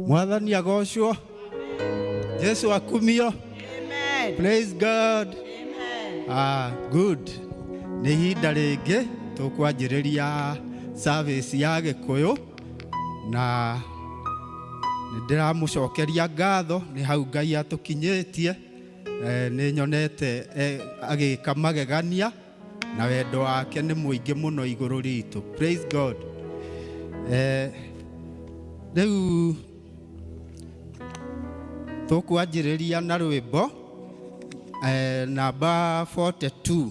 Mwathani agocwo. Jesu akumio. Amen. Praise God. Amen. Ah, good. Nĩ ihinda rĩngĩ tũkwanjĩrĩria service ya Gĩkũyũ na nĩ ndĩramũcokeria ngatho nĩ hau Ngai atũkinyĩtie. Nĩ nyonete agĩka magegania na wendo wake nĩ mũingĩ mũno igũrũ ritũ. Praise God. Rĩu tũkwanjĩrĩria na rwĩmbo namba 42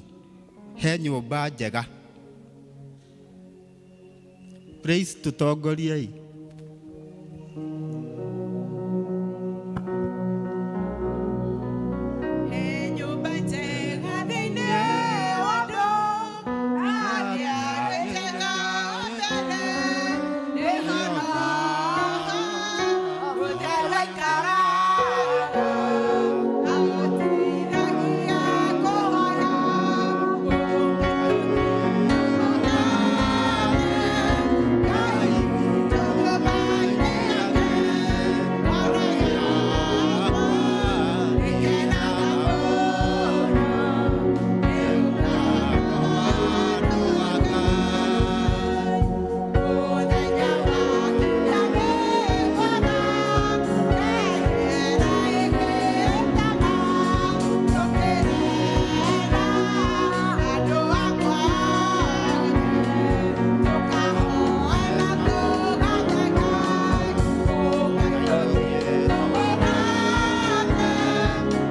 he nyũmba njega. Praise tũtongoriei. He nyũmba njega thĩinĩ wa andũ, arĩa njega tene, nĩho Roho aikaraga, agũteithagia kũhoya, Ngai witũ nyũmba-inĩ yake, ngoro yakwa ĩkenaga mũno, mũthenya wakinya nĩngona, ndehera ĩgĩtana, tũkĩrera andũ akwa othe, tũkahoe na tũgathe Ngai, tũmũgathe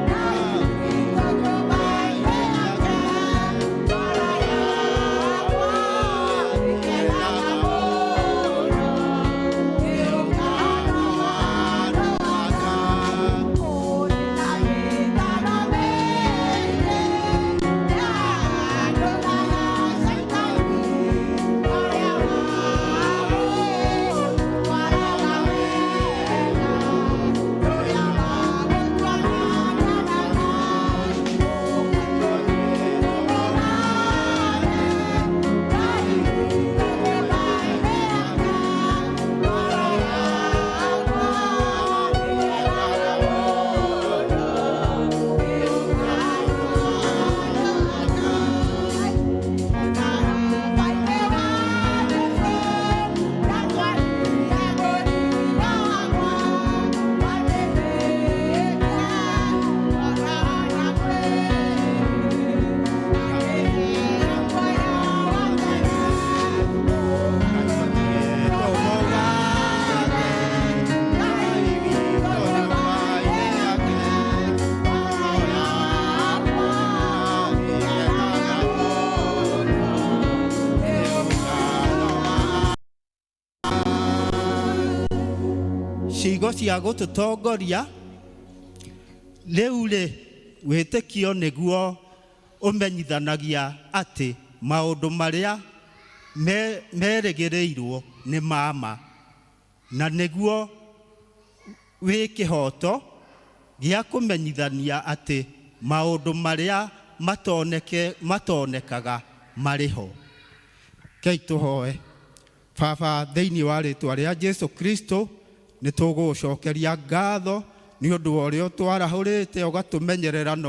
Ngai witũ nyũmba-inĩ yake, ngoro yakwa ĩkenaga mũno, nĩũkana kũrĩ na mĩtaro mĩingĩ ya andũ na ya Caitani, ũrĩa wagũtwaraga wega, ũrĩa wagũtwarana na Ngai, tũmũgathe Ngai witũ nyũmba-inĩ yake, ngoro yakwa ĩkenaga mũno, mũtharaba-inĩ wa Jesũ, ndatwarire mũrigo wakwa, wanĩthĩkia ngoro na mwĩrĩ, akĩheo muoyo wa tene, tũmũgathe Ngai witũ nyũmba-inĩ yake, ngoro yakwa ĩkenaga mũno, Ciigo cia gũtũtongoria rĩu rĩ wĩtĩkio nĩguo ũmenyithanagia atĩ maũndũ marĩa merĩgĩrĩirwo nĩ mama na nĩguo wĩ kĩhoto gĩa kũmenyithania atĩ maũndũ marĩa matonekaga marĩ ho. Kei tũhoe. Baba, thĩinĩ wa rĩtwa rĩa Jesu Kristo nĩ tũgũgũcokeria ngatho nĩ ũndũ wa ũrĩa ũtwarahũrĩte ũgatũmenyerera na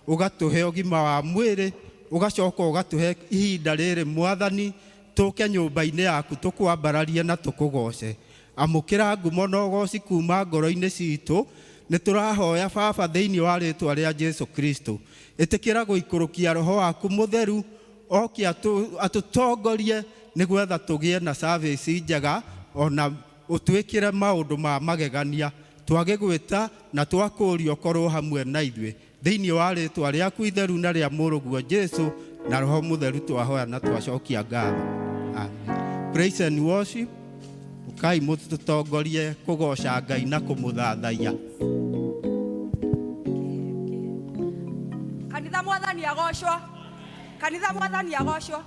ũgatũhe ũgima wa mwĩrĩ, ũgacoka ũgatũhe ihinda rĩrĩ Mwathani tũke nyũmba-inĩ yaku tũkwambararie na tũkũgoce. Amũkĩra ngumo na ũgoci kuma ngoro-inĩ citũ. Nĩ tũrahoya Baba thĩinĩ wa rĩtwa rĩa Jesu Kristo, ĩtĩkĩra gũikũrũkia roho waku mũtheru oke atũtongorie nĩgetha tũgĩe na service njega ona ũtwĩkĩre maũndũ ma magegania twagĩgwĩta na twakũũria ũkorwo hamwe na ithuĩ thĩinĩ wa rĩtwa rĩaku itheru na rĩa mũrũguo Jesu na roho mũtheru twahoya na twacokia ngatho. Amen. Praise and worship. Ũkai mũtũtongorie kũgoca Ngai na kũmũthathaiya. Kanitha mwathani agocwo. Kanitha mwathani agocwo.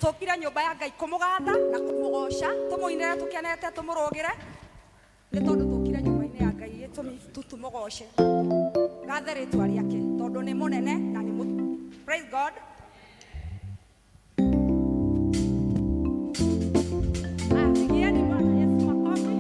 Tũkire nyũmba ya Ngai kũmũgatha na kũmũgoca, tũmũinĩre tũkenete, tũmũrũgĩre, nĩ tondũ tũkire nyũmba-inĩ ya Ngai gĩtũmi tu tũmũgoce. Gathe rĩtwa rĩake tondũ nĩ mũnene na nĩ Praise God. Pigieni Bwana Yesu makofi.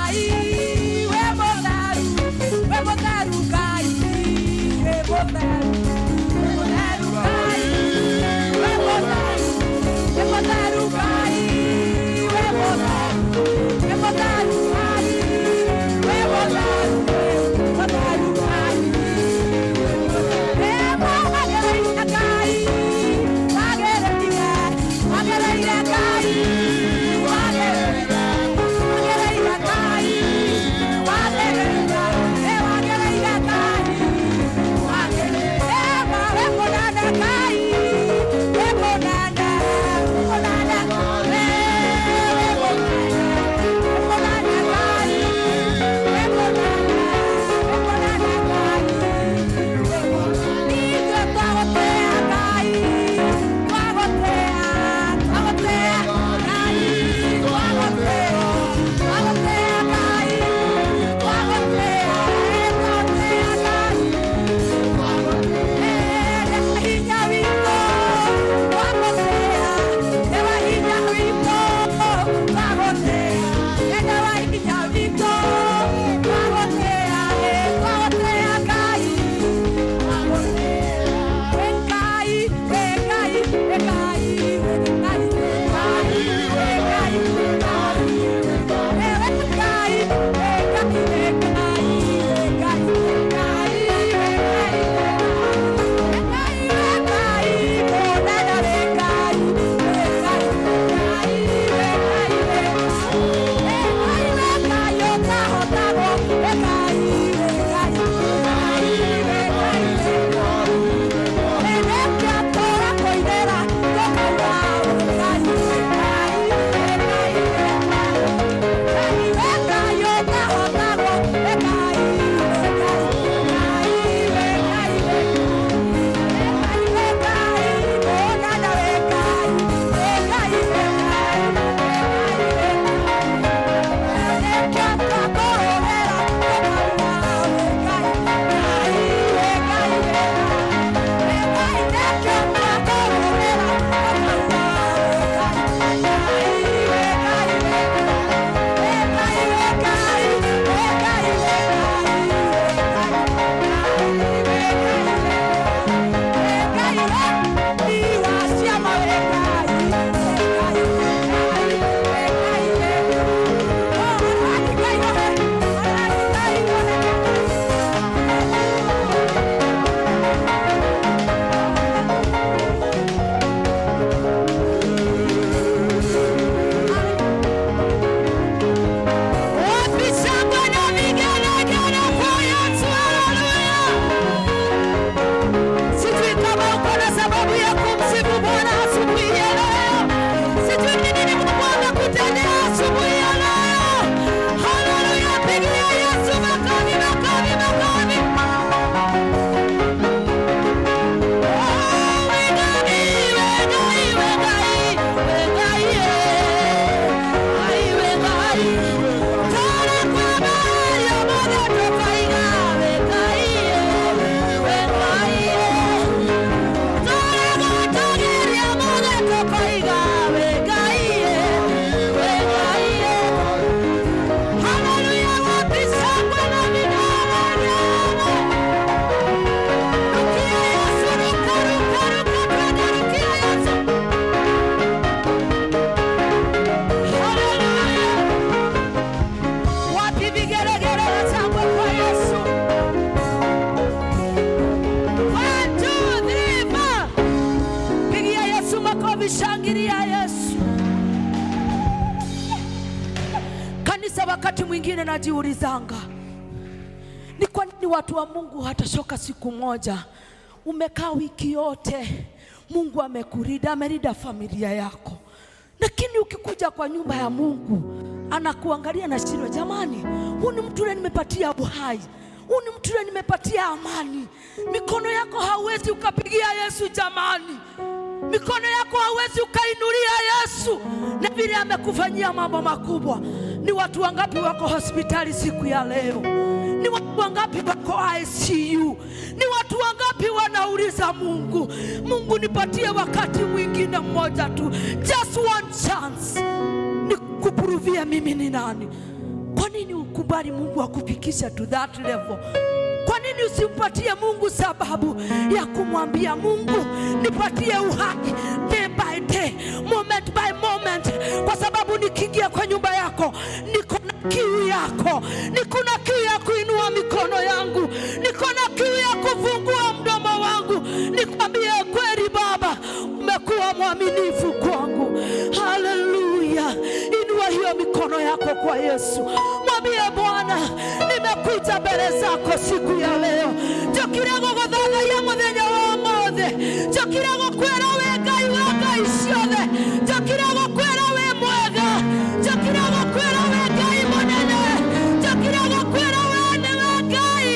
Ngai, we mũtheru, we mũtheru Ngai, we mũtheru, we mũtheru Ngai, we mũtheru, we mũtheru Ngai, we mũtheru, we mũtheru Ngai, we mũtheru, mũtheru Ngai. Sijui kama uko na sababu ya kumsifu Bwana asubuhi ya leo. Sijui ni nini Mungu amekutendea asubuhi ya leo. Haleluya, pigia Yesu makofi, makofi, makofi. Oh, we Ngai, we Ngai, we Ngai, we Ngai, eh. Ai, we Ngai. Tara kwa mayo mothe tũkoiga, we Ngai, eh, we Ngai, eh. Yesu. One, two, three, four. Pigia Yesu makofi, shangilia Yesu. Kanisa, wakati mwingine najiulizanga ni kwa nini watu wa Mungu hatashoka siku moja. Umekaa wiki yote, Mungu amekurida, amerida familia yako, lakini ukikuja kwa nyumba ya Mungu anakuangalia na shindwa, jamani, huu ni mtu ule nimepatia uhai, huu ni mtu ule nimepatia amani. Mikono yako hauwezi ukapigia Yesu jamani, mikono yako hauwezi ukainulia Yesu na vile amekufanyia mambo makubwa. Ni watu wangapi wako hospitali siku ya leo? Ni watu wangapi wako ICU? Ni watu wangapi wanauliza Mungu, Mungu nipatie wakati mwingine mmoja tu, just one chance, nikupruvie mimi ni nani. Kwa nini ukubali Mungu akufikisha to that level? Kwa nini usimpatie Mungu sababu ya kumwambia Mungu, nipatie uhai day by day, moment by moment, kwa sababu nikiingia kwa nyumba yako niko na kiu yako, niko na kiu ya kuinua mikono yangu, niko na kiu ya kufungua mdomo wangu, nikwambie kweli Baba, umekuwa mwaminifu kwangu. Haleluya! Inua hiyo mikono yako kwa Yesu, mwambie Bwana, nimekuja mbele zako siku ya leo, njokire gũgũthathaiya mũthenya wa ũmũthĩ, njokire gũkwĩra wĩ Ngai wa ngai ciothe, njokire gũkwĩra wĩ mwega, njokire gũkwĩra wĩ Ngai mũnene, njokire gũkwĩra we nĩwe Ngai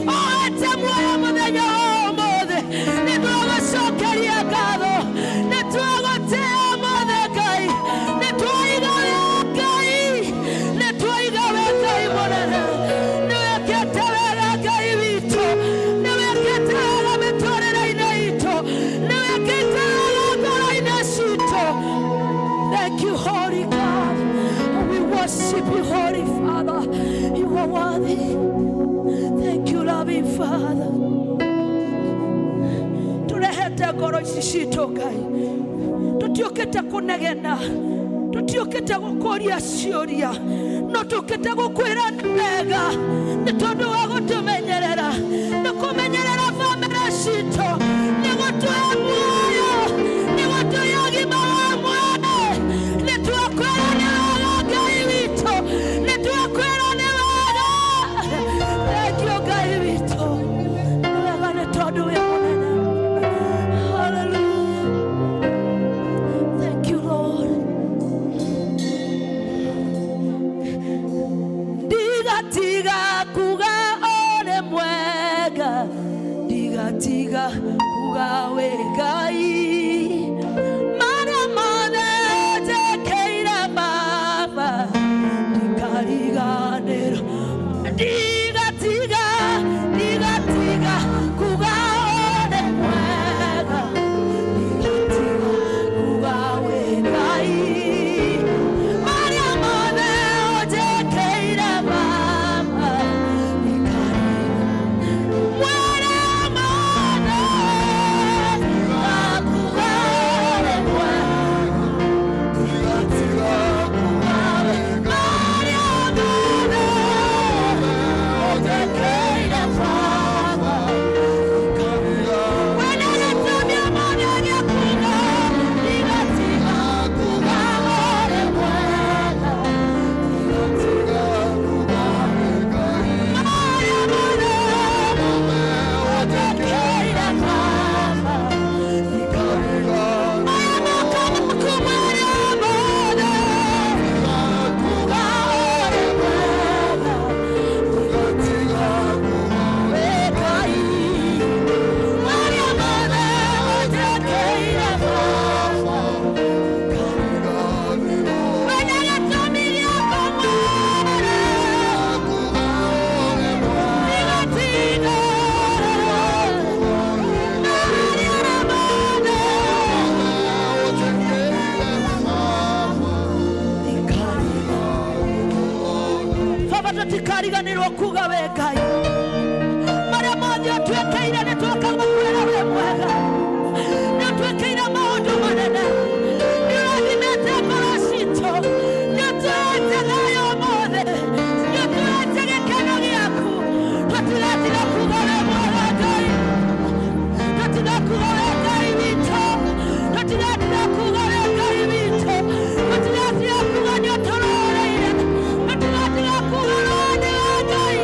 ũhete muoyo mũthenya wa ũmũthĩ. Nĩ twagũcokeria ngatho, nĩ twagũtĩĩa ũmũthĩ Ngai, nĩ twaiga wĩ Ngai, nĩ twaiga wĩ Ngai mũnene, nĩ wĩkĩte wega Ngai witũ, nĩ wĩkĩte wega mĩtũrĩre-inĩ itũ, nĩ wĩkĩte wega ngoro-inĩ citũ. Thank you, Holy God. We worship you, Holy Father. You are worthy. Thank you, loving Father. Turehete ngoro ici citũ Ngai, tũtiũkĩte kũnegena, tũtiũkĩte gũkũria ciũria, no tũkĩte gũkwĩra nĩ wega nĩ tondũ wa gũtũmenyerera, nĩ kũmenyerera bamĩrĩ citũ, nĩ gũtũhe muoyo, nĩ gũtũhe ũgima wa mwĩrĩ. Nĩ twakwĩra nĩ wega Ngai witũ, nĩ twakwĩra nĩ wega. Thank you Ngai witũ, nĩ wega nĩ tondũ wĩ mũnene. Hallelujah. Thank you, Lord. Ndigatiga kuga ũrĩ mwega, ndigatiga kuga wĩ Ngai. Marĩa mothe njĩkĩire Baba, ndikariganĩrwo. Ndigatiga, ndigatiga kuga ũrĩ mwega, ndigatiga kuga wĩ Ngai. Marĩa mothe ũnjĩkĩire Baba, ndikariganĩrwo. Marĩa mothe ndakuga ũrĩ mwega, marĩa mothe ũnjĩkĩire Baba, wena gĩtũmi ũmũthĩ gĩa kuga, ndigatiga kuga ũrĩ mwega. Marĩa mothe ũnjĩkĩire Baba, maya moko maku marĩa mothe kuga ũrĩ mwega, wĩ Ngai. Marĩa mothe ũnjĩkĩire Baba, wena gĩtũmi gĩa kũmwĩra, ndigatiga. Marĩa mothe Baba, tũtikariganĩrwo kuga we Ngai, marĩa mothe ũtwĩkĩire nĩ twoka gũkwĩra wĩ mwega, nĩ ũtwĩkĩire maũndũ manene, nĩ ũrathimĩte ngoro citũ, nĩ ũtũhete thayũ ũmũthĩ, nĩ ũtũhete gĩkeno gĩaku. Tũtigatiga kuga wĩ mwega Ngai, tũtigakuga we Ngai witũ, tũtigatiga kuga we Ngai witũ, tũtigatiga kuga nĩ ũtũroreire, tũtigatiga kuga we nĩwe Ngai.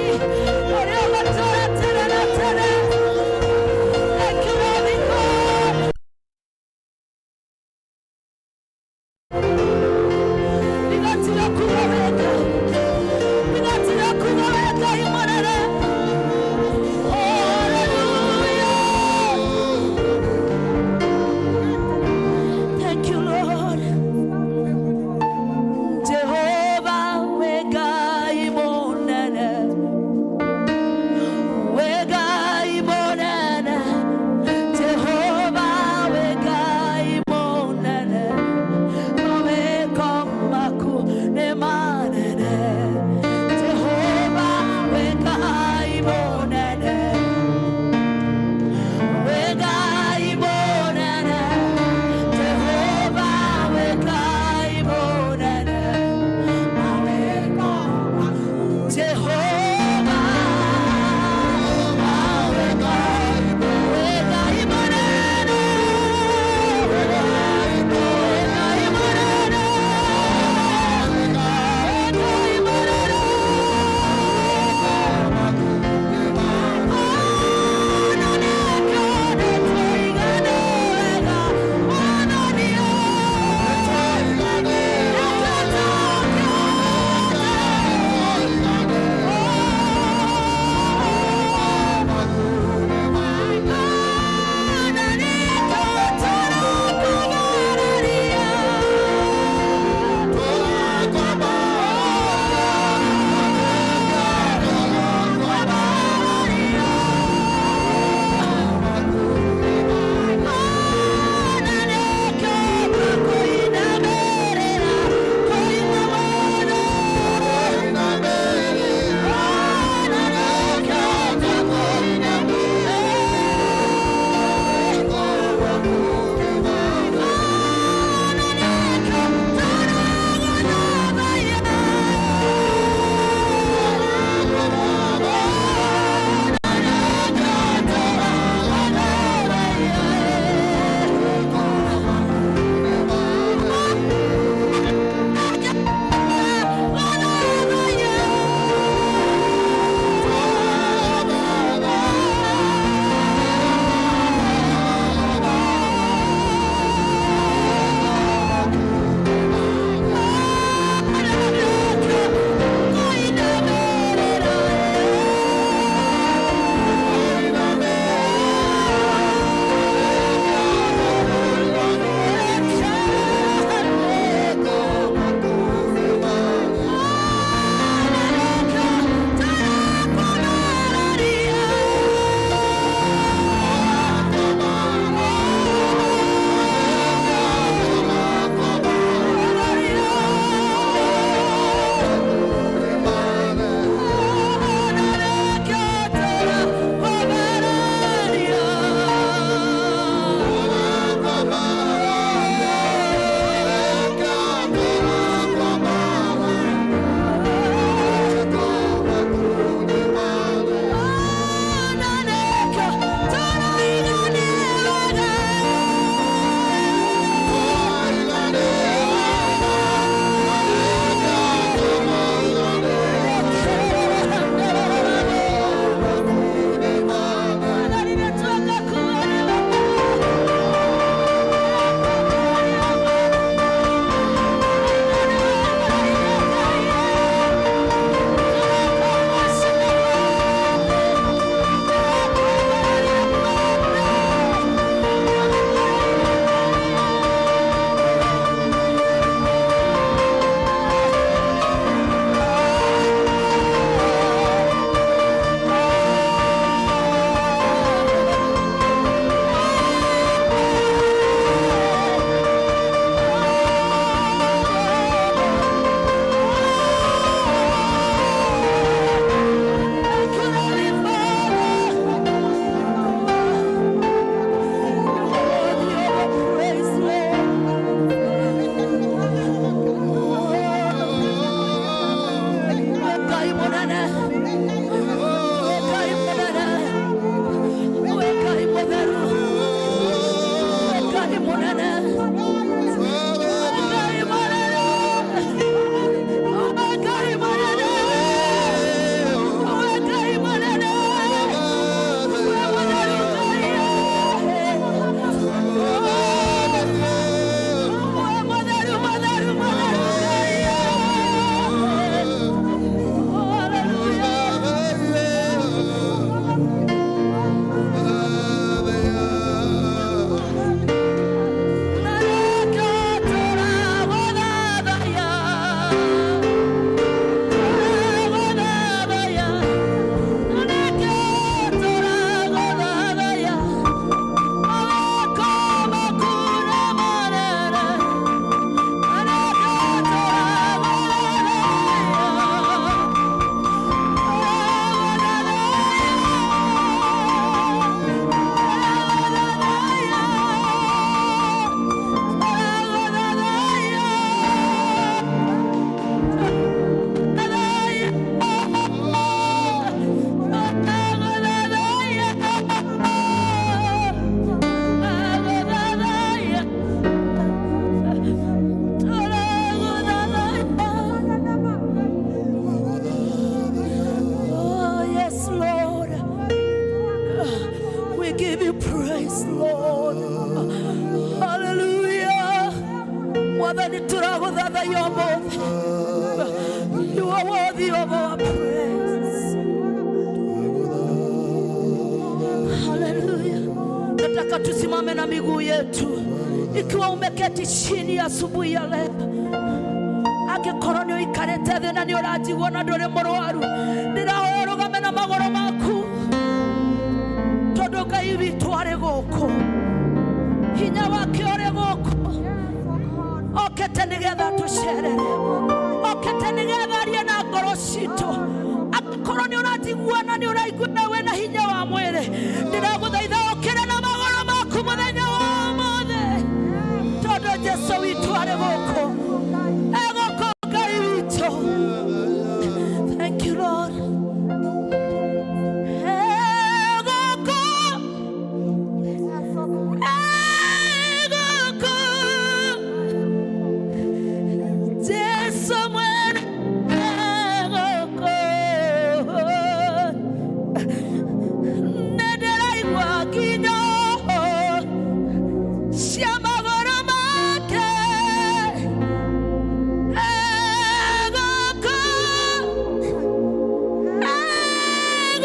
Mwathani tũragũthathaiya ũmũthĩ. You are worthy of our praise. Hallelujah. Nataka tusimame na miguu yetu. Ikiwa umeketi chini asubuhi ya leo, angĩkorwo nĩ ũikarĩte thĩ na nĩ ũranjigua na ndũrĩ mũrwaru, ndĩrahoya ũrũgame na magũrũ maku, tondũ Ngai witũ arĩ gũkũ, hinya wake ũrĩ gũkũ, okĩte nĩgetha atũcerere, okĩte nĩgetha arie na ngoro citũ. Angĩkorwo nĩ ũranjigua na nĩ ũraigua na wĩna hinya wa mwĩrĩ, ndĩragũthaitha ũkĩre na magũrũ maku mũthenya wa ũmũthĩ, tondũ Jesũ witũ arĩ gũkũ. Egũkũ Ngai witũ. Thank you, Lord. Egũkũ, egũkũ, Jesũ mwene egũkũ. Nĩndĩraigua nginyo cia magũrũ make. Egũkũ,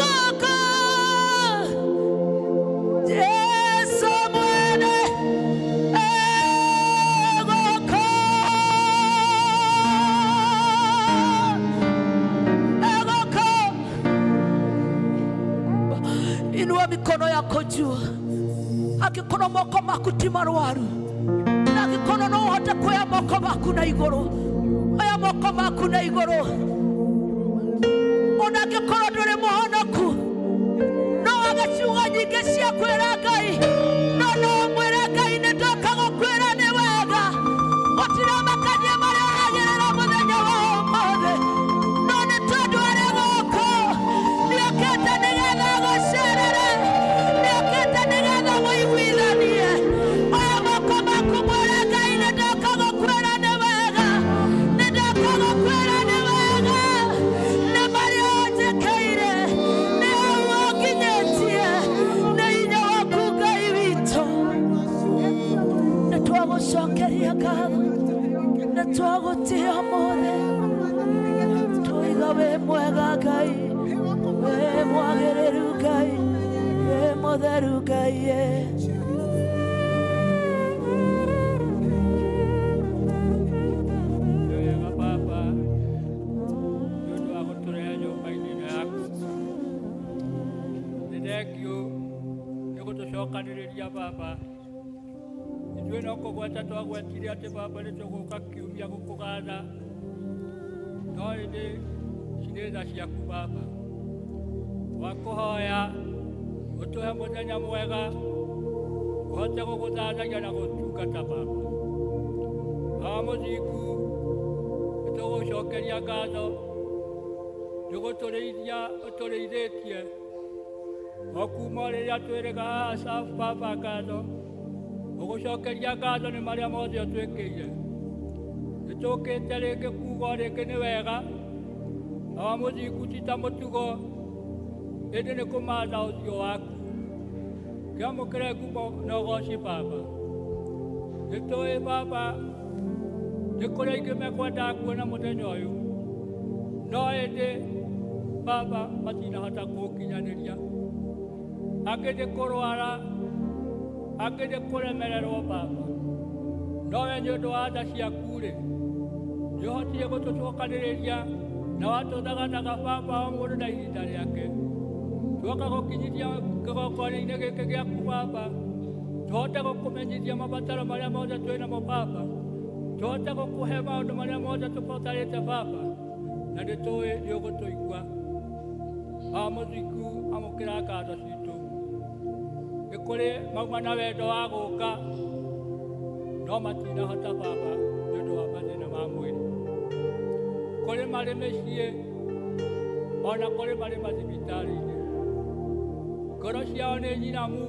egũkũ, Jesũ mwene egũkũ. Egũkũ. Inua mikono yako juu. Angĩkorwo moko maku ti marwaru, na angĩkorwo no ũhote kuoya moko maku na igũrũ, oya moko maku na igũrũ. Ona angĩkorwo ndũrĩ mũhonoku, no wage ciugo nyingĩ cia kwĩra Ngai, no no ũmwĩre Ngai nĩ ndoka gũkwĩra nĩ wega. Gũtiramakania marĩa ũragerera mũthenya wa ũmũthĩ, no nĩ tondũ arĩ gũkũ, nĩokĩte nĩgetha agũcerere, nĩokĩte nĩgetha mũiguithanie. Oya moko maku mwĩre Ngai nĩ ndoka gũkwĩra nĩ wega, nĩ ndoka gũkwĩra nĩ wega, nĩ marĩa ũnjĩkĩire, nĩ hau ũnginyĩtie, nĩ hinya waku Ngai witũ. Nĩ twagũcokeria ngatho, nĩ twagũtĩa ũmũthĩ, twoiga wĩ mwega Ngai, wĩ mwagĩrĩru Ngai, wĩ mũtheru Ngai ĩ. Nĩ wega Baba, nĩ ũndũ wa gũtũrehe nyũmba-inĩ ĩno yaku. Nĩ thengiũ nĩ gũtũcokanĩrĩria Baba. Ithuĩ no kũgweta twagwetire atĩ Baba nĩ tũgũka kiumia gũkũgatha, no ĩndĩ ici nĩ tha ciaku Baba. Twakũhoya ũtũhe mũthenya mwega, ũhote gũgũthathaia na gũtungata Baba. Baba mũthingu, nĩtũgũcokeria ngatho nĩ gũtũrĩithia ũtũrĩithĩtie o kuma o rĩrĩa twĩrĩga haha Safu Baba ngatho, ũgũcokeria ngatho nĩ marĩa mothe ũtwĩkĩire. Nĩtũkĩte rĩngĩ kuga o rĩngĩ nĩ wega. Baba mũthingu ti ta mũtugo, ĩndĩ nĩ kũmatha ũthiũ waku. Kĩamũkĩre ngumo na ũgoci Baba. Nĩtũĩ Baba nĩ kũrĩ aingĩ mekwendaga kuona mũthenya ũyũ, no ĩndĩ Baba matinahota kũũkinyanĩria. Angĩ nĩ kũrwara, angĩ nĩ kũremererwo Baba, no we nĩ ũndũ wa tha ciaku-rĩ, nĩ ũhotire gũtũcokanĩrĩria na watũthagathaga Baba o mũndũ na ihinda rĩake. Tuoka gũkinyithia kĩgongona-inĩ gĩkĩ gĩaku Baba, tũhote gũkũmenyithia mabataro marĩa mothe twĩ namo Baba, tũhote gũkũhe maũndũ marĩa mothe tũbatarĩte Baba, na nĩ tũĩ nĩ ũgũtũigua. Baba mũthingu, amũkĩra ngatho citũ. Nĩ kũrĩ mauma na wendo wa gũka, no matinahota Baba nĩ ũndũ wa mathĩna ma mwĩrĩ. Kũrĩ marĩ mĩciĩ, ona kũrĩ marĩ mathibitarĩ-inĩ. Ngoro ciao nĩ nyinamu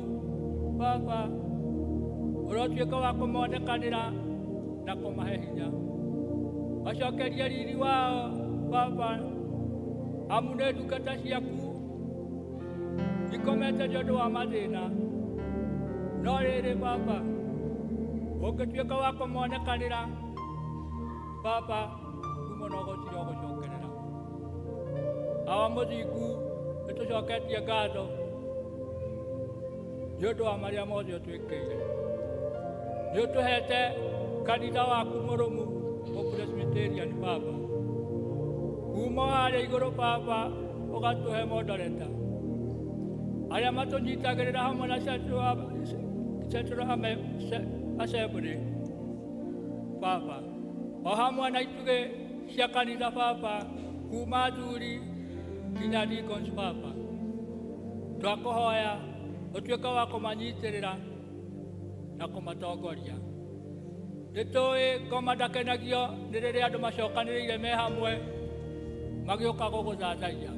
Baba, ũrotuĩka wa kũmonekanĩra na kũmahe hinya. Macokerie riri wao Baba, amu nĩ ndungata ciaku ikomete nĩ ũndũ wa mathĩna. No rĩrĩ Baba, ũngĩtuĩka wa kũmonekanĩra Baba ngumo na ũgoci ũgũcokerera. Awa mũthingu nĩ tũcoketie ngatho nĩ ũndũ wa marĩa mothe ũtwĩkĩire. Nĩ ũtũhete kanitha waku mũrũmu Presbyterian Baba. Kuma harĩa igũrũ Baba ũgatũhe moderator arĩa matũnyitagĩrĩra hamwe na Central Assembly Baba, o hamwe na itugĩ cia kanitha Baba, kuma athuri nginya deacons Baba. Twakũhoya ũtuĩke wa kũmanyitĩrĩra na kũmatongoria. Nĩ tũĩ ngoma ndakenagio nĩ rĩrĩa andũ macokanĩrĩire me hamwe magĩũka gũgũthathaiya.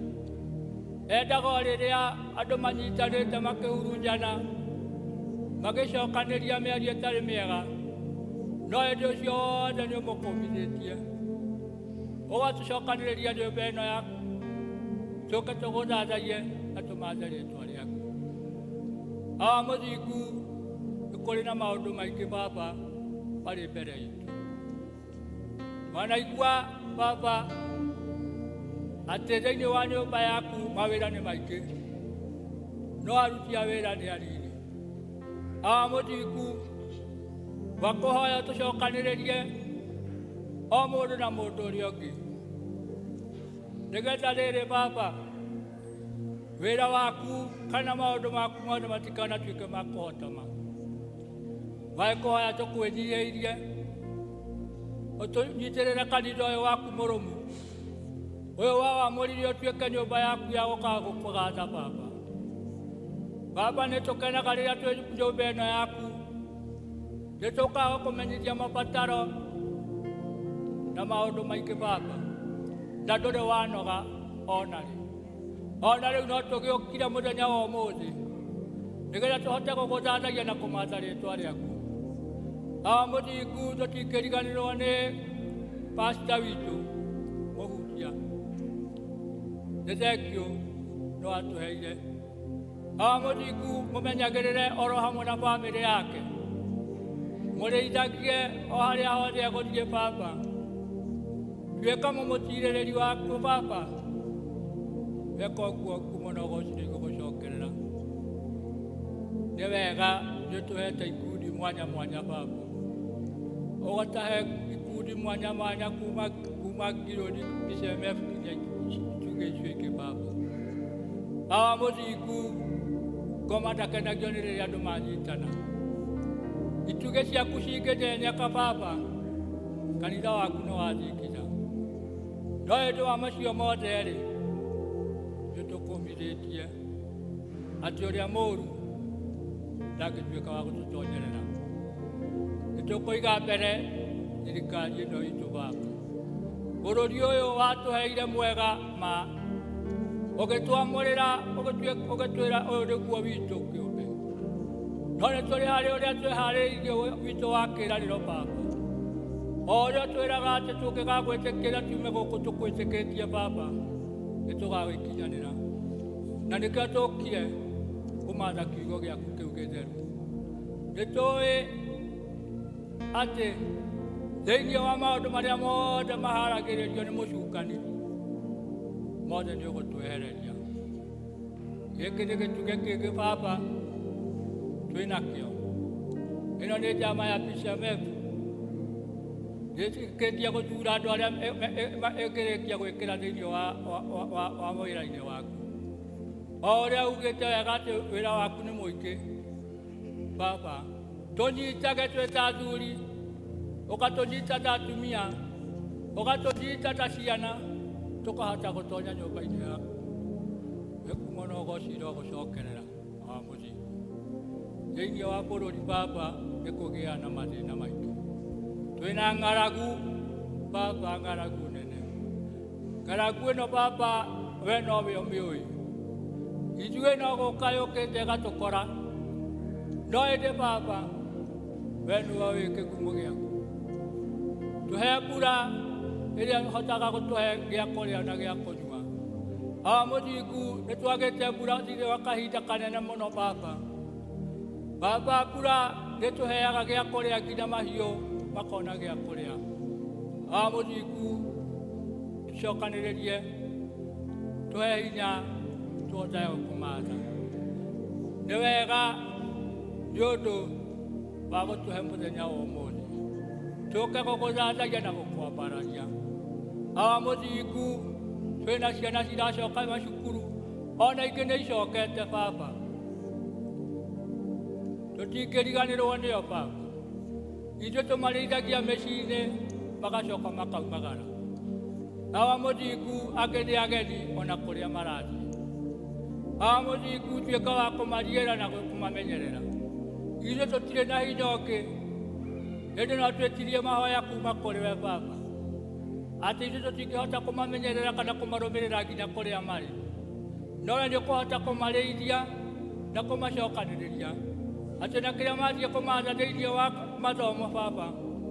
Endaga o rĩrĩa andũ manyitanĩte makĩhurunjana magĩcokanĩria mĩario ĩtarĩ mĩega, no hĩndĩ ũcio wothe nĩ ũmũkũmithĩtie. Ũgatũcokanĩrĩria nyũmba ĩno yaku tũke tũgũthathaiye na tũmathe rĩtwa rĩaku. Awa mũthingu, nĩ kũrĩ na maũndũ maingĩ Baba marĩ mbere itũ. Wanaigua Baba atĩ thĩinĩ wa nyũmba yaku mawĩra nĩ maingĩ, no aruti a wĩra nĩ anini. Awa mũthingu, ngakũhoya tũcokanĩrĩrie o mũndũ na mũndũ ũrĩa ũngĩ, nĩgetha rĩrĩ Baba wĩra waku kana maũndũ maku mothe matikanatuĩke ma kũhotoma. Ngakũhoya tũkwĩnyihĩirie ũtũnyitĩrĩre kanitha ũyũ waku mũrũmu, ũyũ wawamũrire ũtuĩke nyũmba yaku ya gũkaga gũkũgatha Baba. Baba nĩ tũkenaga rĩrĩa twĩ nyũmba ĩno yaku, nĩ tũkaga kũmenyithia mabataro na maũndũ maingĩ Baba, na ndũrĩ wanoga ona rĩ. Ona rĩu no tũgĩũkire mũthenya wa ũmũthĩ nĩgetha tũhote gũgũthathaia na kũmatha rĩtwa rĩaku. Awa mũthingu, tũtingĩriganĩrwo nĩ pasta witũ mũhunjia, nĩ thengiũ no atũheire. Awa mũthingu, mũmenyagĩrĩre oro hamwe na bamĩrĩ yake, mũrĩithagie o harĩa hothe egũthiĩ Baba. Tuĩka mũmũtirĩrĩri waku Baba, weka ũguo ngumo na ũgoci nĩ igũgũcokerera. Nĩ wega nĩ ũtũhete ikundi mwanya mwanya Baba, ũgatahe ikundi mwanya mwanya kuma ngironi PCMF nginya itugĩ icio ingĩ Baba. Awa mũthingu, ngoma ndakenagio nĩ rĩrĩa andũ manyitana. Itugĩ ciaku cingĩnyenyeka Baba, kanitha waku nĩ wathingitha. No hĩndĩ wa macio mothe rĩ, nĩ tũkũmithĩtie atĩ ũrĩa mũũru ndangĩtuĩka wa gũtũtonyerera. Nĩ tũkũiga mbere thirikari ĩno itũ Baba. Bũrũri ũyũ watũheire mwega ma, ũgĩtwamũrĩra ũgĩtwĩra ũyũ nĩguo witũ kĩũmbe. No nĩ tũrĩ harĩ ũrĩa twĩharĩirie witũ wa kĩĩranĩro Baba. O ũrĩa twĩraga atĩ tũngĩgagwĩtĩkĩra tume gũkũ tũkwĩtĩkĩtie Baba, nĩ tũgagĩkinyanĩra. Na nĩkĩo tũkire kũmatha kiugo gĩaku kĩu gĩtheru. Nĩ tũĩ atĩ thĩinĩ wa maũndũ marĩa mothe maharagĩrĩrio nĩ mũcukani, mothe nĩ ũgũtwehereria. Gĩkĩ nĩ gĩtugĩ kĩngĩ Baba twĩnakĩo. Ĩno nĩ njama ya PCMF ĩtĩkĩtie gũthura andũ arĩa ĩngĩrĩkia gwĩkĩra thĩinĩ wa wĩra-inĩ waku. O ũrĩa ugĩte wega atĩ wĩra waku nĩ mũingĩ Baba, tũnyitage twĩ ta athuri, ũgatũnyita ta atumia, ũgatũnyita ta ciana, tũkahota gũtonya nyũmba-inĩ yaku. Wĩkumo na ũgoci ũgũcokerera wa mũthingu. Thĩinĩ wa bũrũri Baba nĩ kũgĩa na mathĩna maingĩ. Twĩna ng'aragu Baba, ng'aragu nene. Ng'aragu ĩno Baba we nowe ũmĩũĩ. Ithuĩ no gũka yũkĩte ĩgatũkora, no ĩndĩ Baba we nĩwe wĩ kĩgumo gĩaku. Tũhe mbura ĩrĩa ĩhotaga gũtũhe gĩa kũrĩa na gĩa kũnyua. Awa mũthingu, nĩ twagĩte mbura thutha wa kahinda kanene mũno Baba. Baba, mbura nĩ tũheaga gĩa kũrĩa nginya mahiũ makona gĩa kũrĩa. Awa Mũthingu, tũcokanĩrĩrie, tũhe hinya tũhotage gũkũmatha. Nĩ wega nĩ ũndũ wa gũtũhe mũthenya wa ũmũthĩ, tũke gũgũthathagia na gũkwambararia. Awa Mũthingu, twĩna ciana ciracoka macukuru, ona ingĩ nĩ icokete baba, tũtingĩriganĩrwo nĩo baba. Ithuĩ tũmarĩithagia mĩciĩ-inĩ magacoka makaumagara. Awa Mũthingu, angĩ nĩ ageni ona kũrĩa marathiĩ. Awa Mũthingu, tuĩka wa kũmariĩra na kũmamenyerera. Ithuĩ tũtirĩ na hinya ũngĩ, ĩndĩ no twĩtirie mahoya kuma kũrĩ we baba, atĩ ithuĩ tũtingĩhota kũmamenyerera kana kũmarũmĩrĩra nginya kũrĩa marĩ, no we nĩ ũkũhota kũmarĩithia na kũmacokanĩrĩria, atĩ na kĩrĩa mathiĩ kũmatha thĩinĩ wa mathomo baba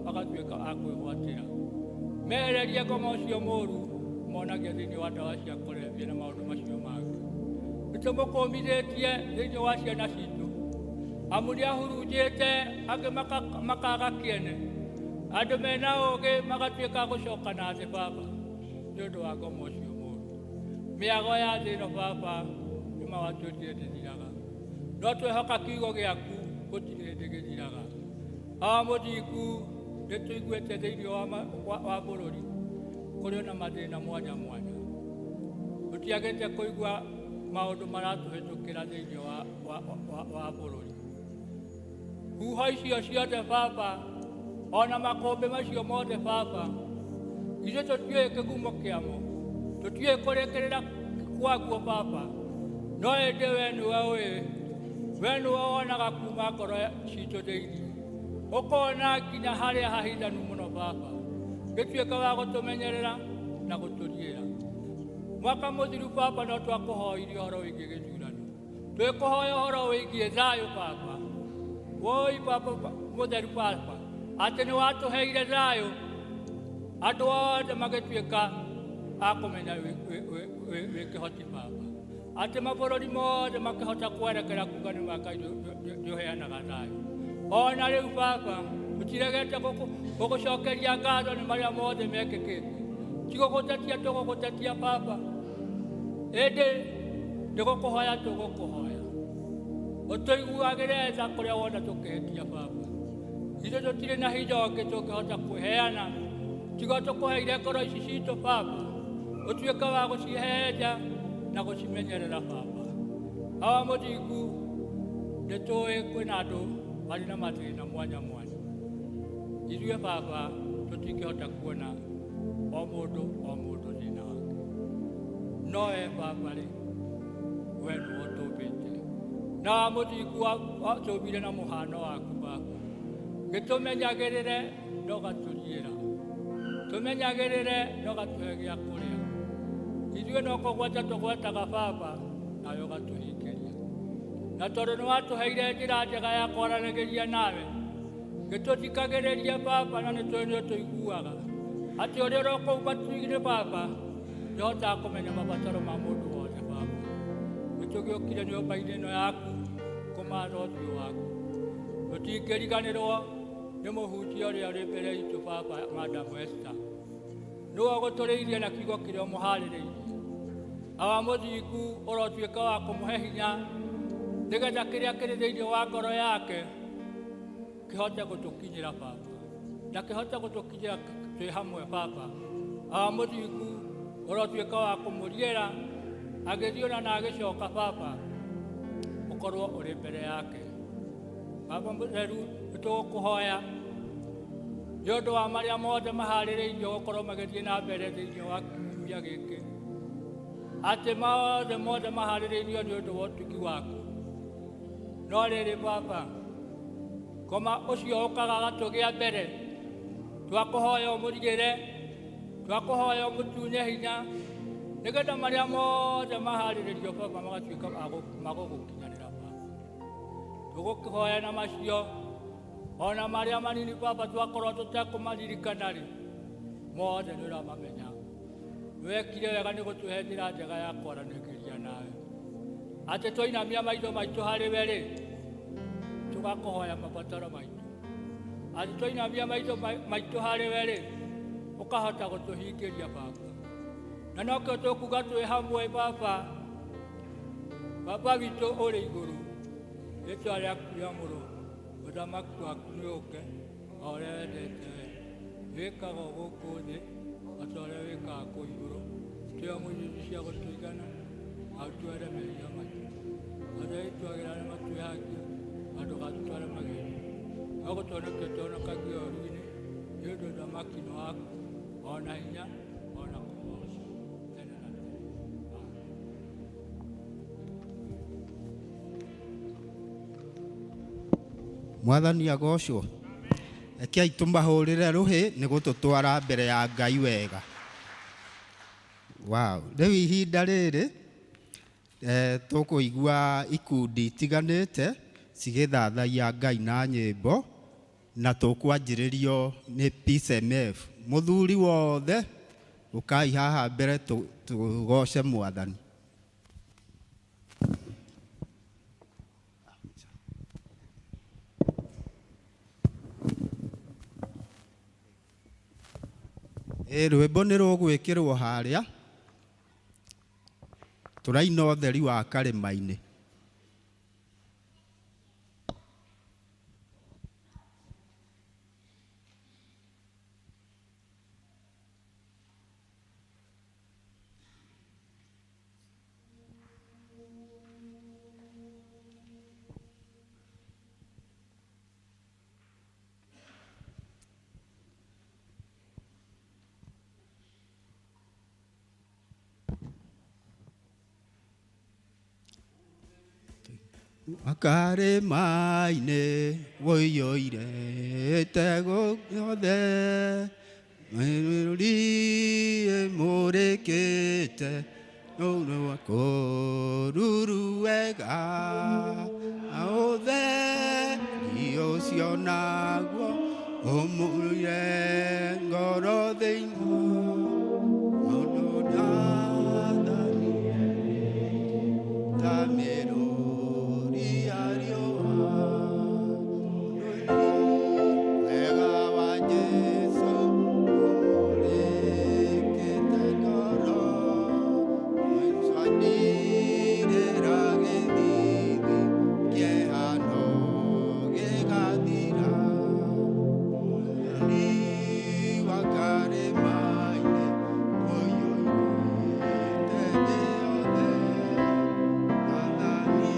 magatuĩka a kwĩgwatĩra. Mehererie ngoma ũcio mũũru monagia thĩinĩ wa ndawa cia kũrebia na maũndũ macio mangĩ. Nĩtũmũkũmithĩtie thĩinĩ wa ciana citũ, amu nĩahurunjĩte angĩ makaga kĩene, andũ mena ũũgĩ magatuĩka a gũcoka na thĩ baba nĩ ũndũ wa ngoma ũcio mũũru. Mĩago ya thĩ ĩno baba nĩmawatuĩkire ndĩthiraga, no twehoka kiugo gĩaku gũtirĩ hĩndĩ gĩthiraga. Awa Mũthingu, nĩtũiguĩte thĩinĩ wa bũrũri kũrĩ na mathĩna mwanya mwanya, tũtiagĩte kũigua maũndũ maratũhĩtũkĩra thĩinĩ wa bũrũri. Huho icio ciothe baba, ona makũmbĩ macio mothe baba, ithuĩ tũtiũĩ kĩgumo kĩamo, tũtiũĩ kũrĩkĩrĩra kwaguo baba, no ĩndĩ we nĩwe ũĩ, we nĩwe wonaga kuma ngoro citũ thĩinĩ, ũkona nginya harĩa hahithanu mũno baba, gĩtuĩka wa gũtũmenyerera na gũtũriĩra. Mwaka mũthiru baba no twakũhoirie ũhoro wĩgiĩ gĩthurano, twĩkũhoya ũhoro wĩgiĩ thayũ baba. Woi baba mũtheru baba, atĩ nĩ watũheire thayũ, andũ othe magĩtuĩka a kũmenya wĩ kĩhoti baba, atĩ mabũrũri mothe makĩhota kwerekera kuga nĩ Ngai nĩ ũheanaga thayũ. Ona rĩu baba tũtiregete gũgũcokeria ngatho nĩ marĩa mothe mekĩkĩte, ti gũgũtetia tũgũgũtetia baba, ĩndĩ nĩ gũkũhoya tũgũkũhoya ũtũiguagĩre tha kũrĩa wona tũkĩhĩtia baba. Ithuĩ tũtirĩ na hinya ũngĩ tũngĩhota kwĩheana, tiga tũkũheire ngoro ici citũ baba, ũtuĩke wa gũcihehenja na gũcimenyerera baba. Awa Mũthingu, nĩtũĩ kwĩna andũ marĩ na mathĩna mwanya mwanya, ithuĩ baba tũtingĩhota kuona o mũndũ o mũndũ thĩna wake, no we baba rĩ, we nĩwe ũtũmbĩte, na wa Mũthingu watũmbire na mũhano waku baba, gĩtũmenyagĩrĩre na ũgatũriĩra, tũmenyagĩrĩre na ũgatũhe gĩa kũrĩa. Ithuĩ no kũgweta tũgwetaga baba, nawe ũgatũhingĩria. Na tondũ nĩ watũheire njĩra njega ya kwaranagĩria nawe, gĩtũthikagĩrĩrie baba, na nĩtũĩ nĩ ũtũiguaga, atĩ ũrĩa ũrĩ kũu matu-inĩ baba nĩũhotaga kũmenya mabataro ma mũndũ wothe baba. Nĩtũgĩũkire nyũmba-inĩ ĩno yaku kũmatha ũthiũ waku, tũtingĩriganĩrwo nĩ mũhunjia ũrĩa ũrĩ mbere itũ baba, Madam Esther, nĩwe ũgũtũrĩirie na kiugo kĩrĩa ũmũharĩrĩirie. Awa Mũthingu, ũrotuĩka wa kũmũhe hinya nĩgetha kĩrĩa kĩrĩ thĩinĩ wa ngoro yake kĩhote gũtũkinyĩra baba, na kĩhote gũtũkinyĩra twĩ hamwe baba. Awa Mũthingu, ũrotuĩka wa kũmũriĩra agĩthiĩ ona na agĩcoka baba, ũkorwo ũrĩ mbere yake. Baba Mũtheru, nĩtũgũkũhoya nĩ ũndũ wa marĩa mothe maharĩrĩirio gũkorwo magĩthiĩ na mbere thĩinĩ wa kiumia gĩkĩ, atĩ mothe mothe maharĩrĩirio nĩ ũndũ wa ũtugi waku. No rĩrĩ baba, ngoma ũcio ũkaga agatũgĩa mbere, twakũhoya ũmũrigĩre, twakũhoya ũmũtunye hinya, nĩgetha marĩa mothe maharĩrĩirio baba magatuĩka magũgũkinyanĩra baba. Tũgũkĩhoya na macio, ona marĩa manini baba twakorwo tũtekũmaririkana rĩ, mothe nĩ ũramamenya. Nĩwekire wega nĩ gũtũhe njĩra njega ya kwaranĩria nawe, atĩ twainamia maitho maitũ harĩ we rĩ, tũgakũhoya mabataro maitũ, atĩ twainamia maitho maitũ harĩ we rĩ, Ũkahota gũtũhingĩria baba. Na nokĩo tũkuga twĩ hamwe baba, baba witũ ũrĩ igũrũ, rĩtwa rĩaku rĩamũrwo, ũthamaki waku nĩ ũke, o ũrĩa wendete we. Wĩkaga o gũkũ thĩ, o ta ũrĩa wĩkaga kũu igũrũ. Tũhe irio cia gũtũigana, na ũtuohere mehia maitũ, o ta ũrĩa tuagĩra arĩa matwĩhagia, na ndũgatũtware magerio, no gũtũhonokia tũhonokagie ũũru-inĩ, nĩ ũndũ ũthamaki nĩ waku, o na hinya, o na kũgoocwo tene na tene. Amen. Mwathani agocwo. Rekei tũmahũrĩre rũhĩ nĩ gũtũtwara mbere ya Ngai wega. Wow. Rĩu ihinda rĩrĩ tũkũigua ikundi itiganĩte cigĩthathaiya Ngai na nyĩmbo, na tũkwanjĩrĩrio nĩ Peace MF. Mũthuri wothe ũkai haha mbere tũgoce Mwathani. Rwĩmbo nĩ rũgwĩkĩrwo harĩa tũraina ũtheri wa karĩma-inĩ. Akarĩma-inĩ ũiyũire tego yothe, mĩrũri ĩmũrĩkĩte kũruru wega, ũtheri ũcio naguo ũmũrire ngoro thĩinĩ, mũndũ ndathani ta mĩrũri ya riũa. Wega wa Jesũ ũmũrĩkĩte ngoro, nĩtwanĩrĩra gĩthithi kĩeha no gĩgathira. Mwathani wa karĩma-inĩ ũiyũrĩte thĩ yothe, Mwathani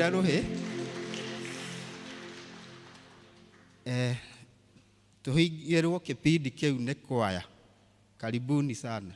Tũmũhũrĩre rũhĩ. Tuhingĩrwo kipindi kĩu nĩ kwaya. Karibuni sana.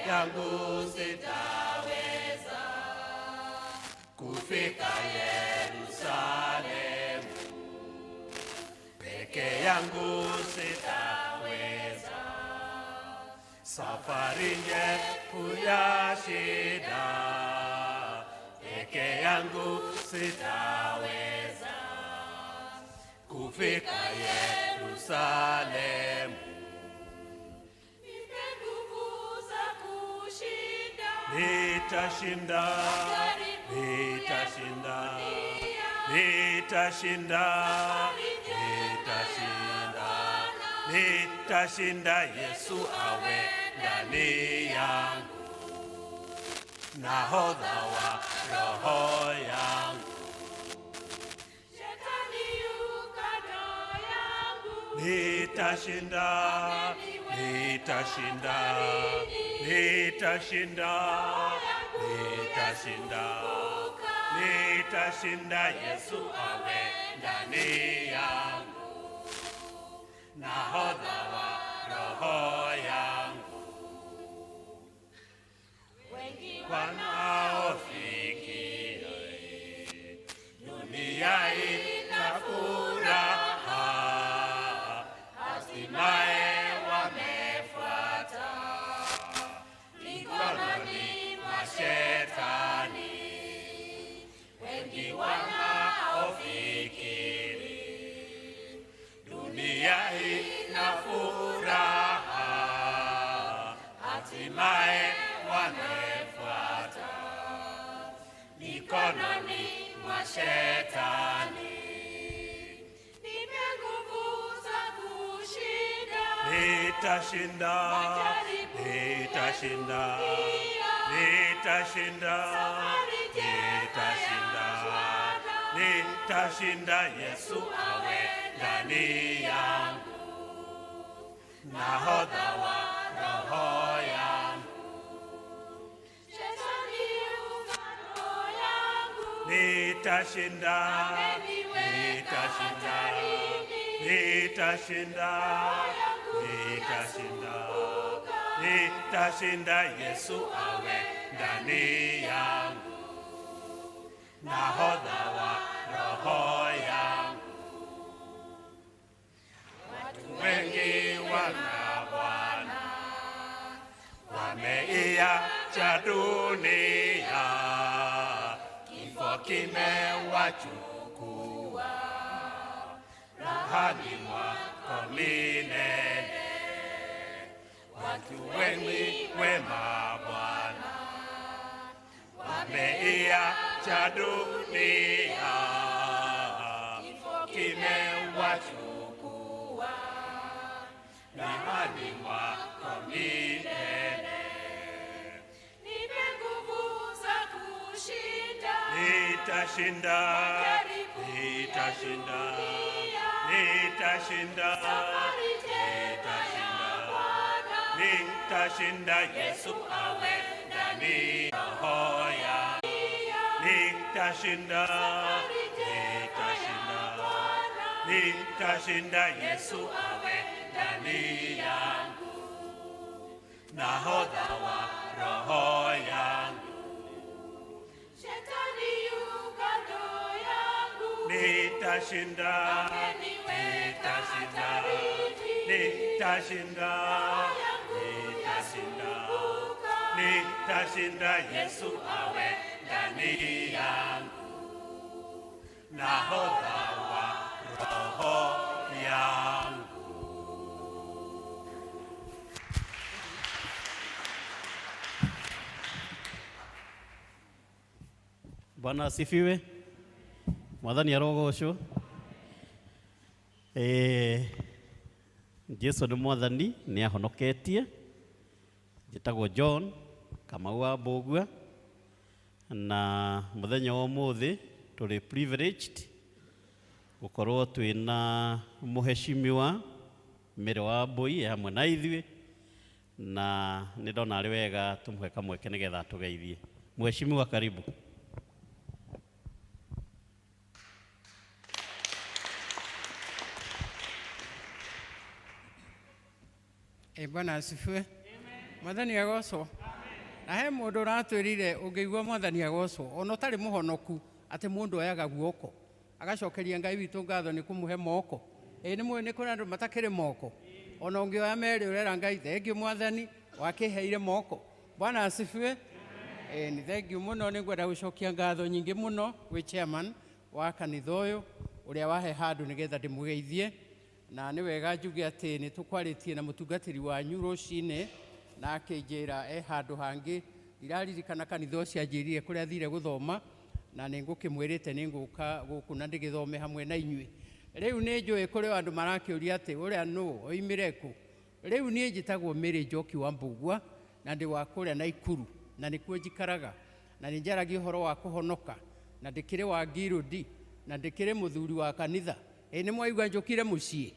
Yangu sitaweza kufika Yerusalemu, peke yangu sitaweza, safari ndefu ya shida, peke yangu sitaweza kufika Yerusalemu. Nitashinda, nitashinda, nitashinda, nitashinda, nitashinda, Yesu awe ndani yangu, nahodha wa roho yangu. Shetani yu kando yangu. Nitashinda, nitashinda, nitashinda, nitashinda, nitashinda, Yesu awe ndani yangu, nahodha wa roho yangu. Wengi wanaofikia dunia ina furaha, hatimaye wamefuata mikononi mwa Shetani. Wengi wanaofikiri dunia ina furaha, hatimaye wamefuata mikononi mwa Shetani. Nipe nguvu za kushinda. Nitashinda, nitashinda, nitashinda, nitashinda, nitashinda, Yesu awe ndani yangu, nahodha wa roho yangu. Shetani yu kando yangu. Nitashinda, nitashinda, nitashinda, nitashinda, nitashinda, Yesu awe ndani yangu, nahodha wa roho yangu. Watu wengi wana Bwana wameiacha dunia, kifo kimewachukua, rahani mwako milele. Watu wengi wema Bwana wameiacha dunia, kifo kimewachukua, rahani mwako milele. Nipe nguvu za kushinda. Nitashinda, nitashinda, nitashinda, nitashinda, Nitashinda Yesu awe ndani roho yangu. Nitashinda, nitashinda, nitashinda Yesu awe ndani yangu. Nahodha wa roho yangu. Shetani yu kando yangu. Nitashinda, Ameniweka nitashinda, hatarini. nitashinda, nitashinda, nitashinda Yesu awe ndani yangu. Nahodha wa roho yangu. Bwana asifiwe. Mwathani arogocwo. Jesu nĩ mwathani nĩ ahonoketie. Njĩtagwo John Kamau wa Mbũgua na mũthenya wa ũmũthĩ tũrĩ privileged gũkorwo twĩna mũheshimiwa Mary wa Mbui e hamwe na ithuĩ na nĩ ndona arĩ wega tũmũhe kamweke nĩgetha atũgeithie. Mheshimiwa, karibu. Bwana asifiwe. Mwathani agocwo. Na he mũndũ ũratwĩrire ũngĩigua mwathani agocwo ona ũtarĩ mũhonoku atĩ mũndũ oyaga guoko agacokeria Ngai witũ ngatho nĩ kũmũhe moko. Ĩ nĩ mũĩ nĩ kũrĩ andũ matakĩrĩ moko. Ona ũngĩoya merĩ ũrera Ngai thengiũ mwathani wakĩheire moko. Bwana asifiwe. Nĩ thengiũ mũno nĩ ngwenda gũcokia ngatho nyingĩ mũno gwĩ chairman wa kanitha ũyũ ũrĩa wahe handũ nĩgetha ndĩmũgeithie. Na nĩ wega njuge atĩ nĩ tũkwarĩtie na mũtungatĩri wanyu rũcinĩ na akĩnjĩra e handũ hangĩ ndiraririkana kanitha ũcio anjĩrire kũrĩa athire gũthoma na nĩ ngũkĩmwĩrĩte nĩ ngũka gũkũ na ndĩgĩthome hamwe na inyuĩ. Rĩu nĩ njũĩ kũrĩ o andũ marakĩũria atĩ ũrĩa nũ oimire kũ. Rĩu niĩ njĩtagwo Mary Njoki wa Mbũgua na ndĩ wa kũrĩa Naikuru na nĩkuo njikaraga na nĩ njaragia ũhoro wa kũhonoka na ndĩkĩrĩ wa ngirũndi na ndĩkĩrĩ mũthuri wa kanitha. Ĩ nĩ mwaigua njũkire mũciĩ.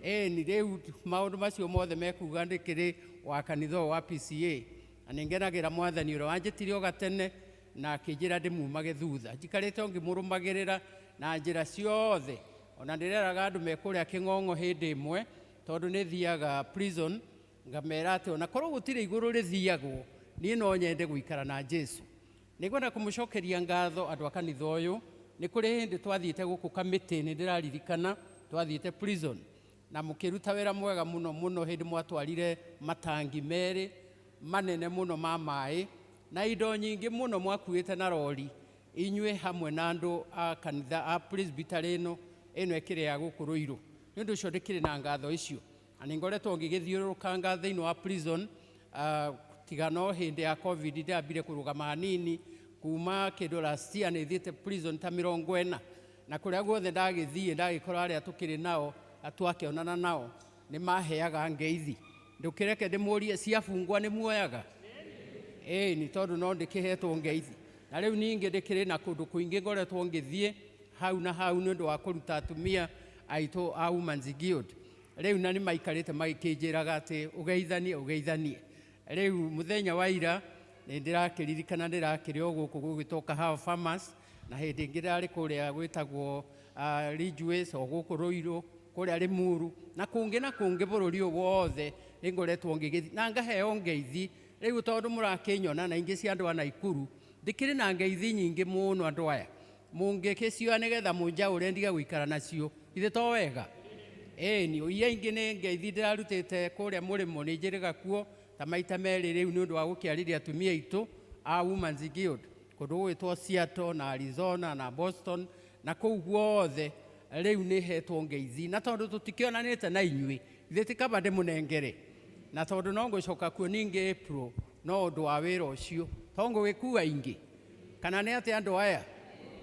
Ĩ rĩu maũndũ macio mothe mekuga ndĩkĩrĩ wa kanitha ũyũ wa PCA na nĩ ngenagĩra mwathani ũrĩa wanjĩtire o gatene na akĩnjĩra ndĩmumage thutha. Njikarĩte o ngĩmũrũmagĩrĩra na njĩra ciothe. Ona ndĩreraga andũ me kũrĩa Kĩng'ong'o hĩndĩ ĩmwe tondũ nĩ thiaga prison ngamera atĩ ona korwo gũtirĩ igũrũ rĩthiagwo niĩ no nyende gũikara na Jesu. Nĩngwenda kũmũcokeria ngatho andũ a kanitha ũyũ. Nĩ kũrĩ hĩndĩ twathiĩte gũkũ kamĩtĩ nĩ ndĩraririkana twathiĩte prison na mũkĩruta wĩra mwega mũno mũno hĩndĩ mwatwarire matangi merĩ manene mũno ma maĩ na indo nyingĩ mũno mwakuĩte na rori inyuĩ hamwe na andũ a kanitha a presbytery ĩno ĩno ĩkĩrĩ ya gũkũ Ruiru. Nĩ ũndũ ũcio ndĩkĩrĩ na ngatho icio na nĩ ngoretwo ngĩgĩthiũrũrũkanga thĩinĩ wa prison tiga no hĩndĩ ya COVID ndĩambire kũrũgama hanini kuma kĩndũ last year nĩ thiĩte prison ta 40 na kũrĩa guothe ndagĩthiĩ ndagĩkora arĩa tũkĩrĩ nao na twakĩonana nao nĩ maheaga ngeithi. Ndũkĩreke ndĩmũrie ciabungwa nĩ muoyaga? Ĩĩ nĩ tondũ no ndĩkĩhetwo ngeithi. Na rĩu ningĩ ndĩkĩrĩ na kũndũ kũingĩ ngoretwo ngĩthiĩ hau na hau nĩ ũndũ wa kũruta atumia aitũ a Women's Guild. Rĩu na nĩ maikarĩte magĩkĩnjĩraga atĩ ũgeithanie ũgeithanie. Rĩu mũthenya wa ira nĩ ndĩrakĩririkana ndĩrakĩrĩ o gũkũ gũgĩtwo Kahawa Farmers na hĩndĩ ĩngĩ ndĩrarĩ kũrĩa gwĩtagwo Ridgeways o gũkũ Ruiru kũrĩa Limuru na kũngĩ na kũngĩ bũrũri ũyũ wothe nĩ ngoretwo ngĩgĩthiĩ na ngaheo ngeithi. Rĩu tondũ mũrakĩnyona na ingĩ cia andũ a Naikuru ndĩkĩrĩ na ngeithi nyingĩ mũno andũ aya mũngĩkĩcioya nĩgetha mũnjaũre ndige gũikara nacio ithe to wega. Ĩĩ iria ingĩ nĩ ngeithi ndĩrarutĩte kũrĩa mũrĩmo nĩ njĩrĩga kuo ta maita merĩ rĩu nĩ ũndũ wa gũkĩarĩria atumia aitũ a Women's Guild kũndũ gũgwĩtwo Seattle na Arizona na Boston na kũu guothe rĩu nĩ hetwo ngeithi na tondũ tũtikĩonanĩte na inyuĩ ithe ti kaba ndĩmũnengere na tondũ no ngũcoka kuo ningĩ April no ũndũ wa wĩra ũcio to ngũgĩkua ingĩ kana nĩ atĩ andũ aya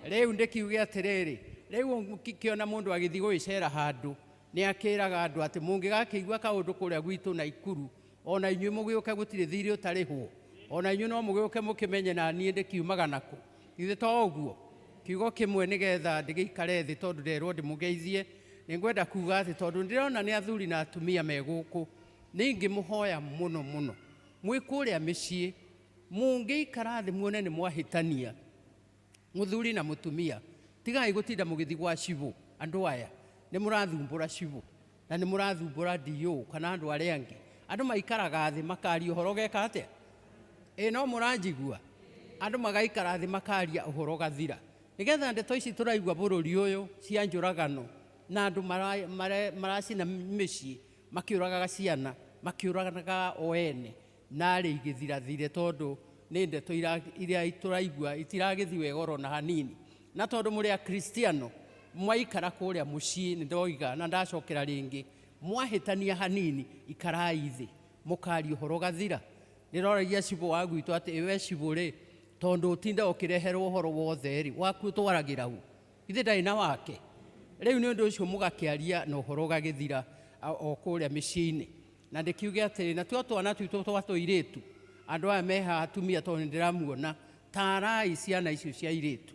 rĩu ndĩkiuge atĩrĩrĩ rĩu ũngĩkĩona mũndũ agĩthiĩ gũgĩcera handũ nĩ akĩraga andũ atĩ mũngĩgakĩigua kaũndũ kũrĩa gwitũ Naikuru ona inyuĩ mũgĩũke gũtirĩ thirĩ ũtarĩhwo ona inyuĩ no mũgĩũke mũkĩmenye na niĩ ndĩkiumaga nakũ ithe to ũguo. Kiugo kĩmwe nĩgetha ndĩgĩikare thĩ tondũ nderwo ndĩmũgeithie nĩ ngwenda kuga atĩ tondũ ndĩrona nĩ athuri na atumia me gũkũ nĩ ingĩmũhoya mũno mũno Mwĩ kũrĩa mĩciĩ mũngĩikara thĩ muone nĩ mwahĩtania mũthuri na mũtumia, tigai gũtinda mũgĩthiĩ gwa cibũ. Andũ aya nĩ mũrathumbũra cibũ na nĩ mũrathumbũra DO kana andũ arĩa angĩ. Andũ maikaraga thĩ makaria ũhoro geka atĩa? Ĩ no mũranjigua? Andũ magaikara thĩ makaria ũhoro gathira, nĩgetha ndeto ici tũraigua bũrũri ũyũ cia njũragano na andũ maracina mĩciĩ, makĩũragaga ciana, makĩũragaga o ene, narĩ igĩthirathire tondũ nĩ ndeto iria tũraigua itiragĩthiĩ wega oro na hanini. Na tondũ mũrĩ akristiano mwaikara kũrĩa mũciĩ, nĩ ndoiga na ndacokera rĩngĩ, mwahĩtania hanini ikarai thĩ mũkaria ũhoro gathira. Ndĩroragia cibũ wa gwitũ atĩ ĩwe cibũ rĩ, tondũ ũtinda ũkĩreherwo ũhoro wothe rĩ, waku ũtwaragĩra ũ? Ithe ndarĩ na wake. Rĩu nĩ ũndũ ũcio mũgakĩaria na ũhoro ũgagĩthira o kũrĩa mĩciĩ-inĩ. Na ndĩkiuge atĩrĩ, natuo twana twitũ twa tũirĩtu, andũ aya me haha atumia tondũ nĩ ndĩramuona, tarai ciana icio cia airĩtu,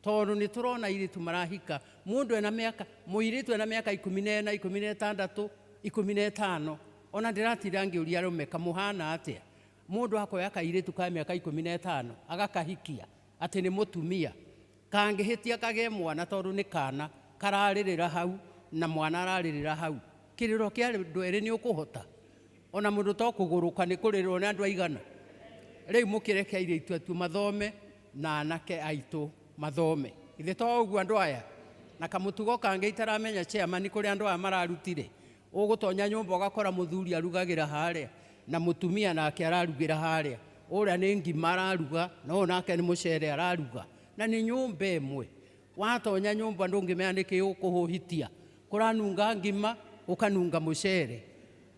tondũ nĩ tũrona airĩtu marahika mũndũ ena mĩaka, mũirĩtu ena mĩaka 14, 16, 15. Ona ndĩratinda ngĩũria arũme kamũhana atĩa? Mũndũ akoya kairĩtu ka mĩaka 15 agakahikia atĩ nĩ mũtumia, kangĩhĩtia kagĩe mwana tondũ nĩ kana kararĩrĩra hau na mwana ararĩrĩra hau, kĩrĩro kĩa andũ erĩ nĩ ũkũhota? Ona mũndũ to kũgũrũka nĩ kũrĩrwo nĩ andũ aigana? Rĩu mũkĩreke airĩtu atu mathome na anake aitũ mathome. Ithe to ũguo andũ aya? Na kamũtugo kangĩ itaramenya chairman kũrĩa andũ aya mararutire, ũgũtonya nyũmba ũgakora mũthuri arugagĩra harĩa na mũtumia nake ararugĩra harĩa, ũrĩa nĩ ngima araruga na ũyũ nake nĩ mũcere araruga, na nĩ nyũmba ĩmwe. Watonya nyũmba ndũngĩmenya nĩkĩ ũkũhũhitia, kũranunga ngima ũkanunga mũcere,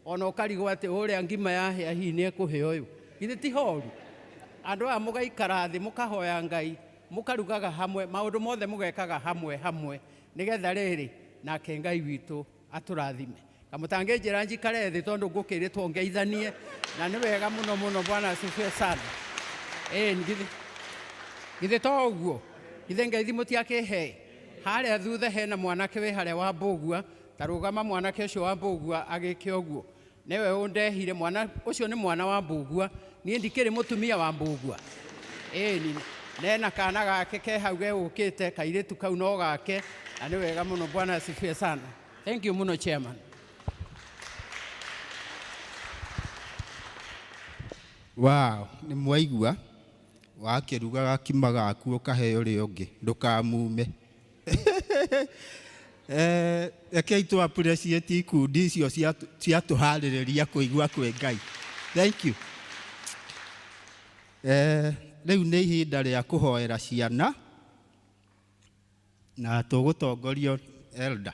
ona ũkarigwo atĩ ũrĩa ngima yahĩa hihi nĩ ekũhĩa ũyũ. Githĩ ti horu? Andũ aya mũgaikara thĩ mũkahoya Ngai, mũkarugaga hamwe, maũndũ mothe mũgekaga hamwe hamwe, nĩgetha rĩrĩ nake Ngai witũ atũrathime. Kamũtangĩnjĩra njikare thĩ tondũ ngũkĩrĩtwo ngeithanie, na nĩ wega mũno mũno. Bwana asifiwe sana. Ĩĩ, githĩ to ũguo? Githĩ ngeithi mũtiakĩhe? Harĩa thutha hena mwanake wĩ harĩa wa Mbũgua, ta rũgama mwanake ũcio wa Mbũgua agĩke ũguo. Nĩwe ũndehire, mwana ũcio nĩ mwana wa Mbũgua, niĩ ndikĩrĩ mũtumia wa Mbũgua. Ĩĩ, nena kana gake ke hau gegũkĩte, kairĩtu kau no gake, na nĩ wega mũno. Bwana asifiwe sana. Thank you mũno chairman. Wow, nĩ mwaigua wakĩruga gakima gaku ũkahe ũrĩa ũngĩ, ndũkamume. Rekei tũ appreciate ikundi icio ciatũharĩrĩria kũigua kwĩ Ngai. Thank you. Rĩu nĩ ihinda rĩa kũhoera ciana na tũgũtongorio elder.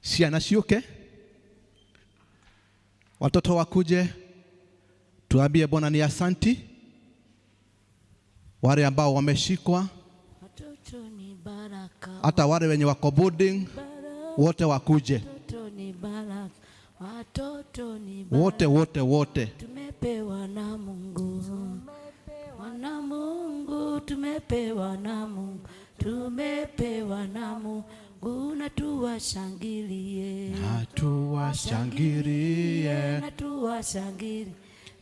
Ciana ciũke, watoto wakuje, tuambie Bwana ni asanti. Wale ambao wameshikwa, Watoto ni baraka, hata wale wenye wako boarding, wote wakuje, watoto ni baraka, watoto ni baraka. Wote wote wote. Tumepewa na Mungu, wana Mungu, tumepewa na Mungu, tumepewa na Mungu, na tuwashangilie, Na tuwashangilie, na tuwashangilie,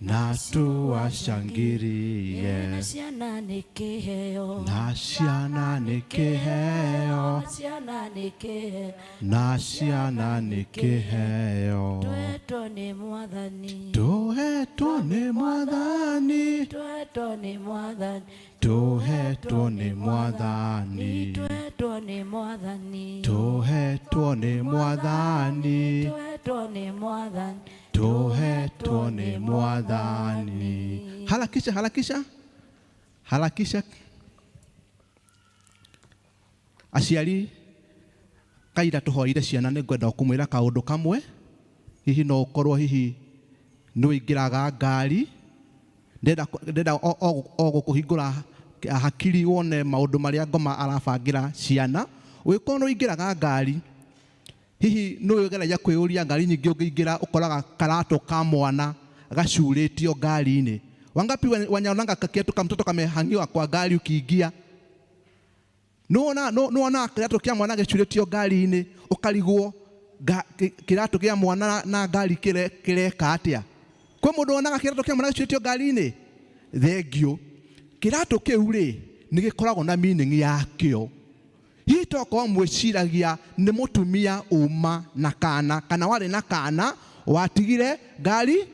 na tuwashangilie. Na ciana nĩ kĩheo, Na ciana nĩ kĩheo, na ciana nĩ kĩheo, na ciana nĩ kĩheo. Twetwo nĩ Mwathani, Tũhetwo nĩ Mwathani, twetwo nĩ Mwathani, tũhetwo nĩ Mwathani, twetwo nĩ Mwathani, tũhetwo nĩ Mwathani, twetwo nĩ Mwathani, tũhetwo nĩ Mwathani. Harakisha, harakisha, harakisha. Aciari kaira tũhoire ciana, nĩ ngwenda kũmwĩra kaũndũ kamwe. Hihi no ũkorwo hihi nĩ ũingĩraga ngari, ndĩrenda o gũkũhingũra hakiri wone maũndũ marĩa ngoma arabangĩra ciana. Ũngĩkorwo nĩ ũingĩraga ngari, hihi nĩ ũgeragia kwĩyũria ngari nyingĩ ũngĩingĩra ũkoraga karatũ ka mwana gacurĩtio ngari-inĩ. Wangapi wanyaonanga kakiatu ka mtoto kamehangiwa kwa ngari ukiingia? Nĩwona kĩratũ kĩa mwana gĩcurĩtio ngari-inĩ, ũkarigwo kĩratũ kĩa mwana na ngari kĩreka atĩa? Kwĩ mũndũ wonaga kĩratũ kĩa mwana gĩcurĩtio ngari-inĩ? Thengiũ. Kĩratũ kĩu rĩ, nĩ gĩkoragwo na meaning yakĩo. Hihi tokorwo mwĩciragia nĩ mũtumia uma na kana, kana warĩ na kana watigire ngari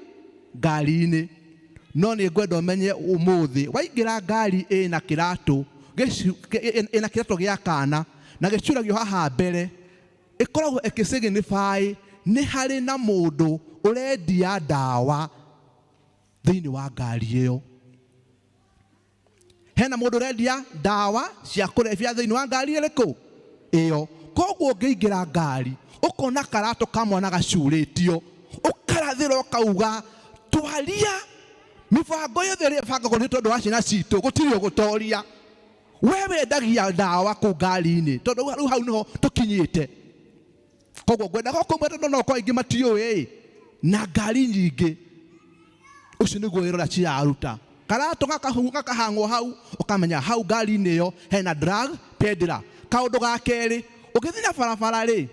ngari-inĩ. No nĩ ngwenda ũmenye ũmũthĩ waingĩra ngari ĩna kĩratũ ĩna kĩratũ gĩa kana na gĩcuragio haha mbere, ĩkoragwo ĩkĩ-signify nĩ harĩ na mũndũ ũrendia ndawa thĩinĩ wa ngari ĩyo. Hena mũndũ ũrendia ndawa cia kũrebia thĩinĩ wa ngari ĩrĩkũ? Ĩyo. Koguo ũngĩingĩra ngari ũkona karatũ ka mwana gacurĩtio, ũkarathĩra ũkauga twaria mĩbango yothe ĩrĩa ĩbangagwo nĩ tondũ wa ciana citũ gũtirĩ ũgũtoria. We wendagia ndawa kũu ngari-inĩ tondũ rĩu hau nĩho tũkinyĩte. Koguo ngwendaga kũmwe tondũ no korwo aingĩ matiũĩ na ngari nyingĩ ũcio nĩguo wĩra ũrĩa ciraruta. Karatũ gakahang'wo hau ũkamenya hau ngari-inĩ ĩyo hena drug peddler. Kaũndũ ga kerĩ, ũgĩthiĩ na barabara rĩ,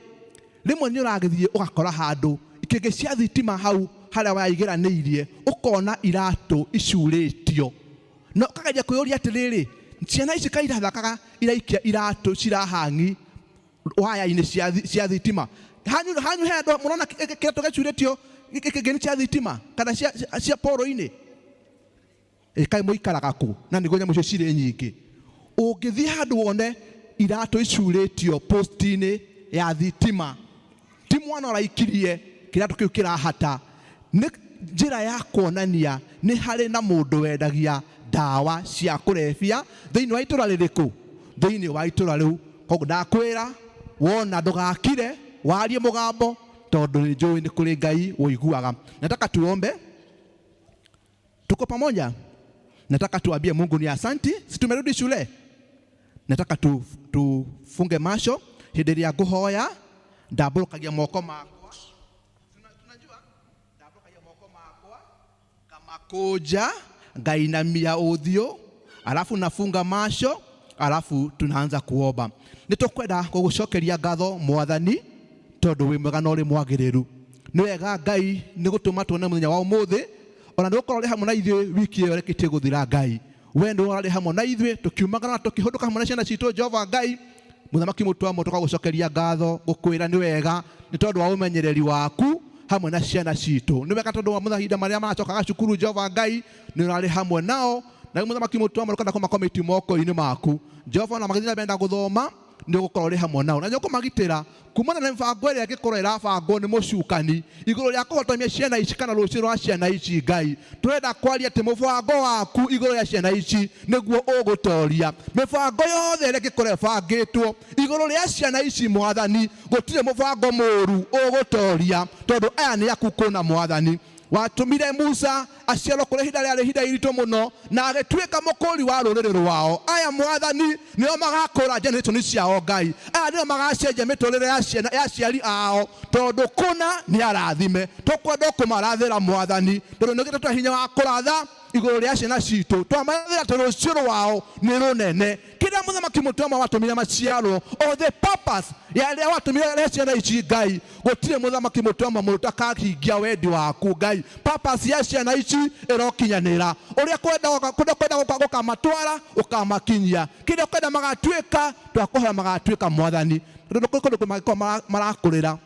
rĩmwe nĩ ũragĩthiĩ ũgakora handũ ikĩngĩ cia thitima hau harĩa waigĩranĩirie ũkona iratũ icurĩtio, na ũkageria kwĩyũria atĩrĩrĩ, ciana ici kaĩ irathakaga iraikia iratũ cirahangi waya-inĩ cia thitima. Hanyu he andũ mũrona kĩratũ gĩcurĩtio gĩkĩngĩ cia thitima kana cia poro-inĩ? Kaĩ mũikaraga kũ? Na nĩguo nyamũ icio cirĩ nyingĩ. Ũngĩthiĩ handũ wone iratũ icurĩtio post-inĩ ya thitima, ti mwana ũraikirie kĩratũ kĩu kĩrahata, nĩ njĩra ya kuonania nĩ harĩ na mũndũ wendagia ndawa cia kũrebia thĩinĩ wa itũra rĩrĩkũ? Thĩinĩ wa itũra rĩu. Koguo ndakwĩra wona ndũgakire warie mũgambo tondũ nĩ njũĩ nĩ kũrĩ Ngai ũiguaga. Nataka tuombe. Tuko pamoja? Nataka tuambie Mungu ni asanti. Si tumerudi shule? Nataka tufunge macho. Hĩndĩ ĩrĩa ngũhoya ndambũrũkagia moko makwa. Tunajua ndambũrũkagia moko makwa ngamakũnja, ngainamia ũthiũ, alafu nafunga macho, alafu tunaanza kuomba. Nĩ tũkwenda gũgũcokeria ngatho Mwathani tondũ wĩ mwega na ũrĩ mwagĩrĩru. Nĩ wega Ngai nĩ gũtũma tuone mũthenya wa ũmũthĩ, ona nĩ gũkorwo ũrĩ hamwe na ithuĩ wiki ĩyo ĩrĩkĩtie gũthira Ngai. We nĩ ũrarĩ hamwe na ithuĩ tũkiumagara na tũkĩhũndũka hamwe na ciana citũ Jehova Ngai. Mũthamaki mũtwamo tũkagũcokeria ngatho gũkwĩra nĩ wega nĩ tondũ wa ũmenyereri waku hamwe na ciana citũ. Nĩ wega tondũ wa mahinda marĩa maracokaga cukuru Jehova Ngai nĩ ũrarĩ hamwe nao. Na rĩu mũthamaki mũtwamo ũkenda kũmakomiti moko-inĩ maku Jehova, na magĩthiĩ na mbere na gũthoma nĩ ũgũkorwo ũrĩ hamwe nao na nĩ ũkũmagitĩra kumana na mĩbango ĩrĩa ĩngĩkorwo ĩrabangwo nĩ mũcukani igũrũ rĩa kũhotomia ciana ici kana rũciũ rwa ciana ici. Ngai, tũrenda kwaria atĩ mũbango waku igũrũ rĩa ciana ici nĩguo ũgũtoria mĩbango yothe ĩrĩa ĩngĩkorwo ĩbangĩtwo igũrũ rĩa ciana ici. Mwathani, gũtirĩ mũbango mũũru ũgũtoria tondũ aya nĩ aku kũna. Mwathani, watũmire Musa aciarwo kũrĩ ihinda rĩarĩ ihinda iritũ mũno na agĩtuĩka mũkũri wa rũrĩrĩ rwao. Aya Mwathani nĩo magakũra generation ciao. Ngai, aya nĩo magacenjia mĩtũrĩre ya ciana ya aciari ao tondũ kũna nĩ arathime. Tũkwenda kũmarathĩra Mwathani tondũ nĩ ũgĩte hinya wa kũratha igũrũ rĩa ciana citũ. Twamarathĩra atĩ rũciũ rwao nĩ rũnene. Kĩrĩa mũthamaki mũtũmwa watũmire maciarwo, o the purpose ya rĩrĩa watũmire rehe ciana ici, Ngai, gũtirĩ mũthamaki mũtũmwa mũndũ ũtakahingia wendi waku. Ngai, purpose ya ciana ici ĩrokinyanĩra. Ũrĩa kwenda kũrĩa kwenda gũkamatwara ũkamakinyia, kĩrĩa kwenda magatuĩka twakũhoya magatuĩka Mwathani, tondũ kũrĩ kũndũ mangĩkorwo marakũrĩra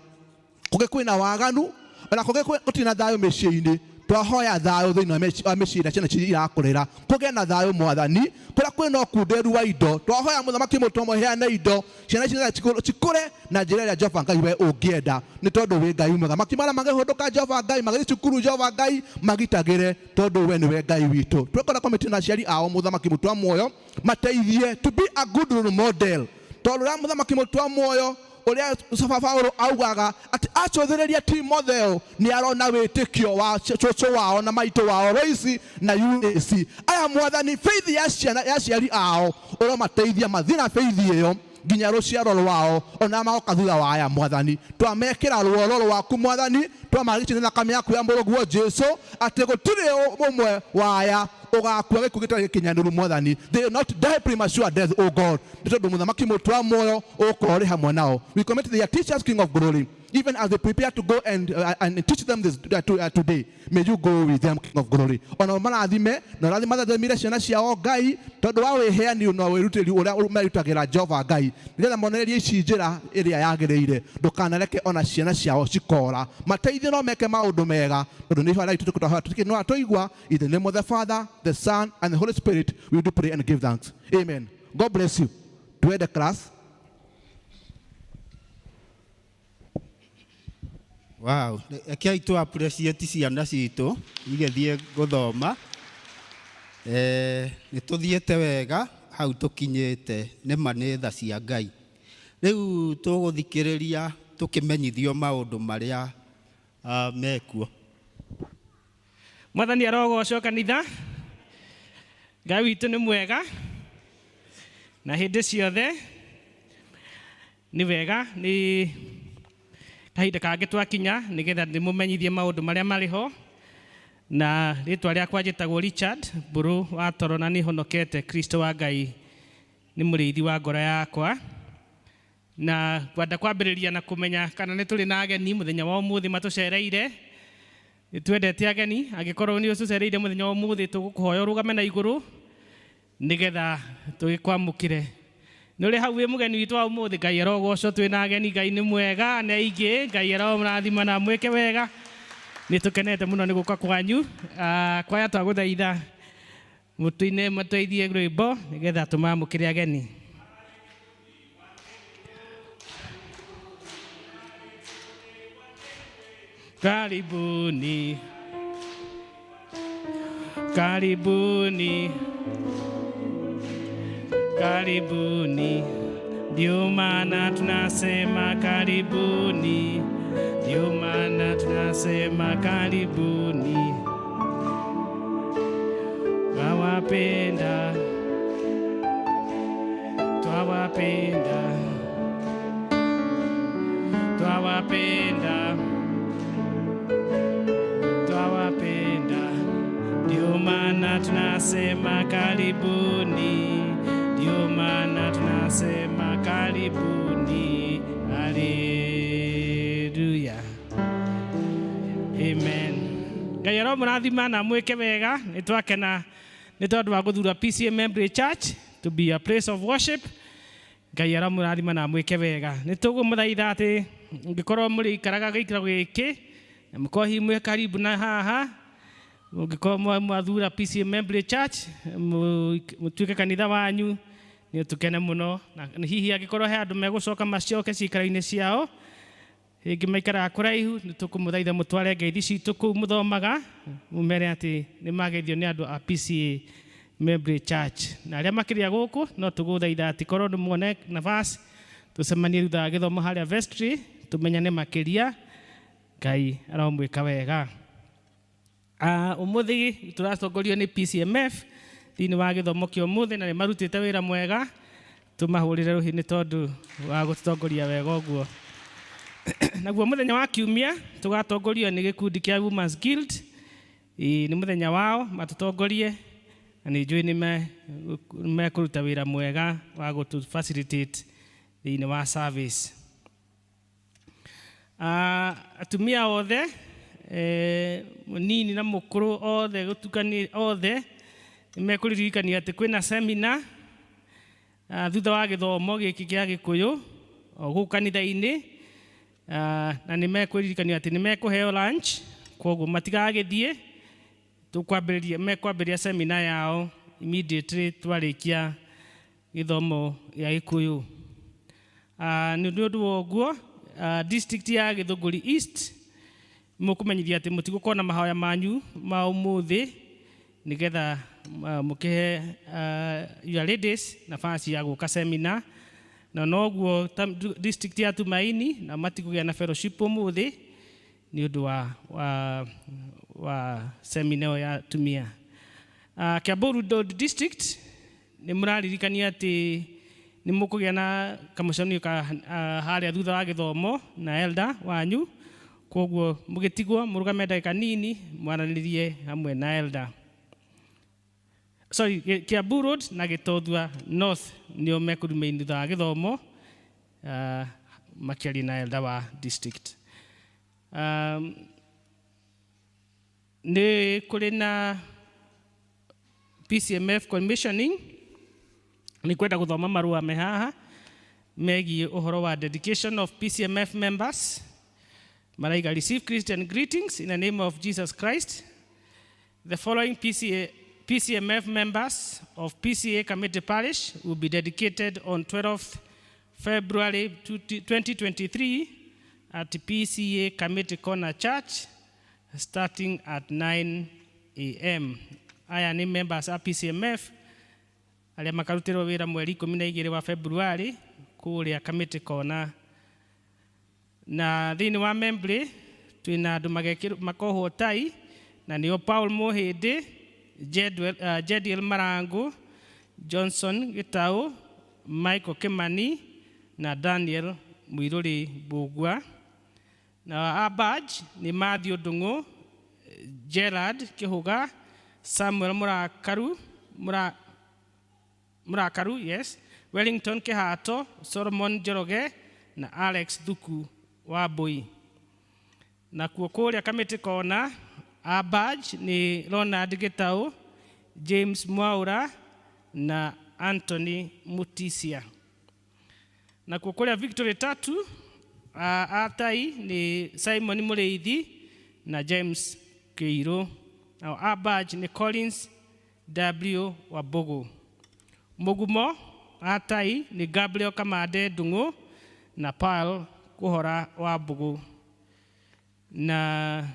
kũngĩ kwĩna waganu, ona kũngĩ gũtirĩ na thayũ mĩciĩ-inĩ. Twahoya thayũ thĩinĩ wa mĩciĩ ĩrĩa ciana ici irakũrĩra, kũgĩe na thayũ Mwathani. Kũrĩa kwĩna ũkunderu wa indo, twahoya mũthamaki mũtũmwo heane indo ciana ici nĩgetha cikũre na njĩra ĩrĩa Jehova Ngai we ũngĩenda, nĩ tondũ wĩ Ngai mwega. Makimara magĩhũndũka Jehova Ngai, magĩthiĩ cukuru Jehova Ngai magitagĩre, tondũ we nĩwe Ngai witũ. Twekora komiti na aciari ao, mũthamaki mũtwa muoyo mateithie to be a good role model, tondũ ũrĩa mũthamaki mũtwa muoyo ũrĩa baba Paulo augaga atĩ acũthĩrĩria Timotheo nĩ arona wĩtĩkio wa cũcũ wao na maitũ wao Loisi na Eunice. Aya Mwathani, faith ya ciana ya aciari ao ũromateithia mathiĩ na faith ĩyo nginya rũciaro rwao ona magoka thutha wa aya. Mwathani, twamekĩra ruoro rwaku. Mwathani, twamarigicia na thakame yaku ya mũrũguo Jesu atĩ gũtirĩ ũmwe wa aya ũgakua gĩkuũ gĩtarĩ gĩkinyanĩru. Mwathani, they will not die premature death, O God, nĩ tondũ mũthamaki mũtwa muoyo ũgũkorwo ũrĩ hamwe nao. We commit their teachers, King of Glory. Even as they prepare to go and teach them this today, may you go with them, King of Glory. Ona marathime na ũrathime mathathomire ciana ciao Ngai tondũ wa wĩheani na wĩrutĩri ũrĩa merutagĩra Jehova Ngai nĩgetha monererie ici njĩra ĩrĩa yagĩrĩire. Ndũkanareke ona ciana ciao cikora, mateithie no meke maũndũ mega tondũ nĩ ihoya tũkĩhoya no atũigua. In the name of the Father, the Son and the Holy Spirit, we do pray and give thanks. Amen. God bless you. Twende class. Wow, rekei tũ appreciate ciana citũ igĩthiĩ gũthoma. Nĩ tũthiĩte wega hau tũkinyĩte, nĩ ma nĩ tha cia Ngai. Rĩu tũgũthikĩrĩria tũkĩmenyithio maũndũ marĩa mekuo. Mwathani arogocwo kanitha. Ngai witũ nĩ mwega na hĩndĩ ciothe nĩ wega. Nĩ kahinda kangĩ twakinya nĩgetha ndĩmũmenyithie maũndũ marĩa marĩ ho. Na rĩtwa rĩakwa njĩtagwo Richard Mbũrũ wa Toro na nĩhonokete. Kristo wa Ngai nĩ mũrĩithi wa ngoro yakwa. Na ngwenda kwambĩrĩria na kũmenya kana nĩ tũrĩ na ageni mũthenya wa ũmũthĩ matũcereire. Nĩ twendete ageni. Angĩkorwo nĩ ũtũcereire mũthenya wa ũmũthĩ, tũgũkũhoya ũrũgame na igũrũ nĩgetha tũgĩkwamũkĩre. Nĩ ũrĩ hau wĩ mũgeni witũ wa ũmũthĩ. Ngai arogocwo, twĩ na ageni. Ngai nĩ mwega nĩ aingĩ. Ngai aromũrathima na mwĩke wega. Nĩ tũkenete mũno nĩ gũka kwanyu. Kwaya twagũthaitha mũtũine mateithie rwĩmbo nĩgetha tũmamũkĩre ageni. Karibuni, karibuni, karibuni, ndio maana tunasema karibuni, ndio maana tunasema karibuni. Twawapenda, twawapenda, twawapenda, twawapenda, ndio maana tunasema karibuni, ndio maana tunasema karibuni. Haleluya, amen. Ngai aromũrathima na mwĩke wega. Nĩ twakena nĩ tondũ wa gũthura PCEA Membley Church to be a place of worship. Ngai aromũrathima na mwĩke wega. Nĩ tũgũmũthaitha atĩ mũngĩkorwo mũrĩikaraga gĩikaro gĩkĩ na mũkorwo hihi mwĩ karibu na haha, mũngĩkorwo mwathura PCEA Membley Church mũtuĩke kanitha wanyu, nĩ tũkene mũno. Na hihi angĩkorwo he andũ megũcoka macoke ciikaro-inĩ ciao rĩngĩ maikaraga kũraihu, nĩ tũkũmũthaitha mũtware ngeithi citũ kũu mũthomaga, mũmere atĩ nĩ mageithio nĩ andũ a PCEA Membley Church. Na arĩa makĩria gũkũ no tũgũthaitha atĩ korwo nĩ muone nafasi tũcemanie thutha wa gĩthomo harĩa vestry tũmenyane makĩria. Ngai aromwĩka wega. Ũmũthĩ tũratongorio nĩ PCMF thĩinĩ wa gĩthomo kĩa ũmũthĩ, na nĩ marutĩte wĩra mwega. Tũmahũrĩre rũhĩ nĩ tondũ wa gũtũtongoria wega ũguo. Naguo mũthenya wa kiumia tũgatongorio nĩ gĩkundi kĩa Women's Guild. Nĩ mũthenya wao matũtongorie, na nĩ njũĩ nĩ mekũruta wĩra mwega wa gũtũ facilitate thĩinĩ wa service. Atumia othe, mũnini na mũkũrũ othe, gũtukania othe, nĩ mekũririkania atĩ kwĩna seminar thutha wa gĩthomo gĩkĩ kĩa Gĩkũyũ o gũkũ kanitha-inĩ. Na nĩ mekwĩririkania atĩ nĩ mekũheo lunch, koguo matigagĩthiĩ. Tũkwambĩrĩria, mekwambĩrĩria seminar yao immediately twarĩkia gĩthomo gĩa Gĩkũyũ. Nĩ ũndũ wa ũguo, district ya Gĩthũngũri East mũkũmenyithia atĩ mũtigũkorwo na mahoya manyu ma ũmũthĩ nĩgetha mũkĩhe your ladies nafasi ya gũka seminar. Na noguo district ya Tumaini na matikũgĩa na fellowship ũmũthĩ nĩ ũndũ wa seminar ĩyo ya atumia. Kiambu Road District nĩ mũraririkania atĩ nĩ mũkũgĩa na kamũcemanio ka harĩa thutha wa gĩthomo na elder wanyu, koguo mũgĩtigwo mũrũgame ndagĩka nini mwaranĩrie hamwe na elder. Sorry, Kiambu Road na Gĩtothua North nĩo mekũrũmĩrĩra thutha wa gĩthomo, makĩaria na elder wa district. Nĩ kũrĩ na PCMF commissioning, nĩ kwenda gũthoma marũa me haha megiĩ ũhoro wa dedication of PCMF members. Maraiga, receive Christian greetings in the name of Jesus Christ. The following PCMF members of PCA Kamiti Parish will be dedicated on 12th February 2023 at PCA Kamiti Corner Church, starting at 9 a.m. Aya nĩ members a PCMF arĩa makarutĩrwo wĩra mweri 12 wa February kũrĩa Kamiti Corner. Na thĩinĩ wa Membley twĩna andũ makohwo tai, na nĩo Paul Mũhĩndĩ, Jediel Marangu, Johnson Gitau, Michael Kimani na Daniel Mwiruri Mbugua. Na Abaj nĩ Matthew Ndung'u, Gerard Kihuga, Samuel Murakaru, Murakaru, yes, Wellington Kihato, Solomon Njoroge na Alex Thuku wa Mbui. Na kuo kũrĩa Kamiti Kona, Abaj nĩ Ronald Gitau, James Mwaura na Anthony Mutisia. Na kuo kũrĩa Victory Tatu, Atai nĩ Simon Mũrĩithi na James Kĩirũ. Nao Abaj nĩ Collins W Wambugu. Mũgumo Atai nĩ Gabriel Kamande Ndung'u na Paul Kũhora Wambugu. Na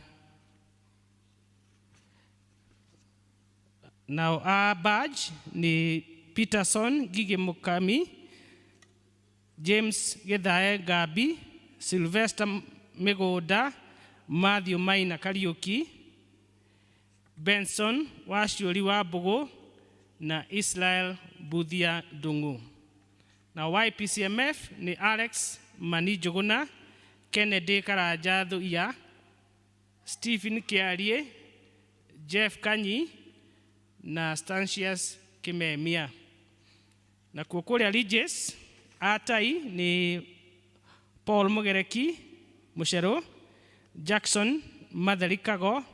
nao Abaj nĩ Peterson Gigi Mukami, James Githae Gabi, Sylvester Migunda, Matthew Maina Kariuki, Benson Waciũri Wambugu na Israel Buthia Ndung'u. Na YPCMF nĩ Alex Mani Njuguna, Kennedy Karanja Thuia, Stephen Kiarie, Jeff Kanyi na Stansius Kimemia. Na kuo kũrĩa Regis, Atai nĩ Paul Mugereki Mucheru, Jackson Matheri Kago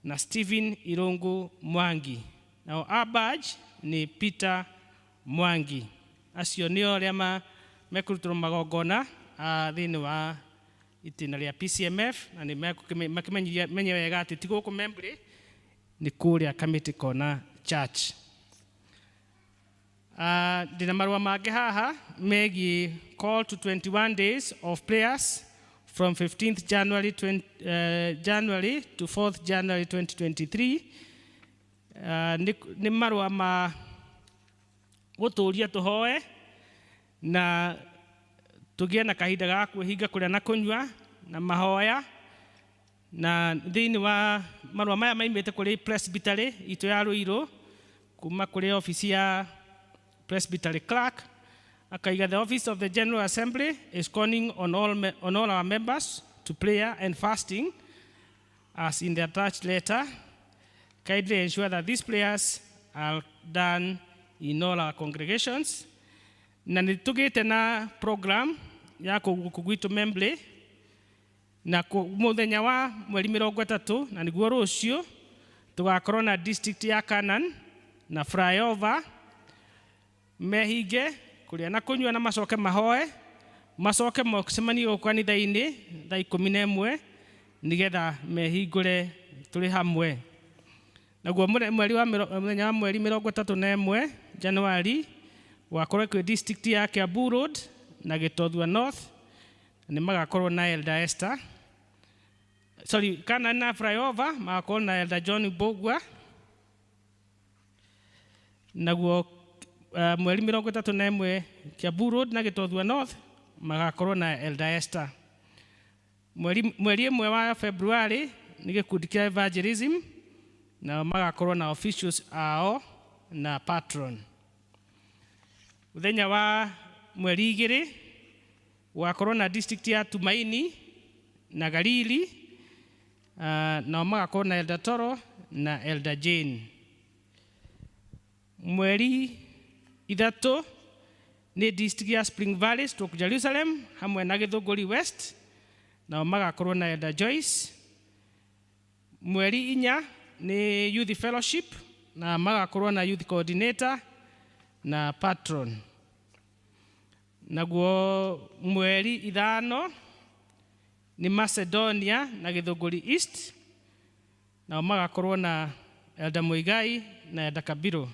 na Stephen Irungu Mwangi. Nao Abaj nĩ Peter Mwangi. Acio nĩo arĩa mekũrutĩrwo magongona thĩinĩ wa itĩna rĩa PCMF, na nĩ makĩmenye wega atĩ ti gũkũ Membley, nĩ kũrĩa Kamiti Corner Church. Ndĩna marũa mangĩ haha megiĩ call to 21 days of prayers from 15th January, January to 4th January 2023. Nĩ marũa ma gũtũũria tũhoe na tũgĩe na kahinda ga kwĩhinga kũrĩa na kũnyua na mahoya. Na thĩinĩ wa marũa maya maimĩte kũrĩ presbytery itũ ya Ruiru, kuma kũrĩ obici ya Presbytery Clerk, akaiga, the office of the General Assembly is calling on all our members to prayer and fasting as in the attached letter. Kindly ensure that these prayers are done in all our congregations. Na nĩ tũgĩte na program ya gũkũ gwitũ Membley, na mũthenya wa mweri 30, na nĩguo rũciũ, tũgakorwo na district ya Canaan na flyover mehinge kũrĩa na kũnyua na macoke mahoe, macoke macemanie gũkũ kanitha-inĩ thaa 11 nĩgetha mehingũre tũrĩ hamwe. Naguo mweri wa mũthenya wa mweri 31 Januari gwakorwo kwĩ district ya Kiambu Road na Gĩtothua North, nĩ magakorwo na Elder Esther, sorry, kana na flyover magakorwo na Elder John Mbugua. Naguo mweri 31 Kiambu Road na Gĩtothua North magakorwo na Elder Esther. Mweri 1 wa February nĩ gĩkundi kĩa evangelism, na magakorwo na officials ao na patron. Mũthenya wa mweri 2 gwakorwo na district ya Tumaini na Galili, na magakorwo na Elder Toro na Elder Jane. Mweri 3 nĩ district ya Spring Valley stroke Jerusalem hamwe na Githũngũri West, Nao magakorwo na Elder Joyce. Mweri 4 nĩ Youth Fellowship na magakorwo na Youth Coordinator na Patron. Naguo mweri 5 nĩ Macedonia na Githũngũri East, nao magakorwo na Elder Muigai na Elder Kabiru.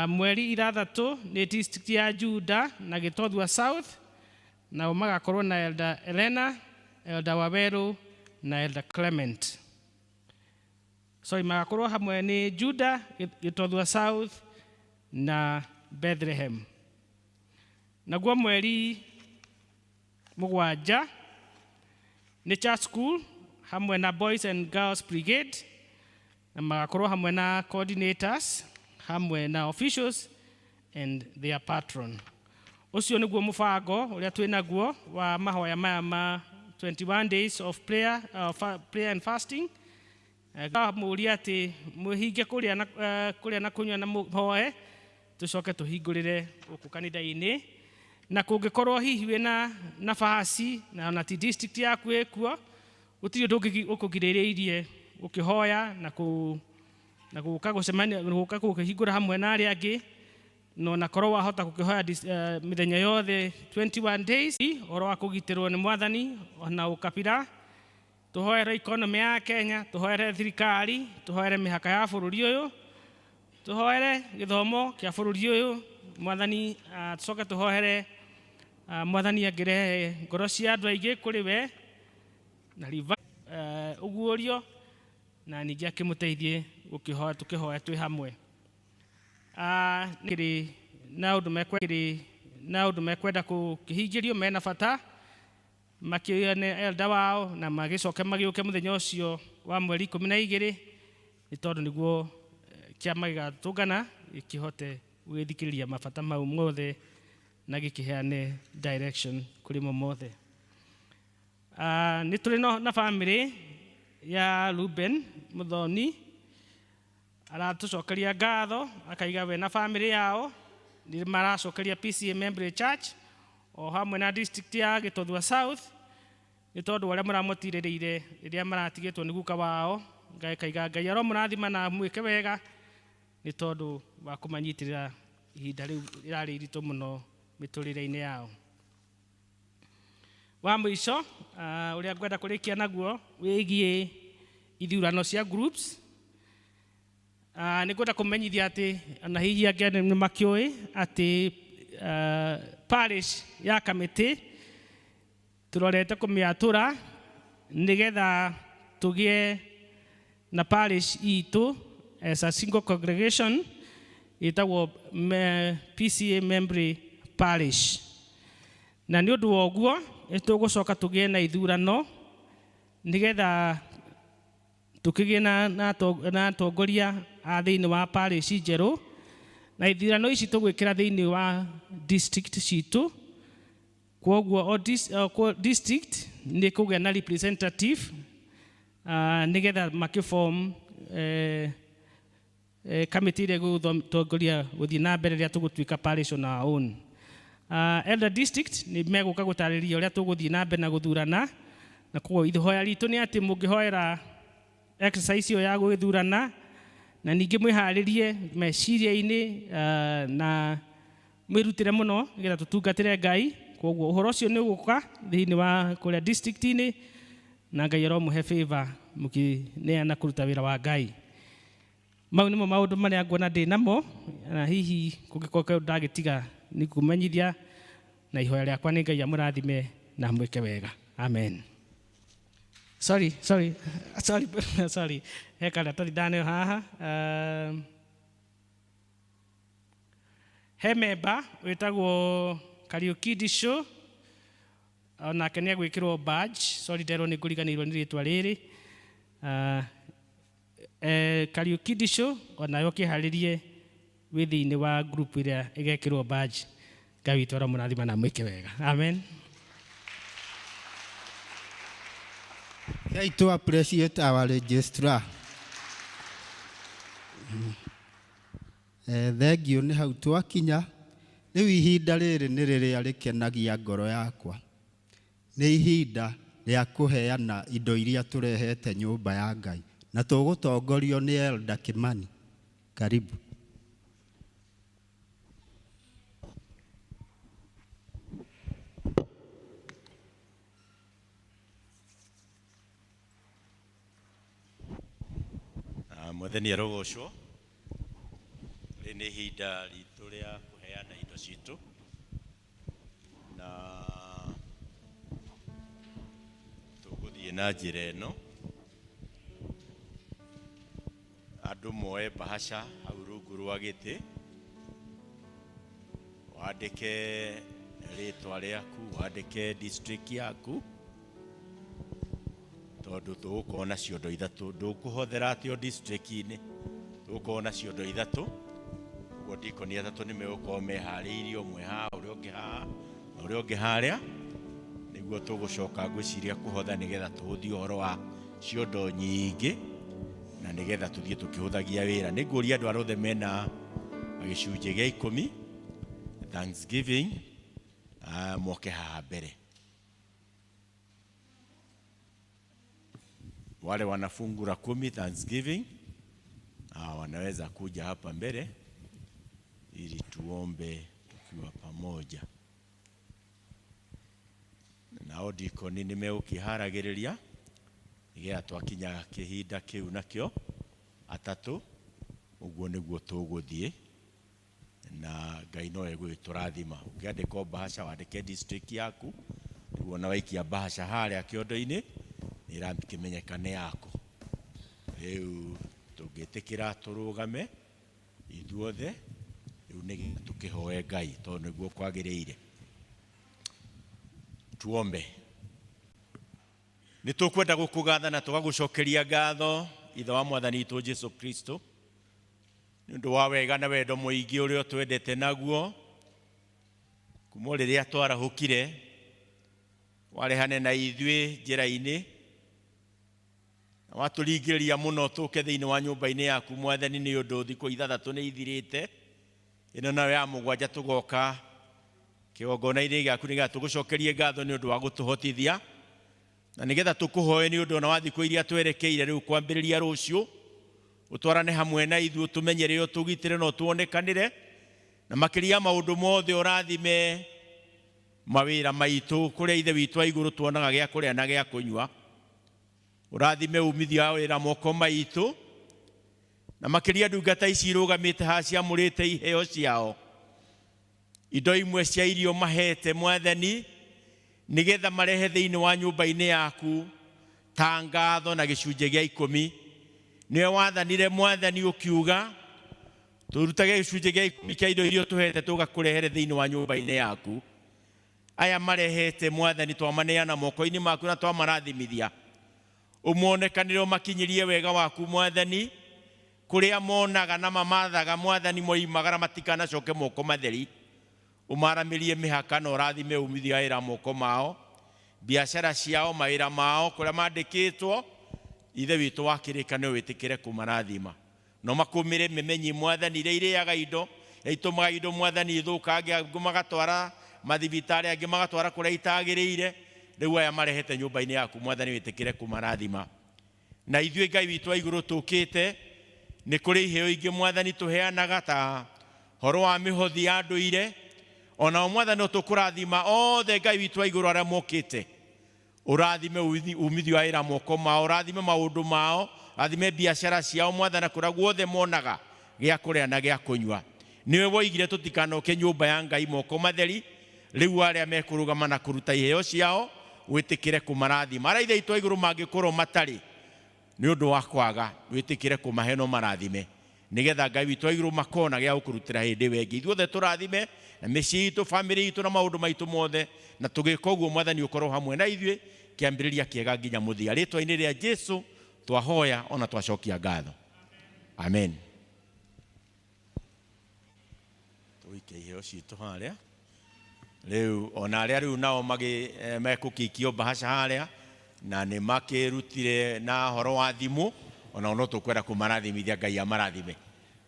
Mweri 6 nĩ district ya Juda na Gĩtothua South, nao magakorwo na Elder Elena, Elder Waweru na Elder Clement. Sorry, magakorwo hamwe nĩ Juda, Gĩtothua South na Bethlehem. Naguo mweri 7 nĩ Church School hamwe na Boys and Girls Brigade, na magakorwo hamwe na coordinators hamwe na officials and their patron. Ũcio nĩguo mũbango ũrĩa twĩ naguo wa mahoya maya ma 21 days of prayer, prayer and fasting. Mũria atĩ mwĩhinge kũrĩa na kũnyua na mũhoe, tũcoke tũhingũrĩre gũkũ kanitha-inĩ. Na kũngĩkorwo hihi wĩna nafasi na ona ti district yaku ĩkuo, gũtirĩ ũndũ ũkũgirĩrĩirie ũkĩhoya na gũka gũcemania, gũka gũkĩhingũra hamwe na arĩa angĩ, no na korwo wahota gũkĩhoya mĩthenya yothe 21 days ũhoro wa kũgitĩrwo nĩ Mwathani ona ũkabira. Tũhoere economy ya Kenya, tũhoere thirikari, tũhoere mĩhaka ya bũrũri ũyũ, tũhoere gĩthomo kĩa bũrũri ũyũ Mwathani, tũcoke tũhoere Mwathani angĩrehe ngoro cia andũ aingĩ kũrĩ we na ũguũrio, na ningĩ akĩmũteithie gũkĩhoya tũkĩhoya twĩ hamwe. Nĩ na ũndũ mekwenda kũkĩhingĩrio mena bata makĩone elder wao na magĩcoke magĩũke mũthenya ũcio wa mweri 12, nĩ tondũ nĩguo kĩama gĩgatũngana gĩkĩhote gũgĩthikĩrĩria mabata mau mothe na gĩkĩheane direction kũrĩ mo mothe. Nĩ tũrĩ na family ya Ruben Muthoni, aratũcokeria ngatho akaiga we na family yao nĩ maracokeria PCEA Membre Church o hamwe na district ya Gĩtothua South nĩ tondũ arĩa mũramũtirĩrĩire rĩrĩa maratigĩtwo nĩ guka wao. Ngai kaiga Ngai aromũrathima na mwĩke wega nĩ tondũ wa kũmanyitĩrĩra ihinda rĩu rĩrarĩ iritũ mũno mĩtũrĩre-inĩ yao. Wa mũico ũrĩa ngwenda kũrĩkia naguo wĩgiĩ ithurano cia groups. Nĩ ngwenda kũmenyithia atĩ ona hihi angĩ nĩ makĩũĩ atĩ parish ya Kamĩtĩ tũrorete kũmĩatũra nĩgetha tũgĩe na parish itũ as a single congregation ĩtagwo PCEA Membre Parish. Na nĩ ũndũ wa ũguo nĩ tũgũcoka tũgĩe na ithurano nĩgetha tũkĩgĩe na atongoria a thĩinĩ wa parish njerũ, na ithurano ici tũgwĩkĩra thĩinĩ wa district citũ. Kwoguo o district nĩ kũgĩa na representative nĩgetha makĩform kamĩtĩ ĩrĩa ĩgũtongoria gũthiĩ na mbere rĩrĩa tũgũtuĩka parish on our own. Elder district nĩ megũka gũtarĩria ũrĩa tũgũthiĩ na mbere na gũthurana, na koguo ihoya ritũ nĩ atĩ mũngĩhoera exercise ĩyo ya gũgĩthurana na ningĩ mwĩharĩrie meciria-inĩ na mwĩrutĩre mũno nĩgetha tũtungatĩre Ngai. Koguo ũhoro ũcio nĩ ũgũka thĩinĩ wa kũrĩa district-inĩ, na Ngai aromũhe favor mũkĩneana kũruta wĩra wa Ngai. Mau nĩmo maũndũ marĩa nguona ndĩ namo, na hihi kũngĩkorwo kaũndũ ndagĩtiga nĩ kũmenyithia, na ihoya rĩakwa nĩ Ngai amũrathime na amwĩke wega. Amen. Sorry. He karatathi ndaneo haha. He memba wĩtagwo Kariuki Disho, onake nĩ egwĩkĩrwo badge. Sorry, nderwo nĩ ngũriganĩirwo nĩ rĩtwa rĩrĩ. Kariuki Disho onayo ũkĩharĩrie wĩ thĩinĩ wa group ĩrĩa ĩgekĩrwo badge. Ngai witũ aromũrathima na amwĩke wega. Amen. Hey, to appreciate our registrar. Thengiũ nĩ hau twakinya. Rĩu ihinda rĩrĩ nĩ rĩrĩa rĩkenagia ngoro yakwa. Nĩ ihinda rĩa kũheana indo iria tũrehete nyũmba ya Ngai, na tũgũtongorio nĩ Elder Kimani. Karibu. Mwathani arogocwo. Rĩ nĩ ihinda ritũ rĩa kũheana indo citũ, na tũgũthiĩ na njĩra ĩno. Andũ moe bahasha hau rungu rwa gĩtĩ, wandĩke rĩtwa rĩaku, wandĩke district yaku, tondũ tũgũkorwo na ciondo ithatũ. Ndũkũhothera atĩ o district-inĩ, tũgũkorwo na ciondo ithatũ. Ũguo ndikoni atatũ nĩ megũkorwo meharĩirie, ũmwe haha, ũrĩa ũngĩ haha, na ũrĩa ũngĩ harĩa, nĩguo tũgũcoka ngwĩciria kũhotha, nĩgetha tũhũthie ũhoro wa ciondo nyingĩ, na nĩgetha tũthiĩ tũkĩhũthagia wĩra. Nĩ ngũria andũ arĩa othe mena gĩcunjĩ gĩa 10 Thanksgiving, moke haha mbere. Wale wana fungu la 10 Thanksgiving, wanaweza kuja hapa mbele ili tuombe tukiwa pamoja. Nao dikoni nĩ megũkĩharagĩrĩria nĩgetha twakinya kĩhinda kĩu nakĩo atatũ, ũguo nĩguo tũgũthiĩ, na Ngai no egũgĩtũrathima. Ũngĩandĩka bahasha, wandĩke district yaku, nĩguo ona waikia bahasha harĩa kĩondo-inĩ nĩ ĩrakĩmenyeka nĩ yaku. Rĩu tũngĩtĩkĩra tũrũgame ithuothe, rĩu nĩ tũkĩhoe Ngai tondũ nĩguo kwagĩrĩire. Tuombe. Nĩ tũkwenda gũkũgatha na tũgagũcokeria ngatho, Ithe wa Mwathani witũ Jesu Kristo, nĩ ũndũ wa wega na wendo mũingĩ ũrĩa ũtwendete naguo. Kuma rĩrĩa twarahũkire, warehane na ithuĩ njĩra-inĩ, na watũringĩrĩria mũno tũke thĩinĩ wa nyũmba-inĩ yaku Mwathani, nĩ ũndũ thikũ 6 nĩ ithirĩte, ĩno nayo ya 7 tũgoka kĩgongona-inĩ gĩaku, nĩgetha tũgũcokerie ngatho nĩ ũndũ wa gũtũhotithia, na nĩgetha tũkũhoe nĩ ũndũ ona wa thikũ iria twerekeire rĩu kwambĩrĩria rũciũ, ũtwarane hamwe na ithuĩ, ũtũmenyerere, ũtũgitĩre na ũtuonekanĩre, na makĩria maũndũ mothe ũrathime mawĩra maitũ kũrĩa Ithe witũ wa igũrũ tuonaga gĩa kũrĩa na gĩa kũnyua. Ũrathime umithio wa wĩra moko maitũ, na makĩria ndungata ici irũgamĩte haha ciamũrĩte iheo ciao, indo imwe cia irio mahete Mwathani, nĩgetha marehe thĩinĩ wa nyũmba-inĩ yaku ta ngatho na gĩcunjĩ gĩa 10. Nĩwe wathanire Mwathani ũkiuga tũrutage gĩcunjĩ gĩa 10 kĩa indo iria ũtũhete tũgakũrehere thĩinĩ wa nyũmba-inĩ yaku. Aya marehete Mwathani twamaneana moko-inĩ maku na twamarathimithia, ũmonekanĩre ũmakinyĩrie wega waku Mwathani, kũrĩa monaga na mamathaga Mwathani moimagara matikanacoke moko matheri. Ũmaramĩrie mĩhaka na ũrathime umithio wa wĩra moko mao, biacara ciao, mawĩra mao, kũrĩa mandĩkĩtwo. Ithe witũ wa kĩrĩkanĩro wĩtĩkĩre kũmarathima, no makũmĩre mĩmenyi Mwathani iria irĩaga indo, itũmaga indo Mwathani ithũkange, angĩ magatwara mathibitarĩ, angĩ magatwara kũrĩa itagĩrĩire. Rĩu aya marehete nyũmba-inĩ yaku Mwathani wĩtĩkĩre kũmarathima. Na ithuĩ Ngai witũ wa igũrũ tũkĩte, nĩ kũrĩ iheo ingĩ Mwathani tũheanaga ta horo wa mĩhothi ya ndũire, onao Mwathani no tũkũrathima othe Ngai witũ wa igũrũ arĩa mokĩte. Ũrathime umithio wa wĩra moko mao, ũrathime maũndũ mao, ũrathime biacara ciao Mwathani, kũrĩa guothe monaga gĩa kũrĩa na gĩa kũnyua. Nĩwe woigire tũtikanoke nyũmba ya Ngai moko matheri. Rĩu arĩa mekũrũgama na kũruta iheo ciao, wĩtĩkĩre kũmarathima. Arĩa Ithe witũ wa igũrũ mangĩkorwo matarĩ nĩ ũndũ wa kwaga, wĩtĩkĩre kũmahe no marathime, nĩgetha Ngai witũ wa igũrũ makona gĩa gũkũrutĩra hĩndĩ ĩyo ĩngĩ. Ithuothe tũrathime na mĩciĩ itũ, bamĩrĩ itũ na maũndũ maitũ mothe, na tũgĩka ũguo Mwathani ũkorwo hamwe na ithuĩ kĩambĩrĩria kĩega nginya mũthia. Rĩtwa-inĩ rĩa Jesu twahoya ona twacokia ngatho, amen. Tũikie iheo citũ harĩa rĩu, ona arĩa rĩu nao mekũkikio bahasha harĩa, na nĩ makĩrutire na horo wa thimũ, ona no tũkwenda kũmarathimithia Ngai amarathime.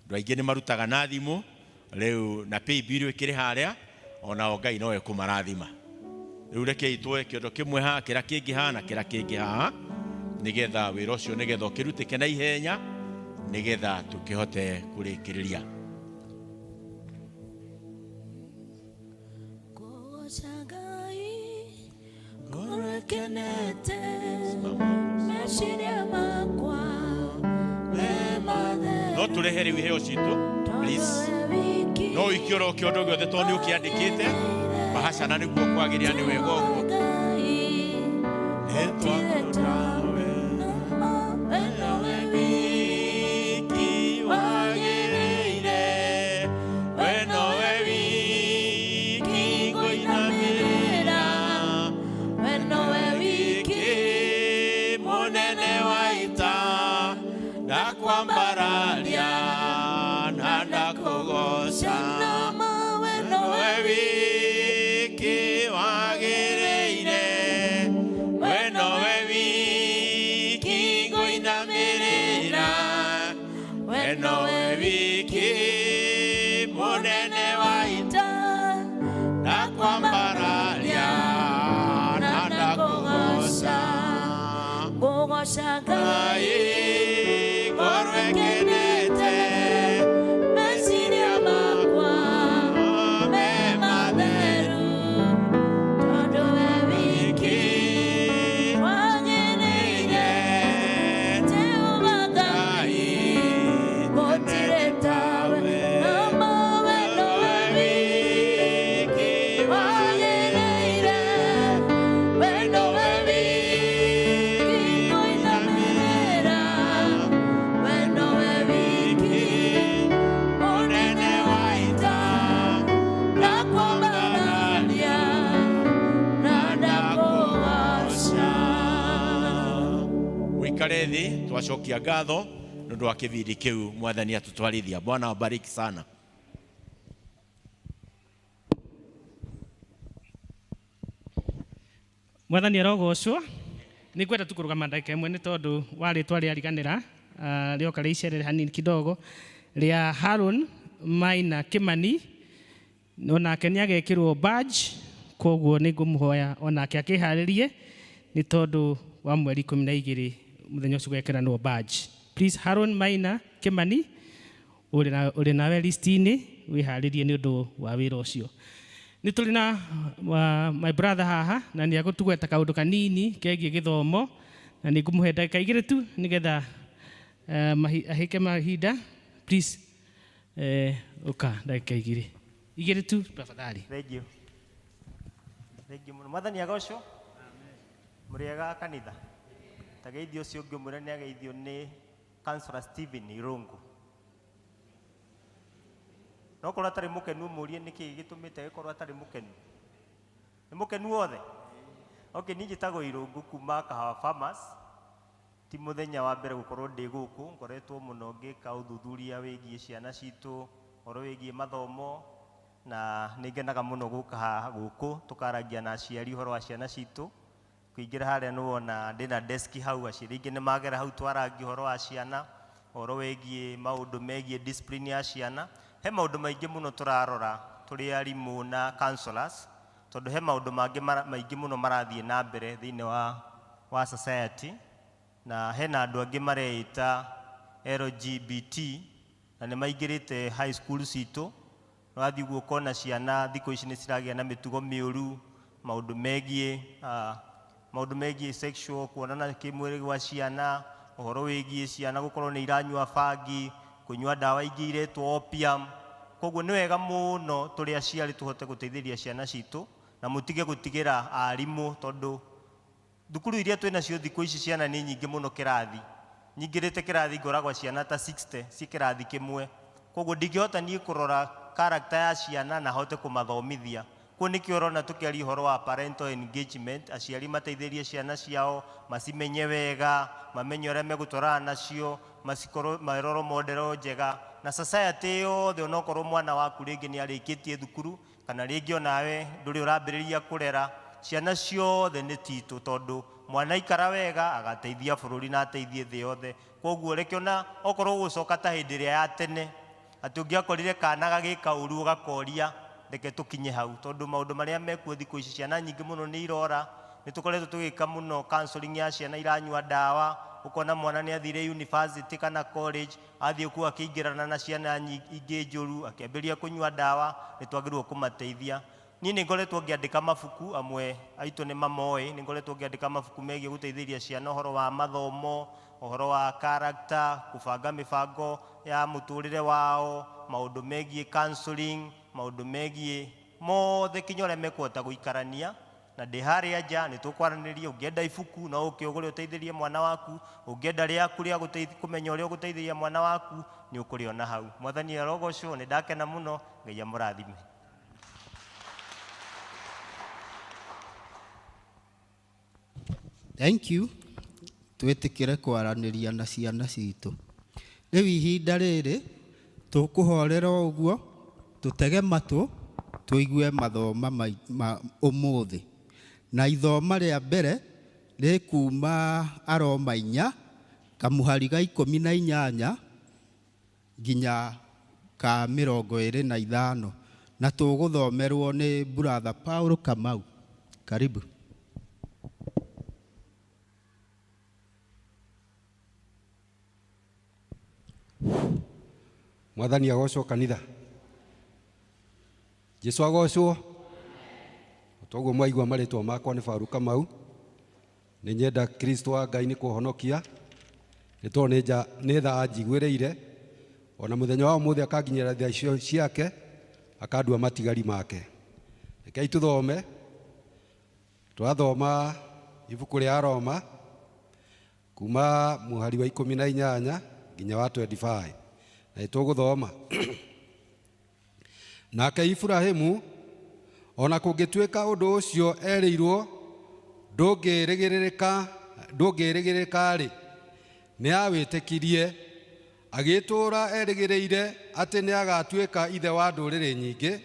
Andũ aingĩ nĩ marutaga na thimũ rĩu, na pay bill ĩkĩrĩ harĩa, onao Ngai no ekũmarathima. Rĩu rekei tuoe kĩondo kĩmwe haha, kĩrĩa kĩngĩ haha na kĩrĩa kĩngĩ haha, nĩgetha wĩra ũcio nĩgetha ũkĩrutĩke na ihenya, nĩgetha tũkĩhote kũrĩkĩrĩria. Kũgoca Ngai ngoro ĩkenete, meciria makwa me matheru. No tũrehe rĩu iheo citũ, please. No ũikie oro kĩondo gĩothe tondũ nĩ ũkĩandĩkĩte bahasha na nĩguo kwagĩrĩra nĩ wega ũguo. Wiki wagĩrĩire, we nowe wiki ngũinamĩrĩra, We nowe wiki mũnene wa ita, ndakwambararia na ndakũgoca. We nowe wiki wagĩrĩire, we nowe wiki ngũinamĩrĩra, we nowe wiki mũnene wa ita, ndakwambararia na ndakũgoca. Kũgoca Ngai ngoro ĩkenete, meciria makwa me matheru, tondũ we wiki wagĩrĩire. Jehova Ngai, gũtirĩ tawe, nama we nowe wiki wagĩrĩire, we nowe wiki ngũinamĩrĩra, we nowe wiki mũnene wa ita, ndakwambararia na ndakũgoca. Wikare thĩ, twacokia ngatho nĩ ũndũ wa kĩbindi kĩu mwathani atũtwarithia. Bwana awabariki sana. Mwathani arogocwo. Nĩ ngwenda tu kũrũgama ndagĩka ĩmwe nĩ tondũ wa rĩtwa rĩa riganĩra rĩoka rĩicerere hanini kidogo rĩa Haron Maina Kimani, onake nĩ agekĩrwo badge, koguo nĩ ngũmũhoya onake akĩharĩrie nĩ tondũ wa mweri 12 mũthenya ũcio gwekĩranwo badge. Please, Haron Maina Kimani, ũrĩ nawe list-inĩ, wĩharĩrie nĩ ũndũ wa wĩra ũcio. Nĩ tũrĩ na my brother haha na nĩ agũtugweta kaũndũ kanini kegiĩ gĩthomo, na nĩ ngũmũhe ndagĩka 2 tu nĩgetha ahĩke mahinda. Please, ũka ndagĩka 2 tu tafadhali. Thank you. Thank you mũno. Mwathani agocwo. Mũrĩega kanitha. Tageithio ũcio ũngĩ ũmwĩre nĩ ageithio nĩ Councillor Stephen Irungu. No korwo atarĩ mũkenu ũmũrie nĩkĩ gĩtũmĩte agĩkorwo atarĩ mũkenu. Nĩ mũkenu wothe? Okay, niĩ njĩtagwo Irungu kuma Kahawa Farmers. Ti mũthenya wa mbere gũkorwo ndĩ gũkũ, ngoretwo mũno ngĩka ũthuthuria wĩgiĩ ciana citũ, ũhoro wĩgiĩ mathomo, na nĩ ngenaga mũno gũka haha gũkũ tũkaragia na aciari ũhoro wa ciana citũ. Kũingĩra harĩa nĩ wona ndĩna deski hau, aciari aingĩ nĩ magera hau twarangia ũhoro wa ciana, ũhoro wĩgiĩ maũndũ megiĩ discipline ya ciana. He maũndũ maingĩ mũno tũrarora tũrĩ arimũ na counselors, tondũ he maũndũ mangĩ maingĩ mũno marathiĩ na mbere thĩinĩ wa society, na hena andũ angĩ mareĩta LGBT na nĩ maingĩrĩte high school citũ. Wathiĩ ũguo ũkona ciana thikũ ici nĩ ciragĩa na mĩtugo mĩũru, maũndũ megiĩ sexual, kuonana kĩmwĩrĩ gwa ciana, ũhoro wĩgiĩ ciana gũkorwo nĩ iranyua bangi, kũnyua ndawa ingĩ iretwo opium. Koguo nĩ wega mũno tũrĩ aciari tũhote gũteithĩrĩria ciana citũ na mũtige gũtigĩra arimũ, tondũ thukuru iria twĩ nacio thikũ ici ciana nĩ nyingĩ mũno kĩrathi. Nyingĩrĩte kĩrathi ngoragwo ciana ta 60 ci kĩrathi kĩmwe. Koguo ndingĩhota niĩ kũrora character ya ciana na hote kũmathomithia. Kũu nĩkĩo ũrona tũkĩaria ũhoro wa parental engagement, aciari mateithĩrĩrie ciana ciao, macimenye wega, mamenye ũrĩa megũtwarana nacio, macikorwo maroro model njega, na society yothe, onokorwo mwana waku rĩngĩ nĩ arĩkĩtie thukuru, kana rĩngĩ onawe ndũrĩ ũrambĩrĩria kũrera, ciana ciothe nĩ titũ, tondũ mwana aikara wega agateithia bũrũri na ateithie thĩ yothe. Koguo reke ona okorwo ũgũcoka ta hĩndĩ ĩrĩa ya tene, atĩ ũngĩakorire kana gagĩka ũru ũgakoria, Reke tũkinye hau, tondũ maũndũ marĩa mekuo thikũ ici, ciana nyingĩ mũno nĩ irora. Nĩ tũkoretwo tũgĩka mũno counseling ya ciana iranyua ndawa. Ũkona mwana nĩ athire university kana college, athiĩ kuo akĩingĩrana na ciana ingĩ njũru, akĩambĩrĩria kũnyua ndawa. Nĩ twagĩrĩirwo kũmateithia. Niĩ nĩ ngoretwo ngĩandĩka mabuku, amwe aitũ nĩ mamoĩ. Nĩ ngoretwo ngĩandĩka mabuku megiĩ gũteithĩrĩria ciana ũhoro wa mathomo, ũhoro wa character, kũbanga mĩbango ya mũtũrĩre wao, maũndũ megiĩ counseling, maũndũ megiĩ mothe, kinya ũrĩa mekũhota gũikarania. Na ndĩ harĩa nja, nĩ tũkwaranĩria. Ũngĩenda ibuku, no ũke ũgũre ũteithĩrie mwana waku. Ũngĩenda rĩaku rĩa kũmenya ũrĩa ũgũteithĩria mwana waku, nĩ ũkũrĩona hau. Mwathani arogocwo. Nĩ ndakena mũno. Ngai amũrathime. Thank you. Twĩtĩkĩre kwaranĩria na ciana citũ. Rĩu ihinda rĩrĩ tũkũhorera o ũguo, tũtege matũ tũigue mathoma ma ũmũthĩ. Na ithoma rĩa mbere rĩkuma Aroma 4 kamũhari ga 18 nginya ka 25, na tũgũthomerwo nĩ Brother Paul Kamau. Karibu. Mwathani agocwo kanitha. Jesu agocwo. Toguo mwaigua marĩtwa makwa nĩ Faru Kamau. Nĩ nyenda Kristo wa Ngai nĩ kũhonokia. Nĩ tondũ nĩ tha anjiguĩrĩire. Ona mũthenya wa ũmũthĩ akanginyĩra tha icio ciake, akandua matigari make. Rekei tũthome. Twathoma ibuku rĩa Roma kuma mũhari wa 18 nginya wa 25. Na tũgũthoma. Nake Ibrahimu, ona kũngĩtuĩka ũndũ ũcio erĩirwo ndũngĩrĩgĩrĩka-rĩ, nĩawĩtĩkirie, agĩtũũra erĩgĩrĩire atĩ nĩagatuĩka ithe wa ndũrĩrĩ nyingĩ,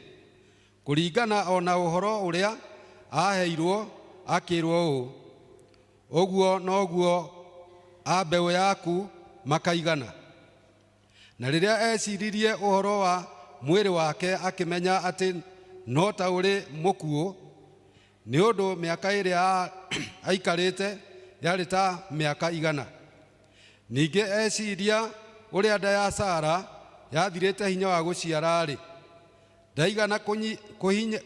kũringana ona ũhoro ũrĩa aheirwo akĩrwo ũũ, ũguo noguo a mbeũ yaku makaigana. Na rĩrĩa eciririe ũhoro wa mwĩrĩ wake, akĩmenya atĩ no ta ũrĩ mũkuũ, nĩ ũndũ mĩaka ĩrĩa aikarĩte yarĩ ta mĩaka 100. Ningĩ eciria ũrĩa nda ya Sara yathirĩte hinya wa gũciara-rĩ, ndaigana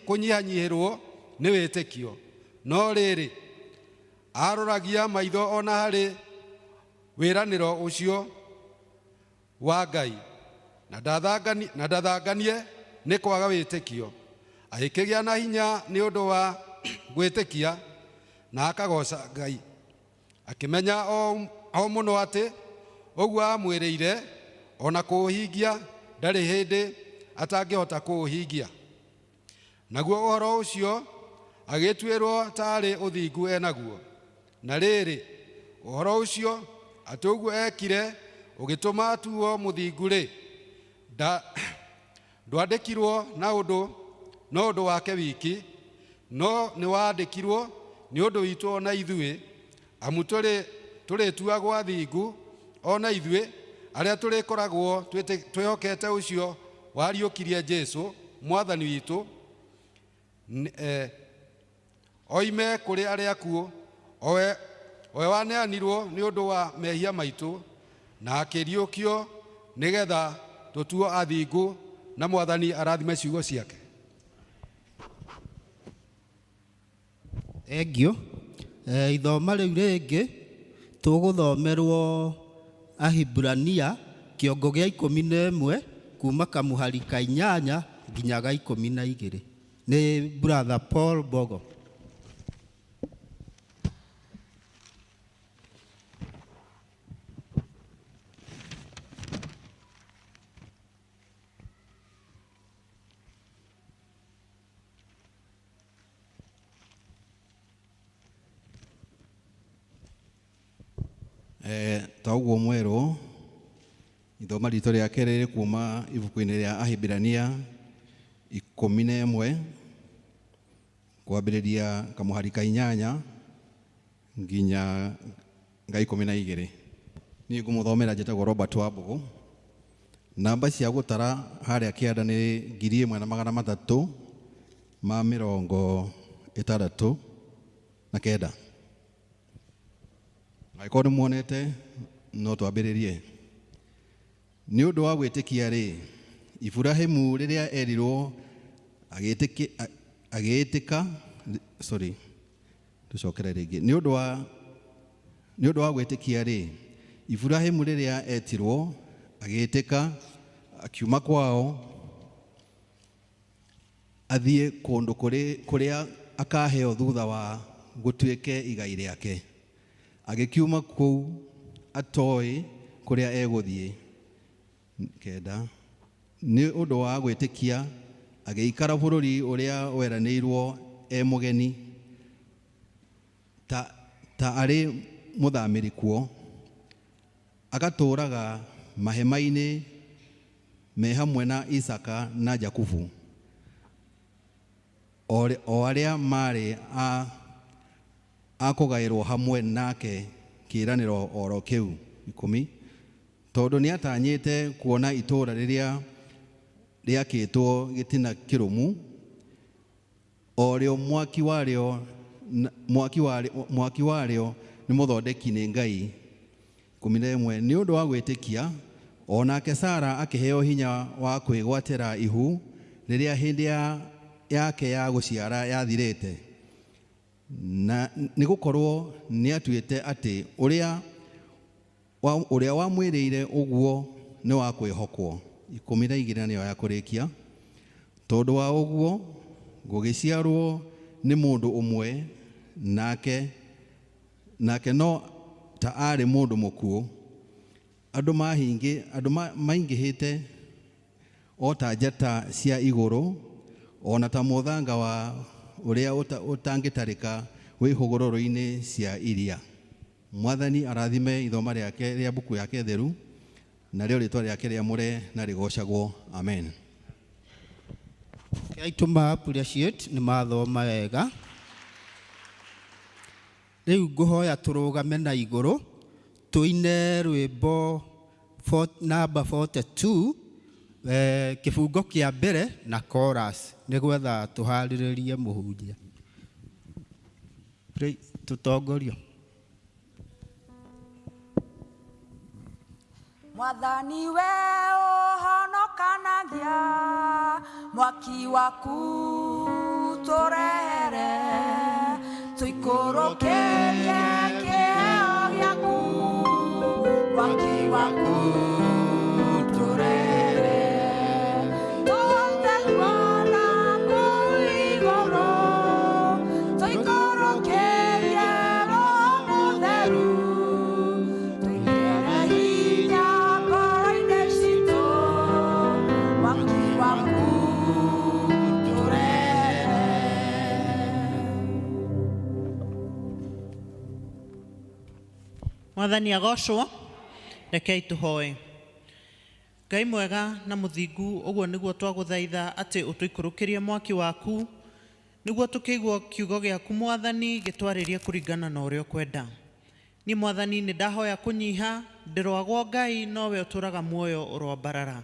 kũnyihanyihĩrwo nĩ wĩtĩkio. No rĩrĩ, aroragia maitho ona harĩ wĩranĩro ũcio wa Ngai, na ndathanganie nĩ kwaga wĩtĩkio. Agĩkĩgĩa na hinya nĩ ũndũ wa gwĩtĩkia, na akagoca Ngai, akĩmenya o mũno atĩ ũguo amwĩrĩire ona kũũhingia ndarĩ hĩndĩ atangĩhota kũũhingia. Naguo ũhoro ũcio agĩtuĩrwo taarĩ ũthingu enaguo. Na rĩrĩ, ũhoro ũcio atĩ ũguo ekire ũgĩtũma atuo mũthingu-rĩ, ndwandĩkirwo na ũndũ no ũndũ wake wiki, no nĩwandĩkirwo nĩ ũndũ witũ ona ithuĩ, amu tũrĩtuagwo athingu ona ithuĩ arĩa tũrĩkoragwo twĩhokete ũcio wariũkirie Jesũ Mwathani witũ, oime kũrĩ arĩa akuũ, owe waneanirwo nĩ ũndũ wa mehia maitũ, na akĩriũkio nĩgetha tũtuo athingu, na Mwathani arathime ciugo ciake. Thank you. Ithoma rĩu rĩngĩ tũgũthomerwo Ahibrania kĩongo gĩa 11 kuma kamũhari ka 8 nginya ga 12. Nĩ Brother Paul Bogo. Ta ũguo mwerũ, ithoma ritũ rĩa kerĩ rĩ kuma ibuku-inĩ rĩa Ahibirania 11 kwambĩrĩria kamũhari ka 8 nginya ga 12. Niĩ ngũmũthomera njĩtagwo Robert Wambũgũ. Namba cia gũtara harĩa kĩanda nĩ 1325. Ma 69. Angĩkorwo nĩ muonete no twambĩrĩrie. Nĩ ũndũ wa gwĩtĩkia rĩ, Iburahĩmu rĩrĩa erirwo agĩĩtĩka, sorry, tũcokere rĩngĩ. Nĩ ũndũ wa gwĩtĩkia rĩ, Iburahĩmu rĩrĩa etirwo agĩĩtĩka, akiuma kwao athiĩ kũndũ kũrĩa akaheo thutha wa gũtuĩke igai rĩake. Agĩkiuma kũu atoĩ kũrĩa egũthiĩ. 9. Nĩ ũndũ wa gwĩtĩkia agĩikara bũrũri ũrĩa weranĩirwo e mũgeni, ta arĩ mũthamĩri kuo, agatũũraga mahema-inĩ me hamwe na Isaka na Jakubu, o arĩa maarĩ a kũgaĩrwo hamwe nake kĩĩranĩro oro kĩu. 10. Tondũ nĩatanyĩte kuona itũũra rĩrĩa rĩakĩtwo gĩtina kĩrũmu, o rĩo mwaki warĩo nĩ mũthondeki nĩ Ngai. 11. Nĩ ũndũ wa gwĩtĩkia o nake Sara akĩheo hinya wa kwĩgwatĩra ihu rĩrĩa hĩndĩ yake ya gũciara yathirĩte, na nĩ gũkorwo nĩatuĩte atĩ ũrĩa wamwĩrĩire ũguo nĩ wa kwĩhokwo. 12 nĩyo ya kũrĩkia. Tondũ wa ũguo gũgĩciarwo nĩ mũndũ ũmwe, nake no ta arĩ mũndũ mũkuũ, andũ maingĩhĩte o ta njata cia igũrũ, o na ta mũthanga wa ũrĩa ũtangĩtarĩka wĩ hũgũrũrũ-inĩ cia iria. Mwathani arathime ithoma rĩake rĩa mbuku yake theru, narĩo rĩtwa rĩake rĩamũre na rĩgocagwo. Amen. Kei tũma appreciate nĩ mathoma wega. Rĩu ngũhoya tũrũgame na igũrũ tũine rwĩmbo namba 42, kĩbungo kĩa mbere na chorus, nĩgetha tũharĩrĩrie mũhunjia. Tũtongorio. Mwathani we ũhonokanagia, mwaki waku tũrehere, tũikũrũkĩrie kĩheo gĩaku, mwaki waku tũrehere, tũhote kuona kũu igũrũ, tũikũrũkĩrie Roho Mũtheru, tũingĩre hinya ngoro-inĩ citũ, mwaki waku tũrehere. Mwathani agocwo. Rekei tũhoe. Ngai mwega na mũthingu, ũguo nĩguo twagũthaitha atĩ ũtũikũrũkĩrie mwaki waku, nĩguo tũkĩigua kiugo gĩaku Mwathani gĩtwarĩrie kũringana na ũrĩa ũkwenda. Niĩ Mwathani nĩ ndahoya kũnyiha, ndĩroagwo Ngai nowe ũtũraga muoyo ũroambarara.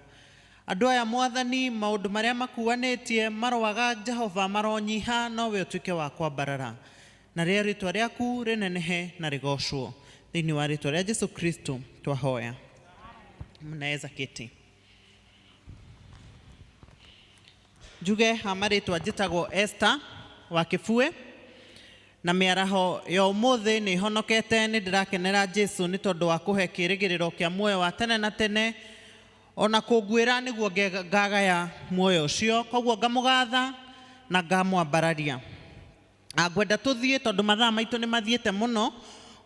Andũ aya Mwathani maũndũ marĩa makuanĩtie maroaga Jehova maronyiha, nowe ũtuĩke wa kwambarara. Na rĩa rĩtwa rĩaku rĩnenehe na rĩgocwo. Thĩinĩ wa rĩtwa rĩa Jesu Kristo twahoya. Mnaweza keti. Njuge ha marĩtwa njĩtagwo Esther wa Kĩbue, na mĩaraho ya ũmũthĩ nĩ honokete, nĩ ndĩrakenera Jesu nĩ tondũ wa kũhe kĩĩrĩgĩrĩro kĩa muoyo wa tene na tene, ona kũnguĩra nĩguo ngagaya muoyo ũcio, koguo ngamũgatha na ngamwambararia. Ngwenda tũthiĩ tondũ mathaa maitũ nĩ mathiĩte mũno,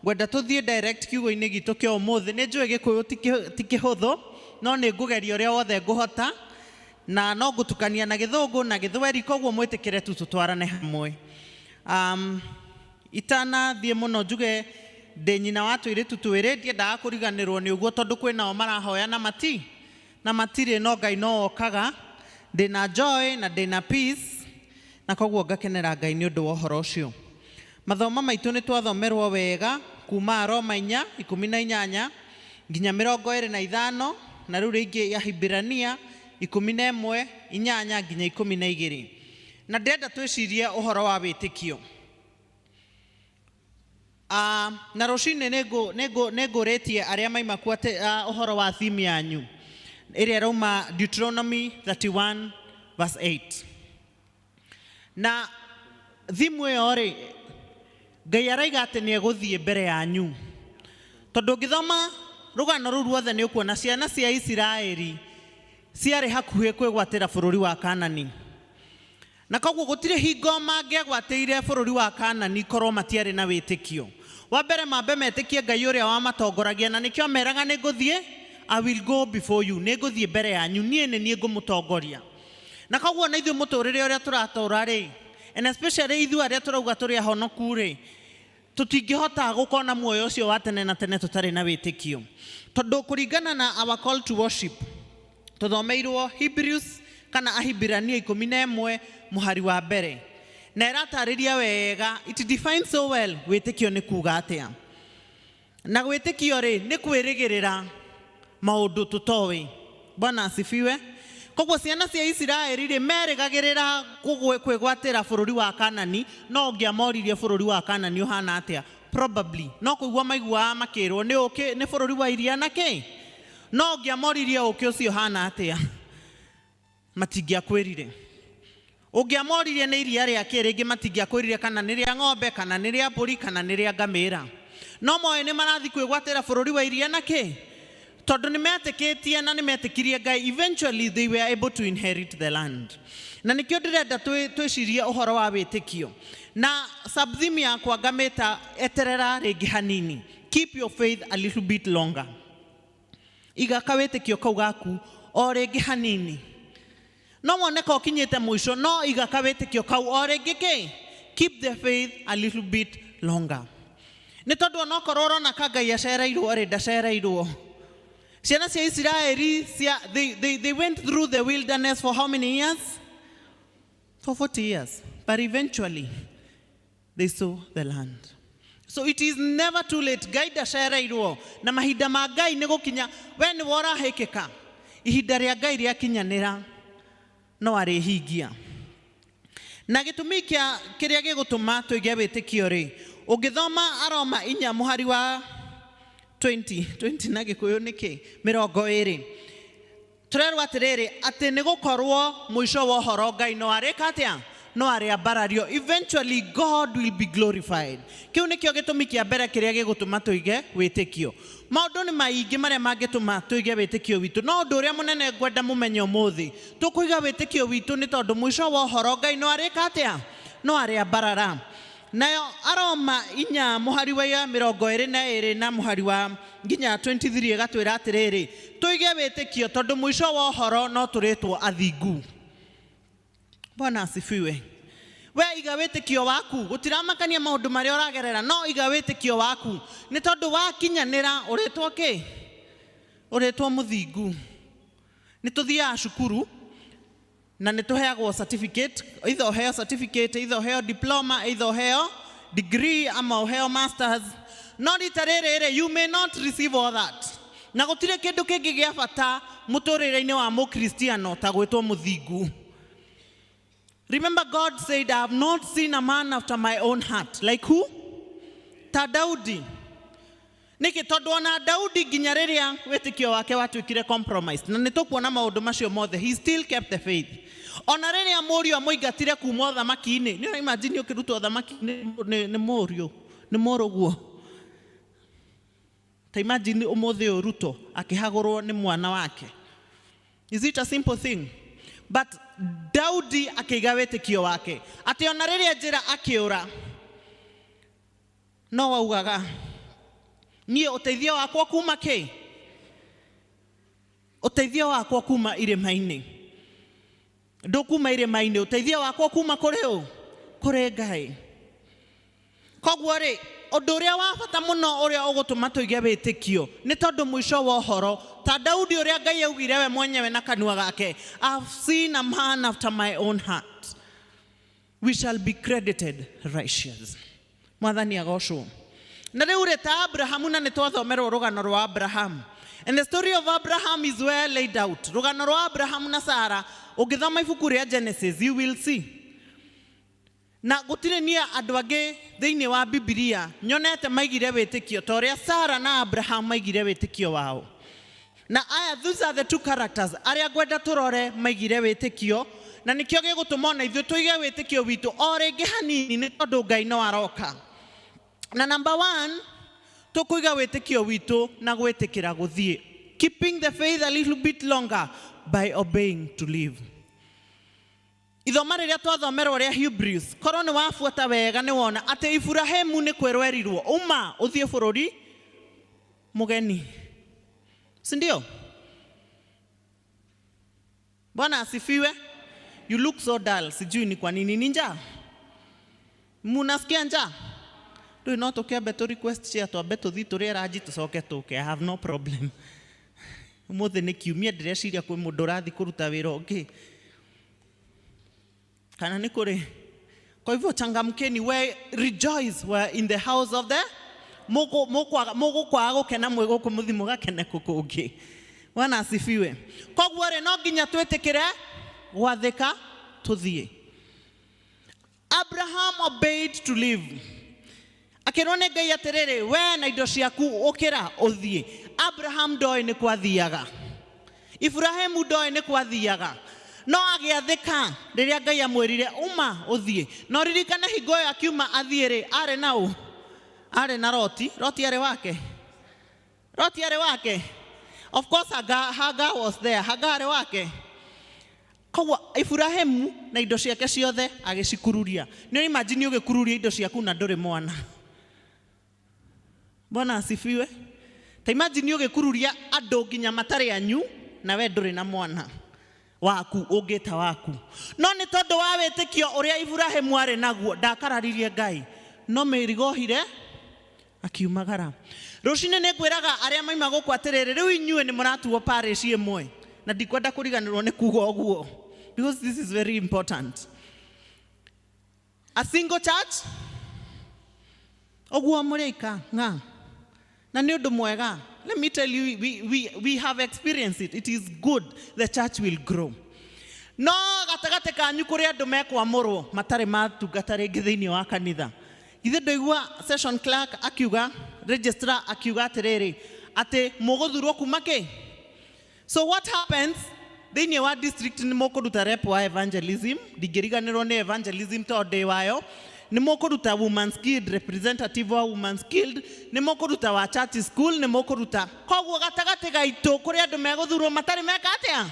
ngwenda tũthiĩ direct kiugo-inĩ gitũ kĩa ũmũthĩ. Nĩ njũĩ Gĩkũyũ ti kĩhũthũ, no nĩ ngũgeria ũrĩa wothe ngũhota, na no ngũtukania na Gĩthũngũ na Gĩthweri, koguo mwĩtĩkĩre tu tũtwarane hamwe. Itanathiĩ mũno njuge ndĩ nyina wa tũirĩtu twĩrĩ, ndiendaga kũriganĩrwo nĩ ũguo tondũ kwĩnao marahoya na matirĩ, no Ngai no okaga. Ndĩna joy na ndĩna peace, na koguo ngakenera Ngai nĩ ũndũ wa ũhoro ũcio. Mathomo maitũ nĩ twathomerwo wega kuma Roma 4:18 nginya 25, na rĩu rĩngĩ ya Hibirania 11:8 nginya 12. Na ndĩrenda twĩcirie ũhoro wa wĩtĩkio. Na rũcinĩ nĩngũrĩtie arĩa maima kuo atĩ ũhoro wa theme yanyu ĩrĩa ĩrauma Deuteronomy 31 verse 8. Na theme ĩyo rĩ, Ngai araiga atĩ nĩ egũthiĩ mbere yanyu. Tondũ ũngĩthoma rũgano rũu ruothe nĩ ũkuona ciana cia Isiraeli ciarĩ hakuhĩ kwĩgwatĩra bũrũri wa Kanani. Na koguo gũtirĩ hingo mangĩagwatĩire bũrũri wa Kanani korwo matiarĩ na wĩtĩkio. Wa mbere mambe metĩkie Ngai ũrĩa wamatongoragia, na nĩkĩo meraga nĩ ngũthiĩ, I will go before you, nĩ ngũthiĩ mbere yanyu, niĩ nĩ niĩ ngũmũtongoria. Na koguo na ithuĩ mũtũrĩre ũrĩa tũratũra rĩ, and especially ithuĩ arĩa tũrauga tũrĩ ahonoku rĩ, tũtingĩhota gũkona muoyo ũcio wa tene na tene tũtarĩ na wĩtĩkio. Tondũ kũringana na our call to worship, tũthomeirwo Hebrews kana Ahibirania 11 mũhari wa mbere. Na ĩratarĩria wega, it defines so well wĩtĩkio nĩ kuga atĩa. Na gwĩtĩkio rĩ, nĩ kwĩrĩgĩrĩra maũndũ tũtoĩ. Bwana asifiwe. Koguo ciana cia Isiraeli rĩ, merĩgagĩrĩra kwĩgwatĩra bũrũri wa Kanani, no ũngĩamoririe bũrũri wa Kanani ũhana atĩa? Probably. No kũigua maiguaga makĩrwo nĩ ũkĩ, nĩ bũrũri wa iria na kĩ? No ũngĩamoririe ũkĩ ũcio ũhana atĩa? Matingĩakwĩrire. Ũngĩamoririe nĩ iria rĩa kĩ, rĩngĩ matingĩakwĩrire kana nĩ rĩa ng'ombe, kana nĩ rĩa mbũri, kana nĩ rĩa ngamĩra. No moĩ nĩ marathiĩ kwĩgwatĩra bũrũri wa iria na kĩ? Tondũ nĩ metĩkĩtie na nĩ metĩkirie Ngai, eventually they were able to inherit the land. Na nĩkĩo ndĩrenda twĩcirie ũhoro wa wĩtĩkio. Na sub-theme yakwa ngamĩta eterera rĩngĩ hanini. Keep your faith a little bit longer. Iga kawĩtĩkio kau gaku o rĩngĩ hanini. No wone ka ũkinyĩte mũico, no iga kawĩtĩkio kau o rĩngĩ kĩ? Keep the faith a little bit longer. Nĩ tondũ onokorwo ũrona ka Ngai acereirwo rĩ, ndacereirwo. Ciana cia Isiraeli, they went through the wilderness for how many years? For 40 years. But eventually, they saw the land. So it is never too late. Ngai ndacereirwo. Na mahinda ma Ngai nĩ gũkinya, we nĩ worahĩkĩka. Ihinda rĩa Ngai rĩakinyanĩra, no arĩhingia. Na gĩtũmi kĩa kĩrĩa gĩgũtũma tũige wĩtĩkio rĩ, ũngĩthoma Aroma 4 mũhari wa 20 na Gĩkũyũ nĩ kĩ? 20. Tũrerwo atĩrĩrĩ, atĩ nĩ gũkorwo mũico wa ũhoro Ngai no arĩka atĩa? No arĩambarario. Eventually God will be glorified. Kĩu nĩkĩo gĩtũmi kĩa mbere kĩrĩa gĩgũtũma tũige wĩtĩkio. Maũndũ nĩ maingĩ marĩa mangĩtũma tũige wĩtĩkio witũ, no ũndũ ũrĩa mũnene ngwenda mũmenye ũmũthĩ, tũkũiga wĩtĩkio witũ nĩ tondũ mũico wa ũhoro Ngai no arĩka atĩa? No arĩambarara. Nayo Aroma 4 mũhari wa 22 na mũhari wa nginya 23 ĩgatwĩra atĩrĩrĩ, tũige wĩtĩkio tondũ mũico wa ũhoro no tũrĩtwo athingu. Bwana asifiwe. We iga wĩtĩkio waku, gũtiramakania maũndũ marĩa ũragerera, no iga wĩtĩkio waku nĩ tondũ wakinyanĩra ũrĩtwo kĩ? Ũrĩtwo mũthingu. Nĩ tũthiaga cukuru na nĩ tũheagwo certificate, either ũheo certificate, either ũheo diploma, either ũheo degree ama ũheo masters. No rita rĩrĩ rĩ, you may not receive all that. Na gũtirĩ kĩndũ kĩngĩ gĩa bata mũtũrĩre-inĩ wa mũkristiano ta gwĩtwo mũthingu. Remember, God said, I have not seen a man after my own heart. Like who? Ta Daudi. Nĩkĩ? Tondũ ona Daudi nginya rĩrĩa wĩtĩkio wake watuĩkire compromised, na nĩtũkuona maũndũ macio mothe, he still kept the faith. Ona rĩrĩa mũriũ amũingatire kuma ũthamaki-inĩ, nĩ ũra imagine ũkĩrutwo ũthamaki-inĩ nĩ mũriũ, nĩ mũrũguo. Ta imagine ũmũthĩ ũyũ Ruto akĩhagũrwo nĩ mwana wake. Is it a simple thing? But Daudi akĩiga wĩtĩkio wake atĩ ona rĩrĩa njĩra akĩũra, no augaga niĩ ũteithio wakwa kuma kĩ? Ũteithio wakwa kuma irĩma-inĩ. Ndũkuma irĩma-inĩ, ũteithio wakwa kuma kũrĩ ũ? Kũrĩ Ngai. Koguo rĩ, ũndũ ũrĩa wa bata mũno ũrĩa ũgũtũma tũige wĩtĩkio nĩ tondũ mũico wa ũhoro, ta Daudi ũrĩa Ngai augire we mwenyewe na kanua gake, I've seen a man after my own heart. We shall be credited righteous. Mwathani agocwo. Na rĩu rĩ, ta Abrahamu, na nĩ twathomerwo rũgano rwa Abrahamu. And the story of Abraham is well laid out. Rũgano rwa Abrahamu na Sarah, ũngĩthoma ibuku rĩa Genesis, you will see. Na gũtirĩ niĩ andũ angĩ thĩinĩ wa Bibilia nyonete maigire wĩtĩkio ta ũrĩa Sara na Abraham maigire wĩtĩkio wao. Na aya, these are the two characters arĩa ngwenda tũrore maigire wĩtĩkio, na nĩkĩo gĩgũtũma ona ithuĩ tũige wĩtĩkio witũ o rĩngĩ hanini, nĩ tondũ Ngai no aroka. Na number one, tũkũiga wĩtĩkio witũ na gwĩtĩkĩra gũthiĩ. Keeping the faith a little bit longer by obeying to live. Ithoma rĩrĩa twathomerwo rĩa Hebrews, korwo nĩ wabuata wega nĩ wona atĩ Iburahĩmu nĩ kwĩrwo erirwo uma ũthiĩ bũrũri mũgeni, si ndio? Bwana asifiwe. You look so dull, sijui ni kwa nini. Ni njaa? Munasikia njaa? Rĩu no tũkĩambe tũ request chair, twambe tũthiĩ tũrĩe ranji tũcoke tũke. I have no problem. Ũmũthĩ nĩ kiumia, ndĩreciria kwĩ mũndũ ũrathiĩ kũruta wĩra ũngĩ kana nĩ kũrĩ. Kwa hivyo changamkeni, we rejoice, we are in the house of the mũgũkwaga gũkena mwĩ gũkũ mũthiĩ mũgakene kũ kũngĩ. Bwana asifiwe. Koguo rĩ, no nginya twĩtĩkĩre gwathĩka tũthiĩ. Abraham obeyed to live. Akĩrwo nĩ Ngai atĩrĩrĩ, we na indo ciaku ũkĩra ũthiĩ. Abraham ndoĩ nĩ kwathiaga, Ibrahimu ndoĩ nĩ kwathiaga, no agĩathĩka rĩrĩa Ngai amwĩrire uma ũthiĩ. No ririkane hingo ĩyo akiuma athiĩ rĩ, arĩ na ũ? Arĩ na Loti. Loti arĩ wake. Loti arĩ wake. Of course Hagar, Hagar was there. Hagar arĩ wake. Koguo Ibrahimu na indo ciake ciothe agĩcikururia. Nĩ imagine ũgĩkururia indo ciaku na ndũrĩ mwana. Bwana asifiwe. Ta imagine ũgĩkururia andũ nginya matarĩ anyu na we ndũrĩ na mwana waku ũngĩta waku. No nĩ tondũ wa wĩtĩkio ũrĩa Ibrahimu arĩ naguo, ndakararirie Ngai, no mĩrigo ohire akiumagara. Rũcinĩ nĩ ngwĩraga arĩa maima gũkũ atĩrĩrĩ, rĩu inyuĩ nĩ mũratuo parish ĩmwe, na ndikwenda kũriganĩrwo nĩ kuga ũguo because this is very important. A single church ũguo mũrĩka ng'a, na nĩ ũndũ mwega. Let me tell you, we have experienced it. It is good. The church will grow. No gatagatĩ kanyu kũrĩ andũ mekwamũrwo matarĩ matungata rĩngĩ thĩinĩ wa kanitha. Githĩ ndũigua session clerk akiuga, registrar akiuga atĩrĩrĩ, atĩ mũgũthurwo kuma kĩ? So what happens thĩinĩ wa district nĩ mũkũruta rep wa evangelism, ndingĩriganĩrwo nĩ evangelism tondũ ndĩ wayo. Nĩ mũkũruta Women's Guild, representative wa Women's Guild, nĩ mũkũruta wa church school, nĩ mũkũruta. Koguo gatagatĩ gaitũ kũrĩ andũ megũthurwo matarĩ meka atĩa?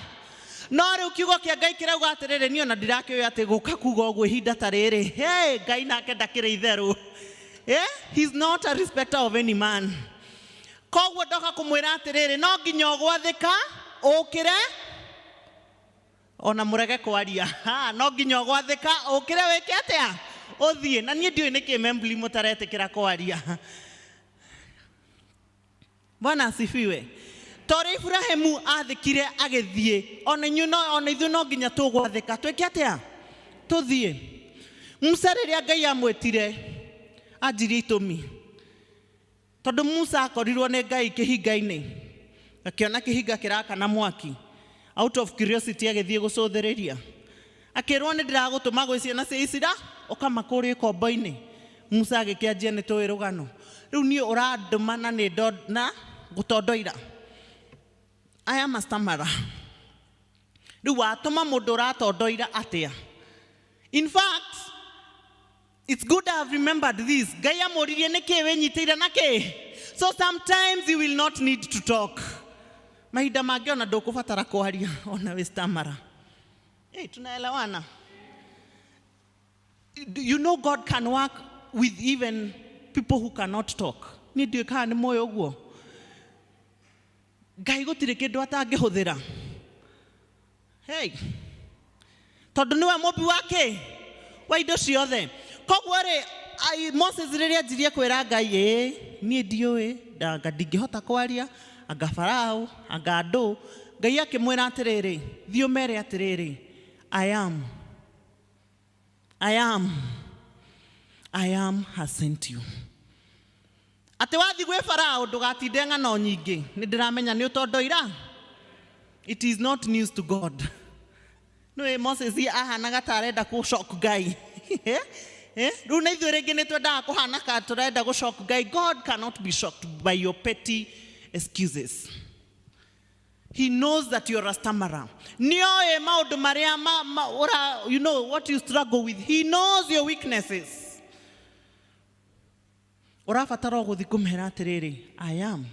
No rĩu kiugo kĩa Ngai kĩrauga atĩrĩrĩ, niĩ ona ndirakĩũĩ atĩ gũka kuga ũguo ihinda ta rĩrĩ. Hey, Ngai nake ndakĩrĩ itherũ. He's not a respecter of any man. Koguo ndoka kũmwĩra atĩrĩrĩ, no nginya ũgwathĩka ũkĩre ona mũrege kwaria. Ha, no nginya ũgwathĩka ũkĩre wĩke atĩa? Ũthiĩ. Na niĩ ndiũĩ nĩkĩ membli mũtaretĩkĩra kwaria. Bwana asifiwe. Ta ũrĩa Ibrahimu athĩkire agĩthiĩ, ona inyuĩ no, ona ithuĩ no nginya tũgwathĩka twĩke atĩa? Tũthiĩ. Musa rĩrĩa Ngai amwĩtire anjirie itũmi, tondũ Musa akorirwo nĩ Ngai kĩhinga-inĩ, akĩona kĩhinga kĩrakana mwaki, out of curiosity agĩthiĩ gũcũthĩrĩria, akĩrwo nĩ ndĩragũtũma gwĩ ciana cia Isira ũkamakũrie ikombo-inĩ. Musa agĩkĩanjia nĩ tũĩ rũgano, rĩu niĩ ũrandũma na nĩ na gũtondoira. I am a stammerer. Rĩu watũma mũndũ ũratondoira atĩa? In fact, it's good I have remembered this. Ngai amũririe nĩkĩ wĩnyitĩire na kĩ? So sometimes you will not need to talk. Mahinda mangĩ ona ndũkũbatara kwaria ona wĩ stammerer. Hey, tunaelewana? You know God can work with even people who cannot talk. Niĩ ndiũĩ kana nĩ mũĩ ũguo. Ngai gũtirĩ kĩndũ atangĩhũthĩra. Hey. Tondũ nĩwe mũmbi wa kĩ? Wa indo ciothe. Koguo rĩ, Moses rĩrĩa anjirie kwĩra Ngai, ĩĩ, niĩ ndiũĩ, anga ndingĩhota kwaria, anga Farao, anga andũ. Ngai akĩmwĩra atĩrĩrĩ, thiĩ ũmere atĩrĩrĩ, I am. I am. I am has sent you. Atĩ wathiĩ gwĩ Farao ndũgatinde ng'ano nyingĩ, nĩ ndĩramenya nĩ ũtondoira. It is not news to God. Nĩũĩ Moses ahanaga ta arenda kũ shock Ngai. Rĩu na ithuĩ rĩngĩ nĩ twendaga kũhana ka tũrenda gũcock Ngai. God cannot be shocked by your petty excuses. He knows that you're a stammerer. Nĩoĩ maũndũ marĩa you know what you struggle with. He knows your weaknesses. Ũrabatara o gũthiĩ kũmera atĩrĩrĩ, I am.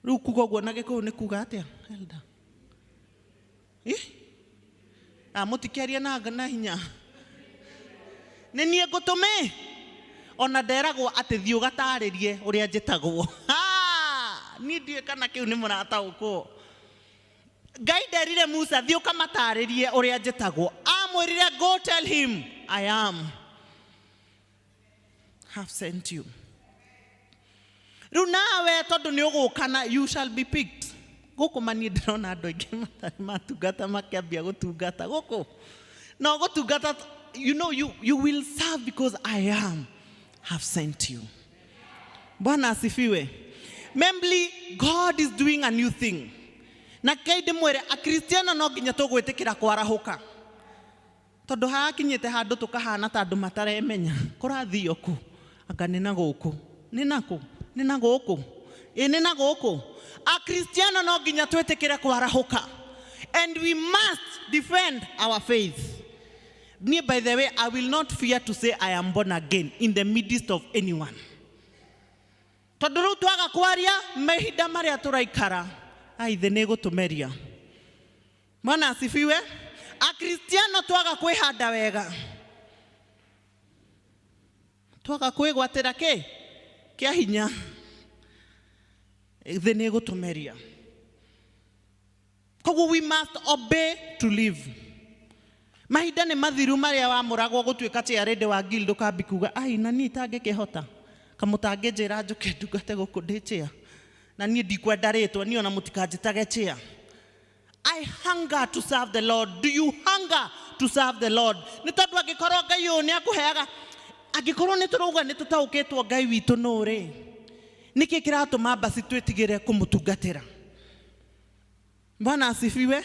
Rĩu kuga ũguo na Gĩkũyũ nĩ kuga atĩa, Elder? Mũtikĩarie na hinya. Nĩ niĩ ngũtũme. Ona nderagwo atĩ thiĩ ũgatarĩrie ũrĩa njĩtagwo. Niĩ ndiũĩ kana kĩu nĩ mũrataũkwo. Ngai nderire Musa thiĩ ũkamatarĩrie ũrĩa njĩtagwo. Amwĩrire go tell him I am have sent you. Rĩu nawe tondũ nĩ ũgũka na you shall be picked. Gũkũ mani ndĩrona andũ aingĩ matarĩ matungata makĩambia gũtungata gũkũ. No gũtungata, you know, you will serve because I am have sent you. Bwana asifiwe. Membly, God is doing a new thing. Na kei ndĩmwĩre akristiano no nginya tũgwĩtĩkĩra kwarahũka. Tondũ hakinyĩte handũ tũkahana ta andũ mataremenya. Kũrathio kũ? Anga nĩ na gũkũ. Nĩ na kũ? Nĩ na gũkũ. Ĩ nĩ na gũkũ. Akristiano no nginya twĩtĩkĩre kwarahũka. And we must defend our faith. Niĩ, by the way, I will not fear to say I am born again in the midst of anyone. Tondũ rĩu twaga kwaria mahinda marĩa tũraikara, ai thĩ nĩ ĩgũtũmeria. Bwana asifiwe. Akristiano twaga kwĩhanda wega, twaga kwĩgwatĩra kĩ kĩa hinya, thĩ nĩ ĩgũtũmeria. Koguo we must obey to live. Mahinda nĩ mathiru marĩa wamũragwo gũtuĩka chairlady wa guild ũkambi kuga ai na niĩ itangĩkĩhota kamũtangĩnjĩra njũke ndungate gũkũ ndĩ chair na niĩ ndikwenda rĩtwa niĩ ona mũtikanjĩtage chair. I hunger to serve the Lord. Do you hunger to serve the Lord? Nĩ tondũ angĩkorwo Ngai ũyũ nĩ akũheaga, angĩkorwo nĩ tũrauga nĩ tũtaũkĩtwo Ngai witũ nũ rĩ, nĩkĩ kĩratũma mbaci twĩtigĩre kũmũtungatĩra? Bwana asifiwe.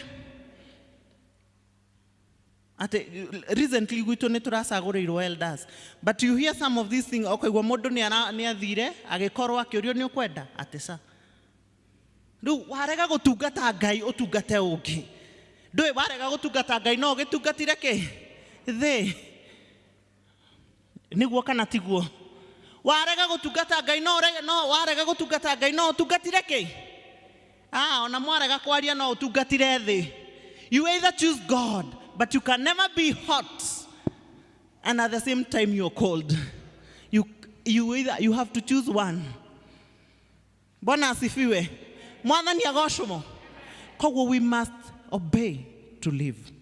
Ate recently gwitũ nĩ tũracagũrĩirwo elders, but you hear some of these things ũkaigua mũndũ nĩ athire agĩkorwo akĩũrio nĩ ũkwenda atĩ ca. Rĩu warega gũtungata Ngai ũtungate ũngĩ. Ndũĩ warega gũtungata Ngai no ũgĩtungatire kĩ? Thĩ. Nĩguo kana tiguo? Warega gũtungata Ngai no ũrege, no warega gũtungata Ngai no ũtungatire kĩ? Ona mwarega kwaria no ũtungatire thĩ. You either choose God, but you can never be hot and at the same time you're cold. You have to choose one. Bwana asifiwe. Mwathani agocwo. Koguo we must obey to live.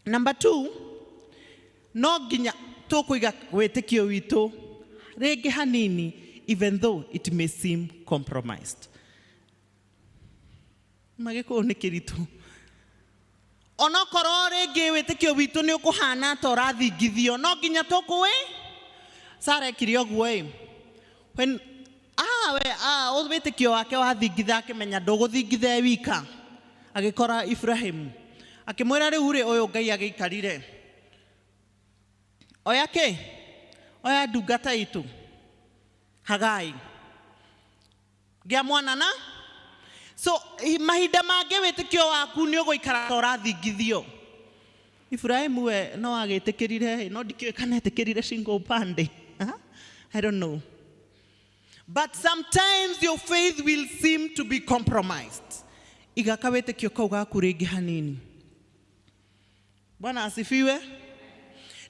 Number 2, no nginya tũkũiga wĩtĩkio witũ rĩngĩ hanini, even though it may seem compromised. Magĩkũyũ nĩ kĩritũ. Onokorwo rĩngĩ wĩtĩkio witũ nĩ ũkũhana ta ũrathingithio, no nginya tũkũĩ. Sara ekire ũguo ĩ. When wĩtĩkio wake wathingitha akĩmenya ndũgũthingitha e wika. Agĩkora Ibrahim. Akĩmwĩra rĩu rĩ ũyũ Ngai agĩikarire. Oya kĩ? Oya ndungata itũ. Hagai. Gĩa mwana na? So mahinda mangĩ wĩtĩkio waku nĩ ũgũikara ta ũrathingithio. Ibrahim we no agĩtĩkĩrire, no ndikĩũĩ kana etĩkĩrire shingo upande. I don't know. But sometimes your faith will seem to be compromised. Igaka wĩtĩkio kau gaku rĩngĩ hanini. Bwana asifiwe.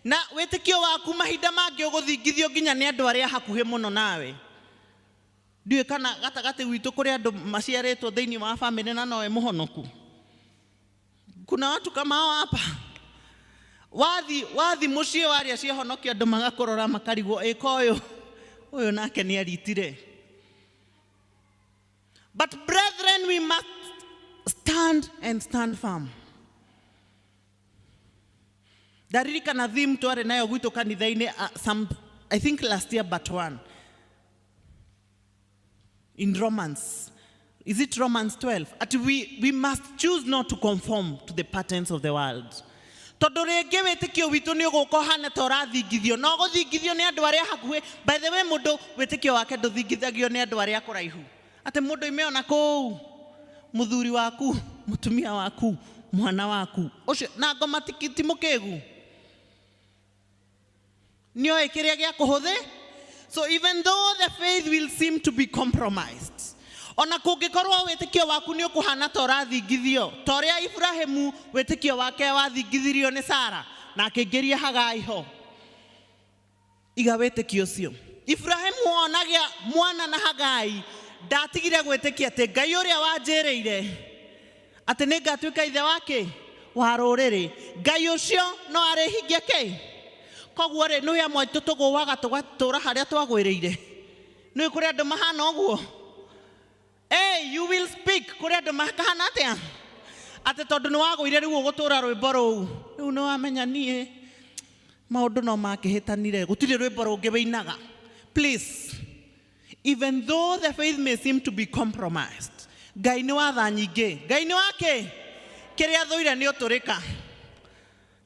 Na wĩtĩkio waku mahinda mangĩ ũgũthingithio nginya nĩ andũ arĩa hakuhĩ mũno nawe. Ndiũĩ kana gatagatĩ gwitũ kũrĩ andũ maciarĩtwo thĩinĩ wa famĩlĩ na nowe mũhonoku. Kuna watu kama hao hapa. Wathi mũciĩ waria ciahonokio andũ magakũrora makarigwo ĩka ũyũ. Ũyũ nake nĩ aritire. But brethren, we must stand and stand firm. Ndaririkana theme twarĩ nayo gwitũ kanitha-inĩ, some, I think last year but one. In Romans. Is it Romans 12? At we must choose not to conform to the patterns of the world. Tondu ringi witikio witu ni uguka uhana ta urathingithio no guthingithio ni andu aria hakuhi. By the way, mundu witikio wake nduthingithagio ni andu aria kuraihu. Ati mundu ime ona kuu muthuri waku, mutumia waku, mwana waku ucio na ngoma ti mukigu nioe kiria gia kuhuthe. So even though the faith will seem to be compromised, ona kungikorwo witikio waku ni ukuhana ta urathingithio ta uria Ibrahimu witikio wake wathingithirio ni Sara na akĩingĩria Hagai ho, iga witikio ucio. Ibrahimu onagia mwana na Hagai ndatigire gwĩtĩkia atĩ Ngai ũrĩa wanjĩrĩire atĩ nĩ ngatuĩka ithe wake wa rũrĩrĩ, Ngai ũcio no arĩhingia kĩ. Koguo rĩ, nĩ amwe aitũ tũgũaga tũgatũra harĩa twagwĩrĩire. Nĩ kũrĩ andũ mahana ũguo. Hey, you will speak. Kũrĩ andũ mahana atĩa? Atĩ tondũ nĩ wagũire rĩu ũgũtũra rwĩmbo rũu. Rĩu nĩ wamenya niĩ maũndũ no makĩhĩtanire, gũtirĩ rwĩmbo rũngĩ wĩinaga. Please, even though the faith may seem to be compromised, Ngai nĩ wa tha nyingĩ. Ngai nĩ wa kĩ? Kĩrĩa thũire nĩ ũtũrĩka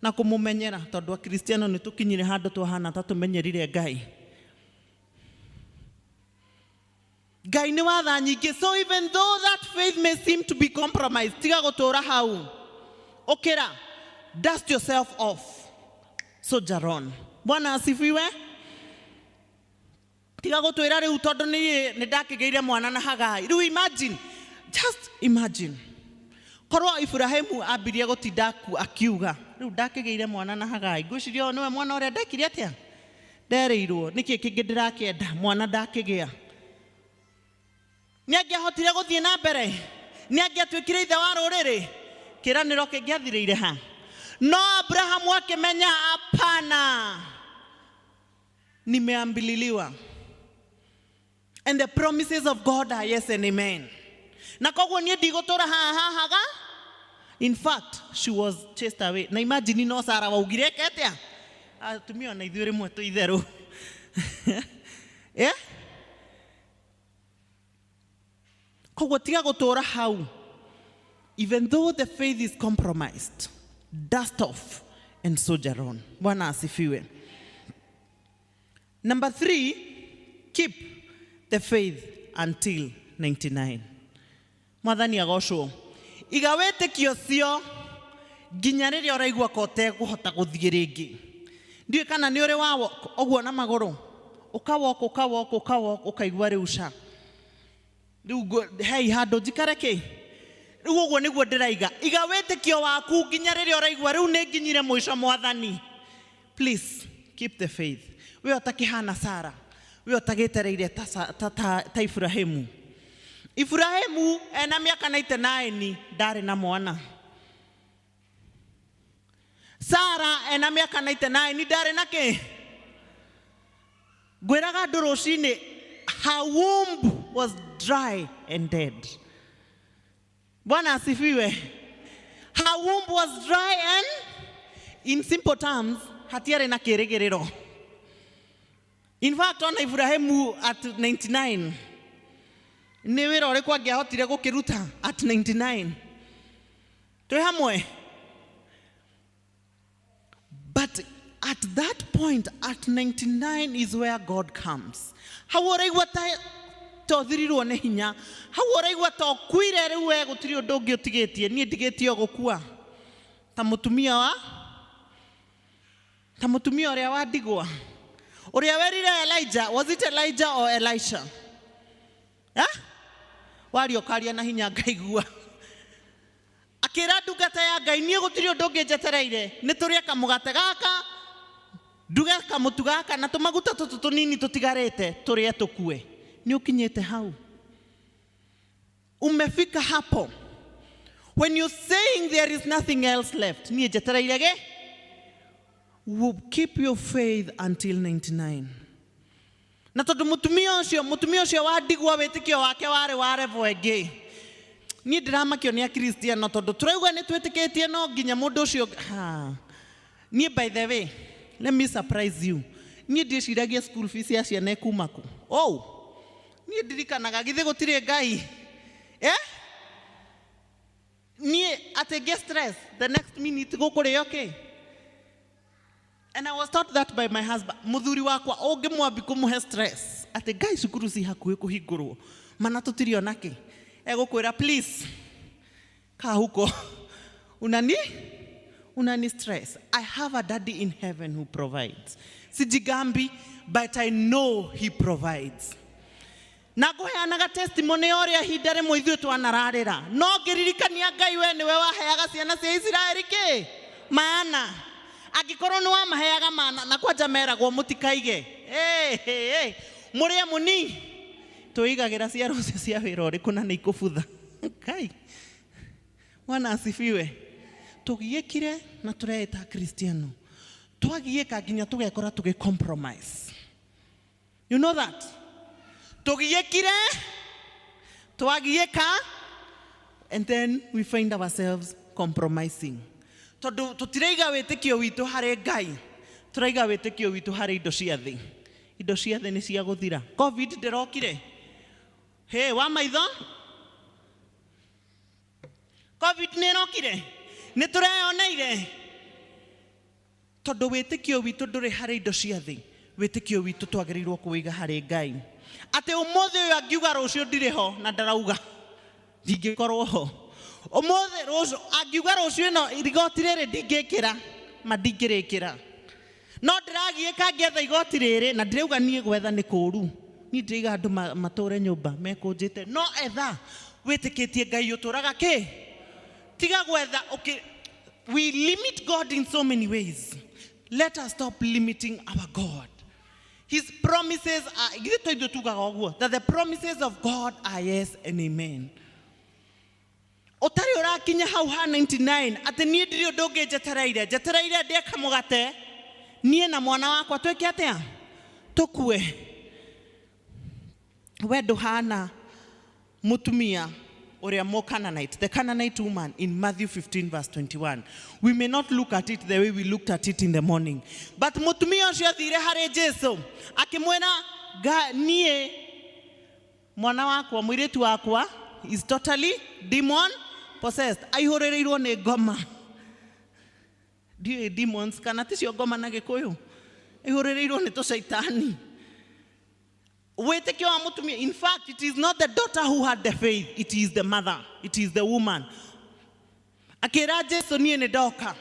na kũmũmenyera, tondũ akristiano nĩ tũkinyire handũ twahana ta tũmenyerire Ngai. Ngai nĩ wa tha nyingĩ. So even though that faith may seem to be compromised, tiga gũtũra hau. Ũkĩra, dust yourself off. Soldier on. Bwana asifiwe. Tiga gũtwĩra rĩu tondũ niĩ nĩ ndakĩgĩire mwana na Hagai. Rĩu imagine, just imagine. Korwo Ibrahimu ambirie gũtinda akiuga, rĩu ndakĩgĩire mwana na Hagai. Ngwĩciria ũyũ nĩwe mwana ũrĩa ndekire atĩa? Nderĩirwo, nĩkĩ kĩngĩ ndĩrakĩenda? Mwana ndakĩgĩa. Nĩ angĩahotire gũthiĩ na mbere? Nĩ angĩatuĩkire ithe wa rũrĩrĩ? Kĩĩranĩro kĩngĩathirĩire ha? No Abrahamu akĩmenya hapana, nimeambililiwa. And the promises of God are yes and amen. Na koguo niĩ ndigũtũra haha haga. In fact, she was chased away. Na imagine no Sara waugire eke atĩa? Atumia ona ithuĩ rĩmwe twĩ itherũ. Yeah? Koguo tiga gũtũra hau. Even though the faith is compromised, dust off and soldier on. Bwana asifiwe. Number 3, keep the faith until 99. Mwathani agocwo. Iga wĩtĩkio ũcio nginya rĩrĩa ũraigua ko ũtekũhota gũthiĩ rĩngĩ. Ndiũĩ kana nĩ ũrĩ wa walk ũguo na magũrũ, ũkawalk ũkawalk ũkawalk ũkaigua rĩu ca rĩu hei handũ njikare kĩ. Rĩu ũguo nĩguo ndĩraiga. Iga wĩtĩkio waku nginya rĩrĩa ũraigua rĩu nĩ nginyire mũico Mwathani. Please keep the faith. We ũtakĩhana Sara, we ũtagĩtereire ta Ibrahimu. Ibrahimu ena mĩaka 99 ndarĩ na mwana. Sara ena mĩaka 99 ndarĩ na kĩ. Ngwĩraga andũ rũcinĩ, her womb was dry and dead. Bwana asifiwe. Her womb was dry and, in simple terms, hatiarĩ na kĩĩrĩgĩrĩro. In fact, ona Ibrahimu at 99, nĩ wĩra ũrĩkũ angĩahotire gũkĩruta at 99? Twĩ hamwe? But at that point, at 99 is where God comes. Hau ũraigua ta tothirirwo nĩ hinya, hau ũraigua ta ũkuire rĩu we gũtirĩ ũndũ ũngĩ ũtigĩtie, niĩ ndigĩtie o gũkua. Ta mũtumia wa? Ta mũtumia ũrĩa wa ndigwa. Ũrĩa werire Elijah, was it Elijah or Elisha? Eh? Waria ũkaria na hinya ngaigua. Akĩra ndungata ya Ngai, niĩ gũtirĩ ũndũ ũngĩ njetereire, nĩ tũrĩe kamũgate gaka, nduge kamũtu gaka na tũmaguta tũtũ tũnini tũtigarĩte, tũrĩe tũkue. Nĩ ũkinyĩte hau. Umefika hapo. When you're saying there is nothing else left, niĩ njetereire gĩ? Keep your faith until 99. Na tondũ mũtumia ũcio wa ndigwa wĩtĩkio wake warĩ wa level ĩngĩ. Niĩ ndĩramakio nĩ akristiano tondũ tũraigua nĩ twĩtĩkĩtie no nginya mũndũ ũcio. Niĩ by the way, let me surprise you. Niĩ ndiĩciragia school fees ya ciana ĩkuma kũ. Oh, niĩ ndirikanaga githĩ gũtirĩ Ngai. Eh? Niĩ atĩ ngĩ stress the next minute gũkũrĩo kĩ? And I was taught that by my husband. Muthuri wakwa ũngĩmwambi kũmũhe stress atĩ Ngai cukuru ci hakuhĩ kũhingũrwo mana tũtirĩ ona kĩ, egũkwĩra please kaa huko unani stress. I have a daddy in heaven who provides. Sijigambi, but I know he provides. Na ngũheanaga testimony ya ũrĩa ihinda rĩmwe ithuĩ twanararĩra no ngĩririkania Ngai we nĩwe waheaga ciana cia Isiraeli kĩ mana, angĩkorwo nĩ wamaheaga mana na kwanja meragwo mũtikaige. Hey, hey, hey. Mũrĩe mũni twĩigagĩra cia rũciũ cia wĩra ũrĩkũ na nĩ ikũbutha. Ngai Bwana asifiwe. Tũgiĩkire na tũreĩta Kristiano, twagiĩka nginya tũgekora tũgĩ compromise. You know that tũgiĩkire twagiĩka and then we find ourselves compromising tondũ tũtiraiga wĩtĩkio witũ harĩ Ngai, tũraiga wĩtĩkio witũ harĩ indo cia thĩ. Indo cia thĩ nĩ cia gũthira. Covid ndĩrokire, hey, wa maitho Covid nĩ ĩrokire, nĩ tũreyoneire tondũ wĩtĩkio witũ ndũrĩ harĩ indo cia thĩ. Wĩtĩkio witũ twagĩrĩirwo kũwĩiga harĩ Ngai, atĩ ũmũthĩ ũyũ angiuga rũciũ ndirĩ ho na ndarauga ndingĩkorwo ho ũmũthĩ, rũciũ angiuga rũciũ ĩno igoti rĩrĩ ndingĩkĩra, ma ndingĩrĩkĩra, no ndĩragiĩka ngĩetha igoti rĩrĩ na ndĩrauga niĩ gwetha nĩ kũũru, niĩ ndĩraiga andũ matũre nyũmba mekũnjĩte, no etha wĩtĩkĩtie Ngai ũtũraga kĩ, tiga gwetha. Okay, we limit God in so many ways. Let us stop limiting our God. His promises are, githĩ to ithuĩ tugaga ũguo, that the promises of God are yes and amen. Ũtarĩ ũrakinya hau ha 99 atĩ niĩ ndirĩ ũndũ ũngĩ njetereire, njetereire ndĩe kamũgate niĩ na mwana wakwa twĩke atĩa, tũkue. We ndũhana mũtumia ũrĩa mo Canaanite, the Canaanite woman in Matthew 15 verse 21. We may not look at it the way we looked at it in the morning, but mũtumia ũcio athire harĩ Jesu akĩmwĩra, niĩ mwana wakwa, mũirĩtu wakwa is totally demon possessed, aihũrĩrĩirwo nĩ ngoma. Ndiũĩ demons kana ticio ngoma na Gĩkũyũ, aihũrĩrĩirwo nĩ tũcaitani. Wĩtĩkio wa mũtumia, in fact it is not the daughter who had the faith, it is the mother, it is the woman. Akĩra Jesu niĩ nĩ ndoka.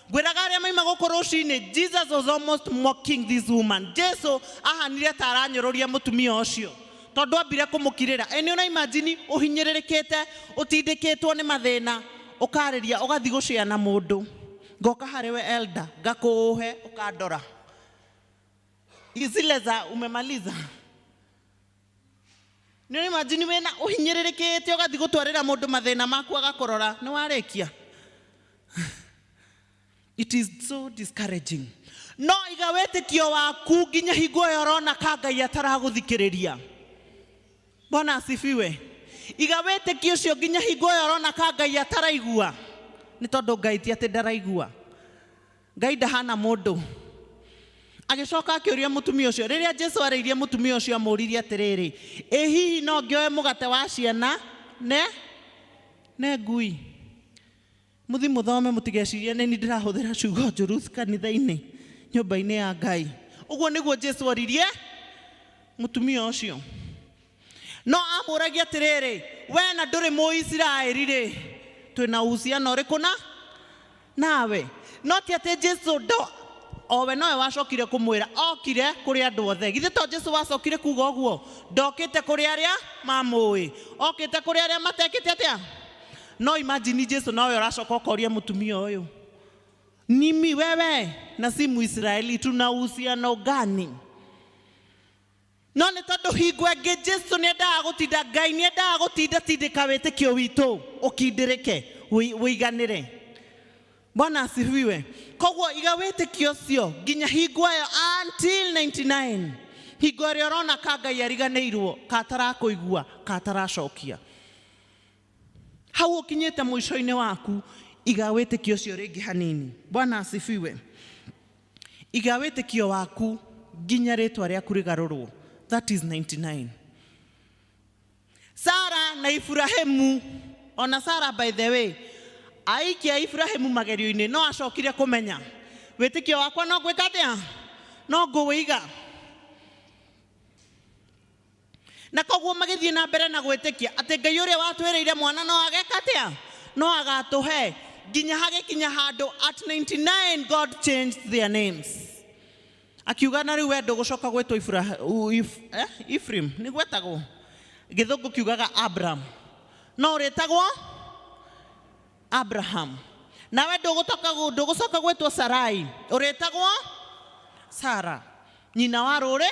Ngwĩraga arĩa maima gũkũ rũcinĩ, Jesus was almost mocking this woman. Jesu ahanire ta aranyũrũria mũtumia ũcio tondũ ambire kũmũkirĩra. Ĩ nĩ ũra imagine ũhinyĩrĩrĩkĩte, ũtindĩkĩtwo nĩ mathĩna, ũkarĩria ũgathiĩ gũcea na mũndũ, ngoka harĩ we elder ngakũhe ũkandora zile za umemaliza. Nĩ ũra imagine wĩna ũhinyĩrĩrĩkĩte ũgathiĩ gũtwarĩra mũndũ mathĩna maku agakũrora nĩ warĩkia. It is so discouraging. No iga wĩtĩkio waku nginya hingo ĩyo ũrona ka Ngai ataragũthikĩrĩria. Bwana asifiwe. Iga wĩtĩkio ũcio nginya hingo ĩyo ũrona ka Ngai ataraigua. Nĩ tondũ Ngai ti atĩ ndaraigua. Ngai ndahana mũndũ. Agĩcoka akĩũria mũtumia ũcio, rĩrĩa Jesu arĩirie mũtumia ũcio amũririe atĩrĩrĩ, ĩ hihi no ngĩoe mũgate wa ciana ne ngui? Mũthi mũthome mũtigecirie nĩ niĩ ndĩrahũthĩra ciugo njũru kanitha-inĩ, nyũmba-inĩ ya Ngai. Ũguo nĩguo Jesu oririe mũtumia ũcio. No amũragia atĩrĩrĩ, we na ndũrĩ Mũisiraeli rĩ, twĩna uhusiano ũrĩkũ na nawe? No ti atĩ Jesu ndo owe nowe wacokire kũmwĩra, okire kũrĩ andũ othe. Githĩ to Jesu wacokire kuga ũguo? Ndokĩte kũrĩ arĩa mamũĩ, okĩte kũrĩ arĩa matekĩte atĩa? No imagine Jesu nowe ũracoka ũkoria mũtumia ũyũ, nimi wewe na si Muisraeli tuna uhusiano gani? No nĩ tondũ hingo ĩngĩ Jesu nĩendaga gũtinda, Ngai nĩendaga gũtinda tindĩka wĩtĩkio witũ ũkindĩrĩke, ũiganĩre. Bwana asifiwe. Koguo iga wĩtĩkio ũcio nginya hingo ĩyo until 99, hingo ĩrĩa ũrona ka Ngai ariganĩirwo, ka atarakũigua, ka ataracokia. Hau ũkinyĩte mũico-inĩ waku, iga wĩtĩkio ũcio rĩngĩ hanini. Bwana asifiwe. Iga wĩtĩkio waku nginya rĩtwa rĩaku rĩgarũrwo. That is 99. Sara na Ibrahimu, ona Sara by the way, aikia Ibrahimu magerio-inĩ no acokire kũmenya Wĩtĩkio wakwa no gwĩka atĩa? No ngũwĩiga. Na koguo magĩthiĩ na mbere na gwĩtĩkia atĩ Ngai ũrĩa watwĩrĩire mwana no ageka atĩa? No agatũhe. Nginya hagĩkinya handũ at 99 God changed their names. Akiuga na rĩu we ndũgũcoka gwĩtwo Ephraim, nĩ gwetagwo. Gĩthũngũ kiugaga Abraham. No ũrĩtagwo Abraham. Nawe ndũgũcoka gwĩtwo Sarai, ũrĩtagwo Sara. Nyina wa rũrĩ.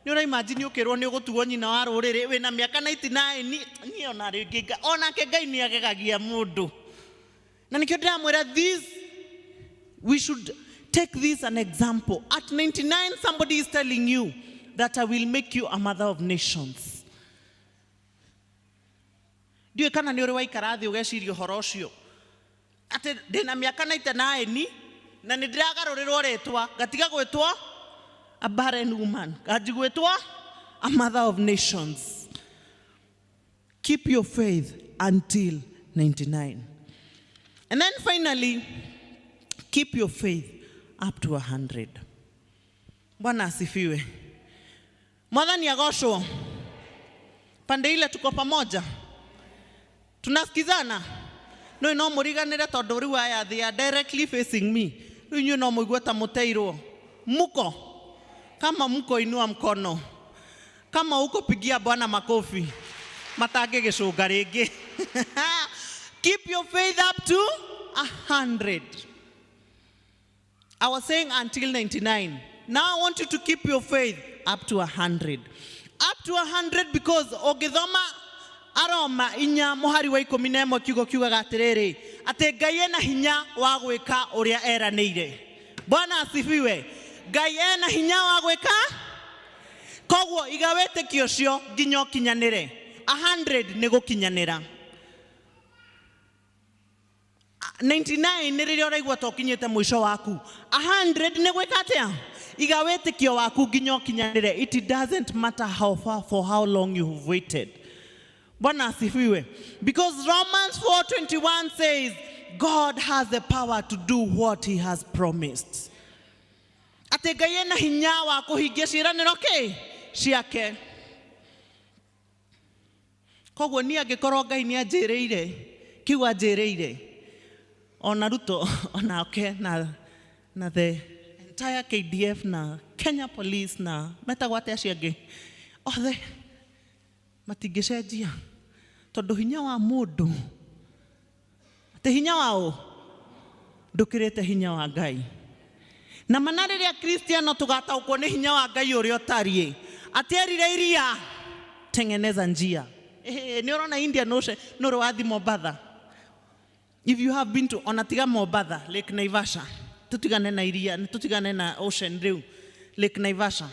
Nĩ ũraimagine ũkĩrwo nĩ ũgũtuo nyina wa rũrĩrĩ wĩna mĩaka 99. Niĩ ona rĩngĩ onake Ngai nĩ agegagia mũndũ. Na nĩkĩo ndĩramwĩra this, we should take this an example. At 99 somebody is telling you that I will make you a mother of nations. Ndiũĩ kana nĩ ũrĩ waikara thĩ ũgeciria ũhoro ũcio. Atĩ ndĩna mĩaka 99 na nĩ ndĩragarũrĩrwo rĩtwa ngatiga gwĩtwo a barren woman, nganji gwĩtwo a mother of nations. Keep your faith until 99. And then finally, keep your faith up to 100. Bwana asifiwe. Mwathani agocwo. Pande ile tuko pamoja. Tunasikizana. No no muriganire tondu riu aya they are directly facing me. Riu inyuĩ no mũigue ta mũteirwo. Muko. Kama mko inua mkono. Kama uko pigia Bwana makofi. Matangĩgĩcũnga rĩngĩ. Keep your faith up to 100. I was saying until 99. Now I want you to keep your faith up to 100. Up to 100 because ũngĩthoma Aroma inya mũhari wa 11 kiugo kiugaga atĩrĩrĩ atĩ Ngai ena hinya wa gwĩka ũrĩa eranĩire. Bwana asifiwe. Ngai ena hinya wa gwĩka, koguo iga wĩtĩkio ũcio nginya ũkinyanĩre. 100 nĩ gũkinyanĩra. 99 nĩ rĩrĩa ũraigua ta ũkinyĩte mũico waku. 100 nĩ gwĩka atĩa? Iga wĩtĩkio waku nginya ũkinyanĩre. It doesn't matter how far, for how long you have waited. Bwana asifiwe. Because Romans 4:21 says God has the power to do what he has promised. Atĩ Ngai ena hinya wa kũhingia ciĩranĩro kĩ ciake. Koguo niĩ angĩkorwo Ngai nĩ anjĩrĩire kiu anjĩrĩire, ona Ruto onake na the entire KDF na Kenya Police na metagwo atĩa acio angĩ othe matingĩcenjia tondũ hinya wa mũndũ atĩ hinya wao ndũkĩrĩte hinya wa Ngai. Na mana rĩrĩa Kristiano tũgataũkwo nĩ hinya wa Ngai ũrĩa ũtariĩ, atĩ erire iria tengeneza njia. Nĩ ũrona Indian Ocean, nĩ ũrĩ wathiĩ Mombatha. If you have been to ona tiga Mombatha, Lake Naivasha, tutigane na iria, tutigane na ocean rĩu, Lake Naivasha.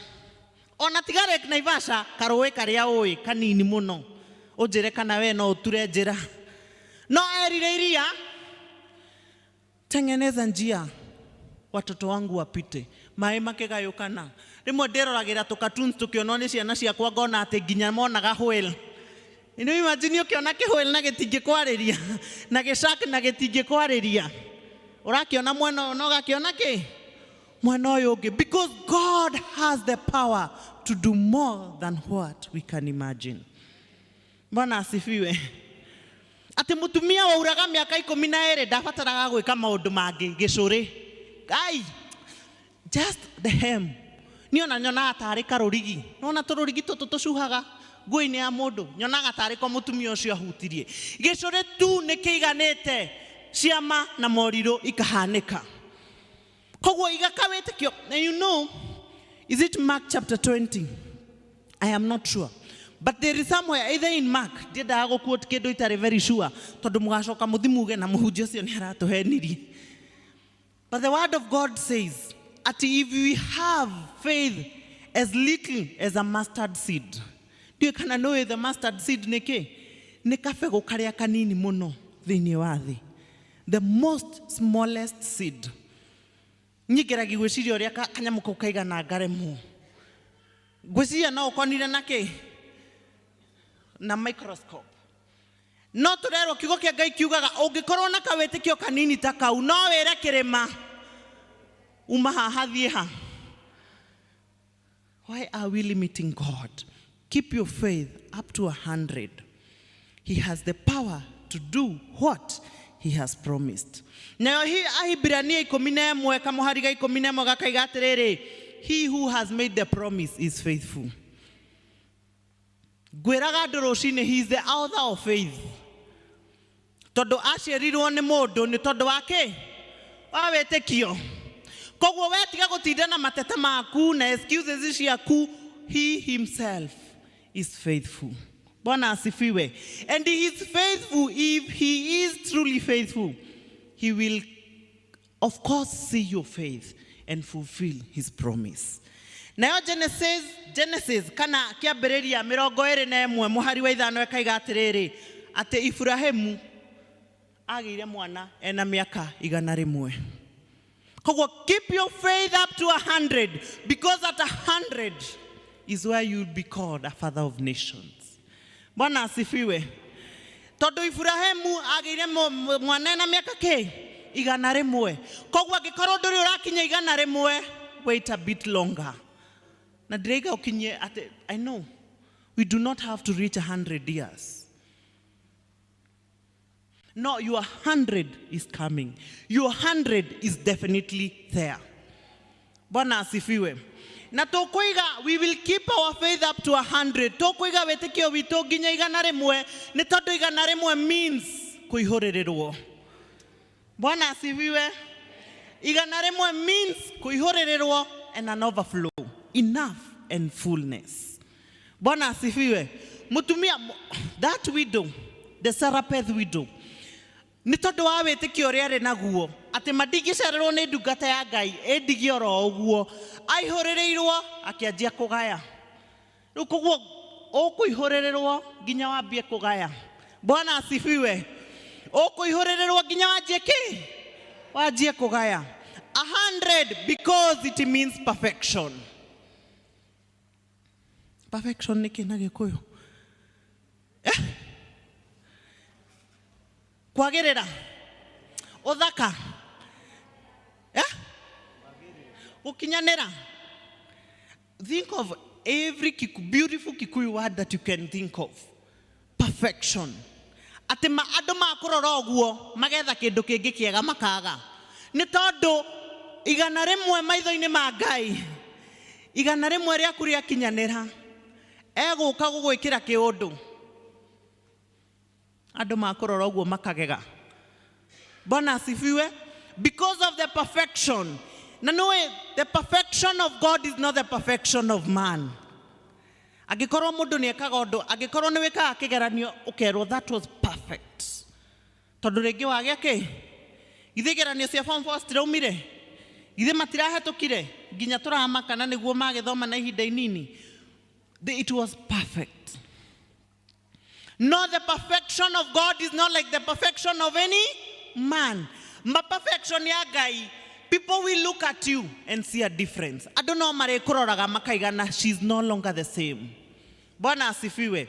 Ona tiga Lake Naivasha, karũĩ karĩa ũĩ kanini mũno, ũnjĩre kana we no ũture njĩra. No erire iria tengeneza njia watoto wangu wapite. Maĩ makĩgayũkana. Rĩmwe ndĩroragĩra tũ cartoons tũkĩonwo nĩ ciana ciakwa ngona atĩ nginya monaga whale. Nĩ imagine ũkĩona kĩhwĩl na gĩtingĩkwarĩria, na gĩshark na gĩtingĩkwarĩria. Ũrakĩona mwena ũyũ na ũgakĩona kĩ? Mwena ũyũ ũngĩ. Because God has the power to do more than what we can imagine. Bwana asifiwe. Atĩ mũtumia wauraga mĩaka 12 ndabataraga gwĩka maũndũ mangĩ gĩcũrĩ. Ai, just the hem. Niĩ ona nyonaga tarĩ karũrigi. Nĩwona tũrũrigi tũtũ tũcuhaga nguo-inĩ ya mũndũ, nyonaga tarĩ ko mũtumia ũcio ahutirie. Gĩcũrĩ tu nĩ kĩiganĩte ciama na morirũ ikahanĩka. Koguo iga kawĩtĩkio. And you know, is it Mark chapter 20? I am not sure. But there is somewhere, either in Mark, ndiendaga gũ-quote kĩndũ itarĩ very sure, tondũ mũgacoka mũthimuge na mũhunjia ũcio nĩ aratũhenirie. But the word of God says, that if we have faith as little as a mustard seed, ndiũĩ kana nĩũĩ the mustard seed nĩ kĩ? Nĩ kabegũ karĩa kanini mũno thĩinĩ wa thĩ. The most smallest seed. Niĩ ngeragia gwĩciria ũrĩa kanyamũ kau kaigana ngaremwo. Ngwĩciria no ũkonire na kĩ? Na microscope. No tũrerwo kiugo kĩa Ngai kiugaga ũngĩkorwo na kawĩtĩkio kanini ta kau no wĩre kĩrĩma Uma haha thiĩ ha. Why are we limiting God? Keep your faith up to 100. He has the power to do what he has promised. Nayo hi Ahibirania 11 kamũhari ga 11 gakaiga atĩrĩrĩ, he who has made the promise is faithful. Ngwĩraga andũ rũcinĩ, he is the author of faith. Tondũ aciarirwo nĩ mũndũ nĩ tondũ wa kĩ? Wa wĩtĩkio. Koguo we tiga gũtinda na mateta maku na excuses ciaku, he himself is faithful. Bwana asifiwe. And he is faithful. If he is truly faithful, he will of course see your faith and fulfill his promise. Nayo Genesis kana kĩambĩrĩria 21 mũhari wa 5 ĩkaiga atĩrĩrĩ, atĩ Iburahĩmu agĩire mwana ena mĩaka 100. Koguo keep your faith up to 100, because at 100 is where you will be called a father of nations. Bwana asifiwe. Tondũ Iburahĩmu agĩire mwana ena mĩaka kĩ? 100. Koguo angĩkorwo ndũrĩ ũrakinya 100, wait a bit longer. Na ndĩraiga ũkinye atĩ, I know, we do not have to reach 100 years. No, your 100 is coming. Your 100 is definitely there. Bwana asifiwe. Na tũkũiga, we will keep our faith up to 100. Tũkũiga wĩtĩkio witũ nginya 100, nĩ tondũ 100 means kũihũrĩrĩrwo. Bwana asifiwe. 100 means kũihũrĩrĩrwo and an overflow. Enough and fullness. Bwana asifiwe. Mũtumia, that widow, the Sarephath widow, nĩ tondũ wa wĩtĩkio ũrĩa arĩ naguo, atĩ mandingĩcererwo nĩ ndungata ya Ngai, ĩndigie oro ũguo, aihũrĩrĩirwo, akĩanjia kũgaya. Rĩu koguo ũkũihũrĩrĩrwo nginya wambie kũgaya. Bwana asifiwe. Ũkũihũrĩrĩrwo nginya wanjie kĩ? Wanjie kũgaya. 100 because it means perfection. Perfection nĩ kĩ na Gĩkũyũ? Kwagĩrĩra. Ũthaka. Gũkinyanĩra. Think of every beautiful Kikuyu word that you can think of. Perfection. Atĩ andũ makũrora ũguo magetha kĩndũ kĩngĩ kĩega makaga. Nĩ tondũ 100 maitho-inĩ ma Ngai, 100 rĩaku rĩakinyanĩra, egũka gũgwĩkĩra kĩũndũ. Andũ makũrora ũguo makagega. Bwana asifiwe. Because of the perfection. Na nĩũĩ, the perfection of God is not the perfection of man. Angĩkorwo mũndũ nĩ ekaga ũndũ, angĩkorwo nĩ wĩkaga kĩgeranio, ũkerwo that was perfect. Tondũ rĩngĩ wagĩa kĩ? Githĩ igeranio cia form 4 citiraumire? Githĩ matirahetũkire? Nginya tũramaka na nĩguo magĩthoma na ihinda inini. It was perfect. No, the perfection of God is not like the perfection of any man. Ma perfection ya Ngai, people will look at you and see a difference. Andũ no marĩkũroraga makaigana, she's no longer the same. Bwana asifiwe.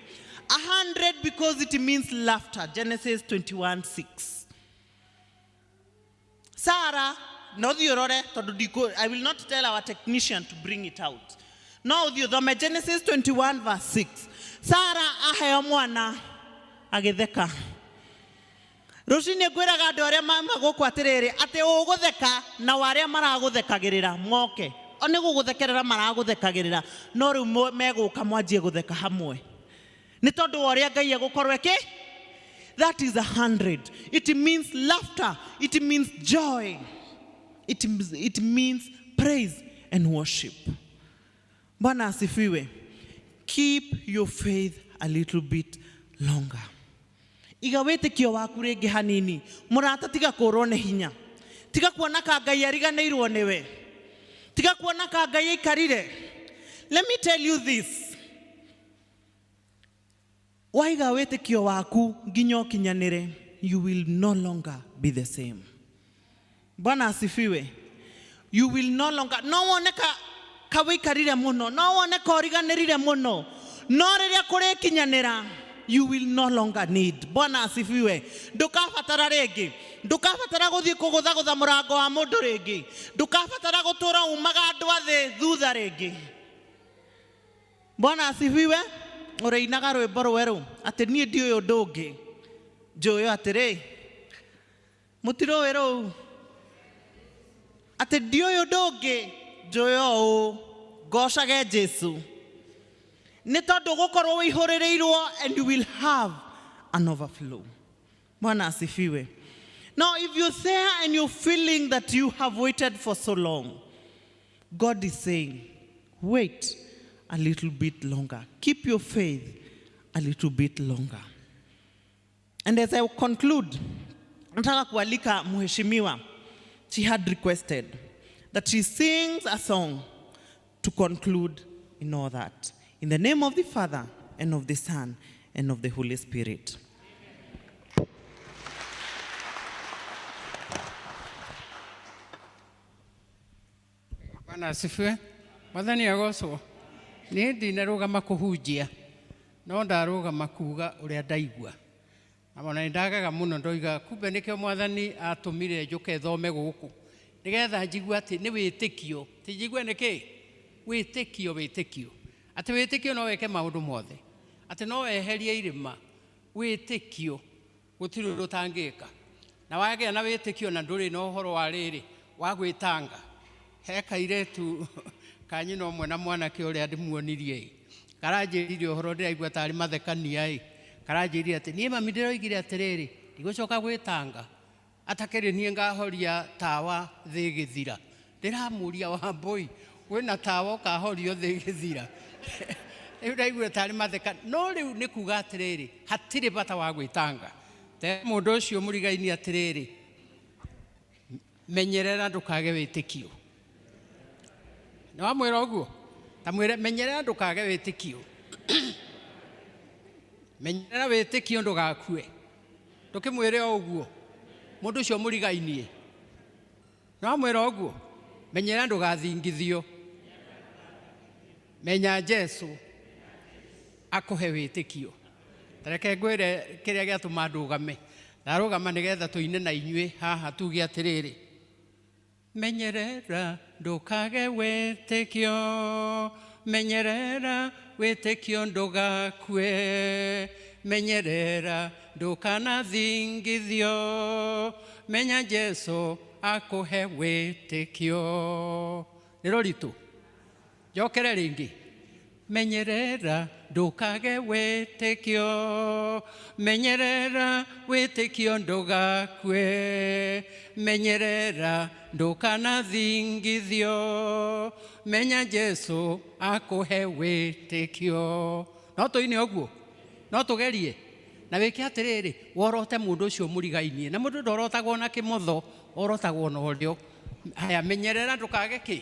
100 because it means laughter. Genesis 21:6. Sarah, no thiĩ ũrore, tondũ ndikũ, I will not tell our technician to bring it out. No ũthiĩ ũthome Genesis 21 verse 6. Sarah aheo mwana agĩtheka. Rũcinĩ ngwĩraga andũ arĩa mauma gũkũ atĩrĩrĩ, atĩ ũgũtheka na arĩa maragũthekagĩrĩra moke. O nĩ gũgũthekerera maragũthekagĩrĩra, no rĩu megũka mwanjie gũtheka hamwe. Nĩ tondũ wa ũrĩa Ngai egũkorwo eke? That is 100. It means laughter. It means joy. It means praise and worship. Bwana asifiwe. Keep your faith a little bit longer. Iga wĩtĩkio waku rĩngĩ hanini. Mũrata, tiga kũrwo nĩ hinya. Tiga kuona ka Ngai ariganĩirwo nĩwe. Tiga kuona ka Ngai aikarire. Let me tell you this. Waiga wĩtĩkio waku nginya ũkinyanĩre, you will no longer be the same. Bwana asifiwe. You will no longer, no wone ka wĩikarire mũno, no wone ka ũriganĩrire mũno, no rĩrĩa kũrĩkinyanĩra, You will no longer need. Bwana asifiwe. Ndukabatara rĩngĩ, ndukabatara gũthiĩ kũgũthagũtha mũrango wa mũndũ rĩngĩ, ndukabatara gũtũra umaga andũ a thĩ thutha rĩngĩ. Bwana asifiwe. Ũrĩinaga rwĩmbo rwerũ atĩ niĩ ndiũĩ ũndũ ũngĩ, njũĩ atĩrĩ, mũtirũĩ rũu, atĩ ndiũĩ ũndũ ũngĩ, njũĩ o ũũ, ngocage Jesu, nĩ tondũ gũkorwo wĩihũrĩrĩirwo, and you will have an overflow. Bwana asifiwe. Now if you're there and you're feeling that you have waited for so long, God is saying, wait a little bit longer. Keep your faith a little bit longer. And as I conclude, nataka kualika mheshimiwa. She had requested that she sings a song to conclude in all that. In the name of the Father, and of the Son, and of the Holy Spirit. Bwana asifiwe. Mwathani agocwo. Niĩ ndinarũgama kũhunjia, no ndarũgama kuga ũrĩa ndaigua. Na ona nĩndagaga mũno ndoiga kumbe nĩkĩo mwathani atũmire njũke thome gũkũ, nĩgetha njigue atĩ nĩ wĩtĩkio. Ti njigue nĩkĩ? Wĩtĩkio, wĩtĩkio. Atĩ wĩtĩkio no wĩke maũndũ mothe, atĩ no weherie irĩma. Wĩtĩkio gũtirĩ ũndũ ũtangĩka. Na wagĩa na wĩtĩkio na ndũrĩ na ũhoro wa rĩrĩ wa gwĩtanga. He kairĩtu ka nyina ũmwe na mwanake ũrĩa ndĩmuonirie ĩ, karanjĩrire ũhoro ndĩraigua tarĩ mathekania ĩ, karanjĩrire atĩ niĩ mami ndĩroigire atĩrĩrĩ, ndigũcoka gwĩtanga, atakĩrĩ niĩ ngahoria tawa thĩ ĩgĩthira. Ndĩramũria Wambũi, wĩna tawa ũkahorio thĩ ĩgĩthira? Rĩu ndaigua tarĩ matheka. No rĩu nĩ kuga atĩrĩrĩ, hatirĩ bata wa gwĩtanga. Te mũndũ ũcio mũrigaini atĩrĩrĩ, menyerera ndũkage wĩtĩkio. Nĩ wamwĩra ũguo? Ta mwĩre menyerera ndũkage wĩtĩkio. Menyerera wĩtĩkio ndũgakue. Ndũkĩmwĩre o ũguo mũndũ ũcio mũrigainie. Nĩ wamwĩra ũguo? Menyerera ndũgathingithio. Menya Jesu akũhe wĩtĩkio. Ta reke ngwĩre kĩrĩa gĩatũma ndũgame. Ndarũgama nĩgetha tũine na inyuĩ haha tuge atĩrĩrĩ, menyerera ndũkage wĩtĩkio, menyerera wĩtĩkio ndũgakue, menyerera ndũkanathingithio, menya Jesu akũhe wĩtĩkio. Nĩ rũritũ. Njokere rĩngĩ. Menyerera ndũkage wĩtĩkio, menyerera wĩtĩkio ndũgakue, menyerera ndũkanathingithio, menya Jesu akũhe wĩtĩkio. No tũine ũguo, no tũgerie. Na wĩke atĩrĩrĩ, worote mũndũ ũcio mũrigainie. Na mũndũ ndorotagwo na kĩmotho, orotagwo na ũrĩo. Haya, menyerera ndũkage kĩ?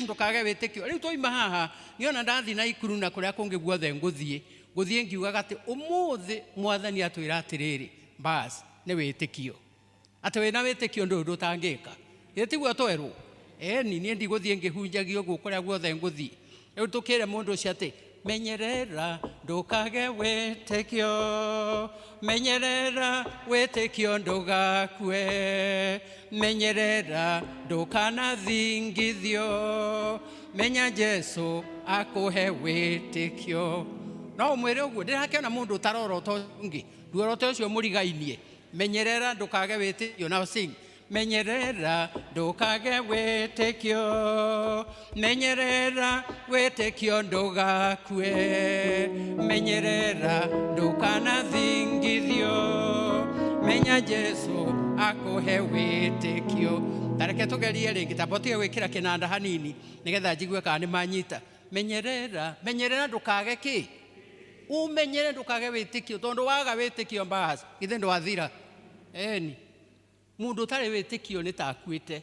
Ndũkage wĩtĩkio. Rĩu twaima haha, niona ndathi na ikuru na kũrĩa kũngĩ guothe ngũthiĩ, ngũthiĩ ngiugaga atĩ ũmũthĩ mwathani atwĩra atĩrĩrĩ, bas nĩ wĩtĩkio. Atĩ wĩna wĩtĩkio ndũrĩ ũndũ ũtangĩka. Githĩ tiguo twerwo? Ĩni, niĩ ndigũthiĩ ngĩhunjagia ũguo kũrĩa guothe ngũthiĩ. Rĩu tũkĩre mũndũ ũcio atĩ menyerera ndũkage wĩtĩkio, menyerera wĩtĩkio ndũgakue, menyerera ndũkanathingithio, menya Jesu akũhe wĩtĩkio. No ũmwĩre ũguo, ndĩrakĩona mũndũ ũtarorota ũngĩ, nduorote ũcio mũrigainie. Menyerera ndũkage wĩtĩkio. Now sing. Menyerera ndũkage wĩtĩkio, menyerera wĩtĩkio ndũgakue, menyerera ndũkanathingithio, menya Jesu akũhe wĩtĩkio. Ta reke tũgerie rĩngĩ, ta mbotige gwĩkĩra kĩnanda hanini nĩgetha njigue kana nĩ manyita. Menyerera, menyerera ndũkage kĩ? Ũmenyere ndũkage wĩtĩkio, tondũ waga wĩtĩkio mbas, githĩ ndwathira? Ĩni. Mũndũ ũtarĩ wĩtĩkio nĩ ta akuĩte.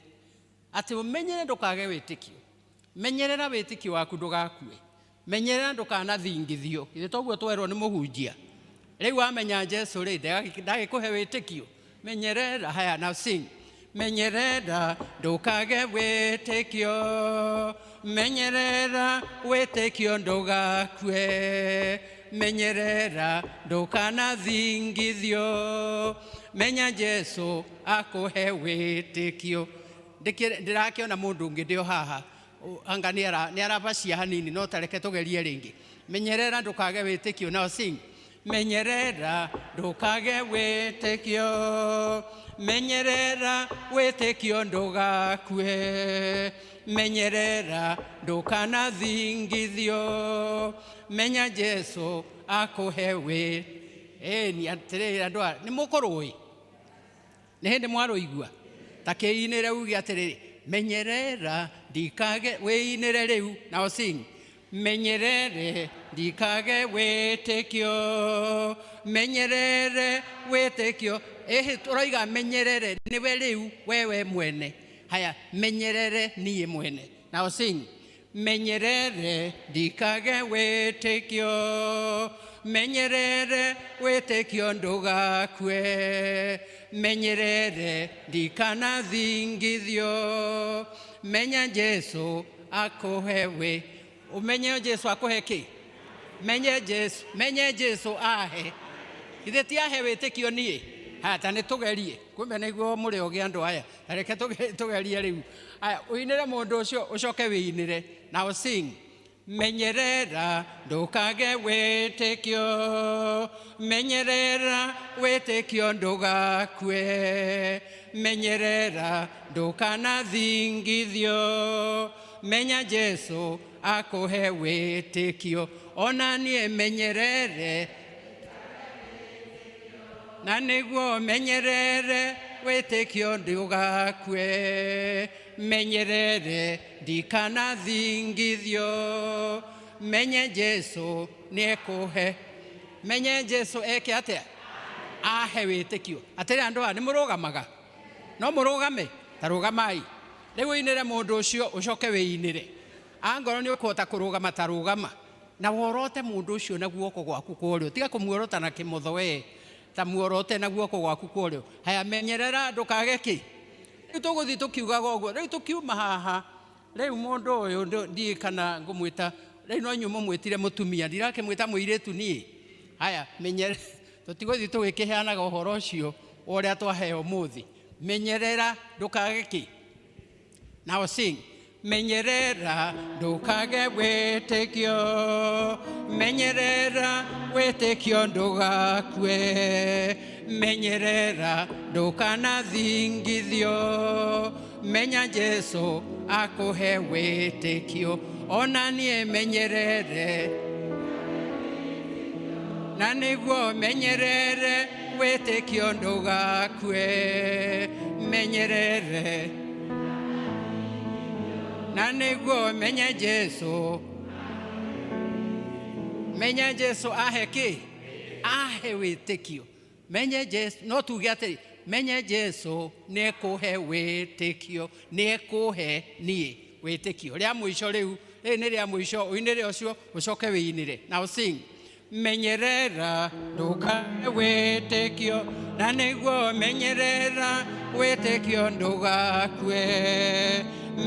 Atĩ ũmenyere ndũkage wĩtĩkio. Menyerera wĩtĩkio waku ndũgakue. Menyerera ndũkanathingithio. Githĩ toguo twerwo nĩ mũhunjia? Rĩu wamenya Jesu rĩ, ndagĩkũhe wĩtĩkio. Menyerera, haya now sing. Menyerera ndũkage wĩtĩkio, menyerera wĩtĩkio ndũgakue, Menyerera ndũkanathingithio. Menya Jesu akũhe wĩtĩkio. Ndĩrakĩona mũndũ ũngĩ ndĩ o haha anga nĩ arabacia hanini, no tareke tũgerie rĩngĩ. Menyerera ndũkage wĩtĩkio. Now sing. Menyerera ndũkage wĩtĩkio. Menyerera wĩtĩkio ndũgakue. Menyerera ndũkanathingithio. Menya Jesu akũhe wĩ. Ĩni atĩrĩrĩ andũ aya, nĩ mũkũrũĩ? Nĩ hĩndĩ mwarũigua? Ta kĩinĩre uge atĩrĩrĩ, menyerera ndikage, wĩinĩre rĩu. Now sing. Menyerere ndikage wĩtĩkio. Menyerere wĩtĩkio. Ĩhĩ tũroiga menyerere nĩwe rĩu wewe mwene. Haya, menyerere niĩ mwene. Now sing. Menyerere ndikage wĩtĩkio. Menyerere wĩtĩkio ndũgakue. Menyerere ndikanathingithio. Menya Jesu akũhe wĩ. Ũmenye Jesu akũhe kĩ? Menye Jesu, menye Jesu ahe. Ithe ti ahe wĩtĩkio niĩ? Haya, ta nĩ tũgerie. Kumbe nĩguo mũrĩ ogĩ andũ aya. Ta reke tũgerie rĩu. Haya, ũinĩre mũndũ ũcio ũcoke wĩinĩre. Now sing. Menyerera ndũkage wĩtĩkio. Menyerera wĩtĩkio ndũgakue. Menyerera ndũkanathingithio. Menya Jesu akũhe wĩtĩkio. Ona niĩ menyerere na nĩguo menyerere wĩtĩkio ndũgakue. Menyerere ndikanathingithio. Menye Jesu nĩekũhe. Menye Jesu eke atĩa? Ahe wĩtĩkio. Atĩrĩ andũ aya, nĩ mũrũgamaga? No mũrũgame? Ta rũgamai. Rĩu ũinĩre mũndũ ũcio ũcoke wĩinĩre. Angorwo nĩ ũkũhota kũrũgama ta rũgama. Na worote mũndũ ũcio na guoko gwaku kwa ũrĩo. Tiga kũmuorota na kĩmotho we. Ta muorote na guoko gwaku kwa ũrĩo. Haya, menyerera ndũkage kĩ? Rĩu tũgũthiĩ tũkiugaga ũguo. Rĩu tũkiuma haha. Rĩu mũndũ ũyũ ndiĩ kana ngũmwĩta. Rĩu no inyuĩ mũmwĩtire mũtumia. Ndirakĩmwĩta mũirĩtu niĩ. Haya, menyerera. Tũtigũthiĩ tũgĩkĩheanaga ũhoro ũcio wa ũrĩa twaheo ũmũthĩ. Menyerera ndũkage kĩ? Now sing. Menyerera ndũkage wĩtĩkio. Menyerera wĩtĩkio ndũgakue. Menyerera ndũkanathingithio. Menya Jesu akũhe wĩtĩkio. Ona niĩ menyerere na nĩguo menyerere wĩtĩkio ndũgakue. Menyerere na nĩguo menye Jesu. Menye Jesu ahe kĩ? Ahe wĩtĩkio. Menye Jesu, no tuge atĩrĩ, menye Jesu nĩekũhe wĩtĩkio, nĩekũhe niĩ wĩtĩkio. Rĩa mũico rĩu, rĩrĩ nĩ rĩa mũico, ũinĩre ũcio ũcoke wĩinĩre. Now sing. Menyerera ndũkage wĩtĩkio, na nĩguo menyerera wĩtĩkio ndũgakue.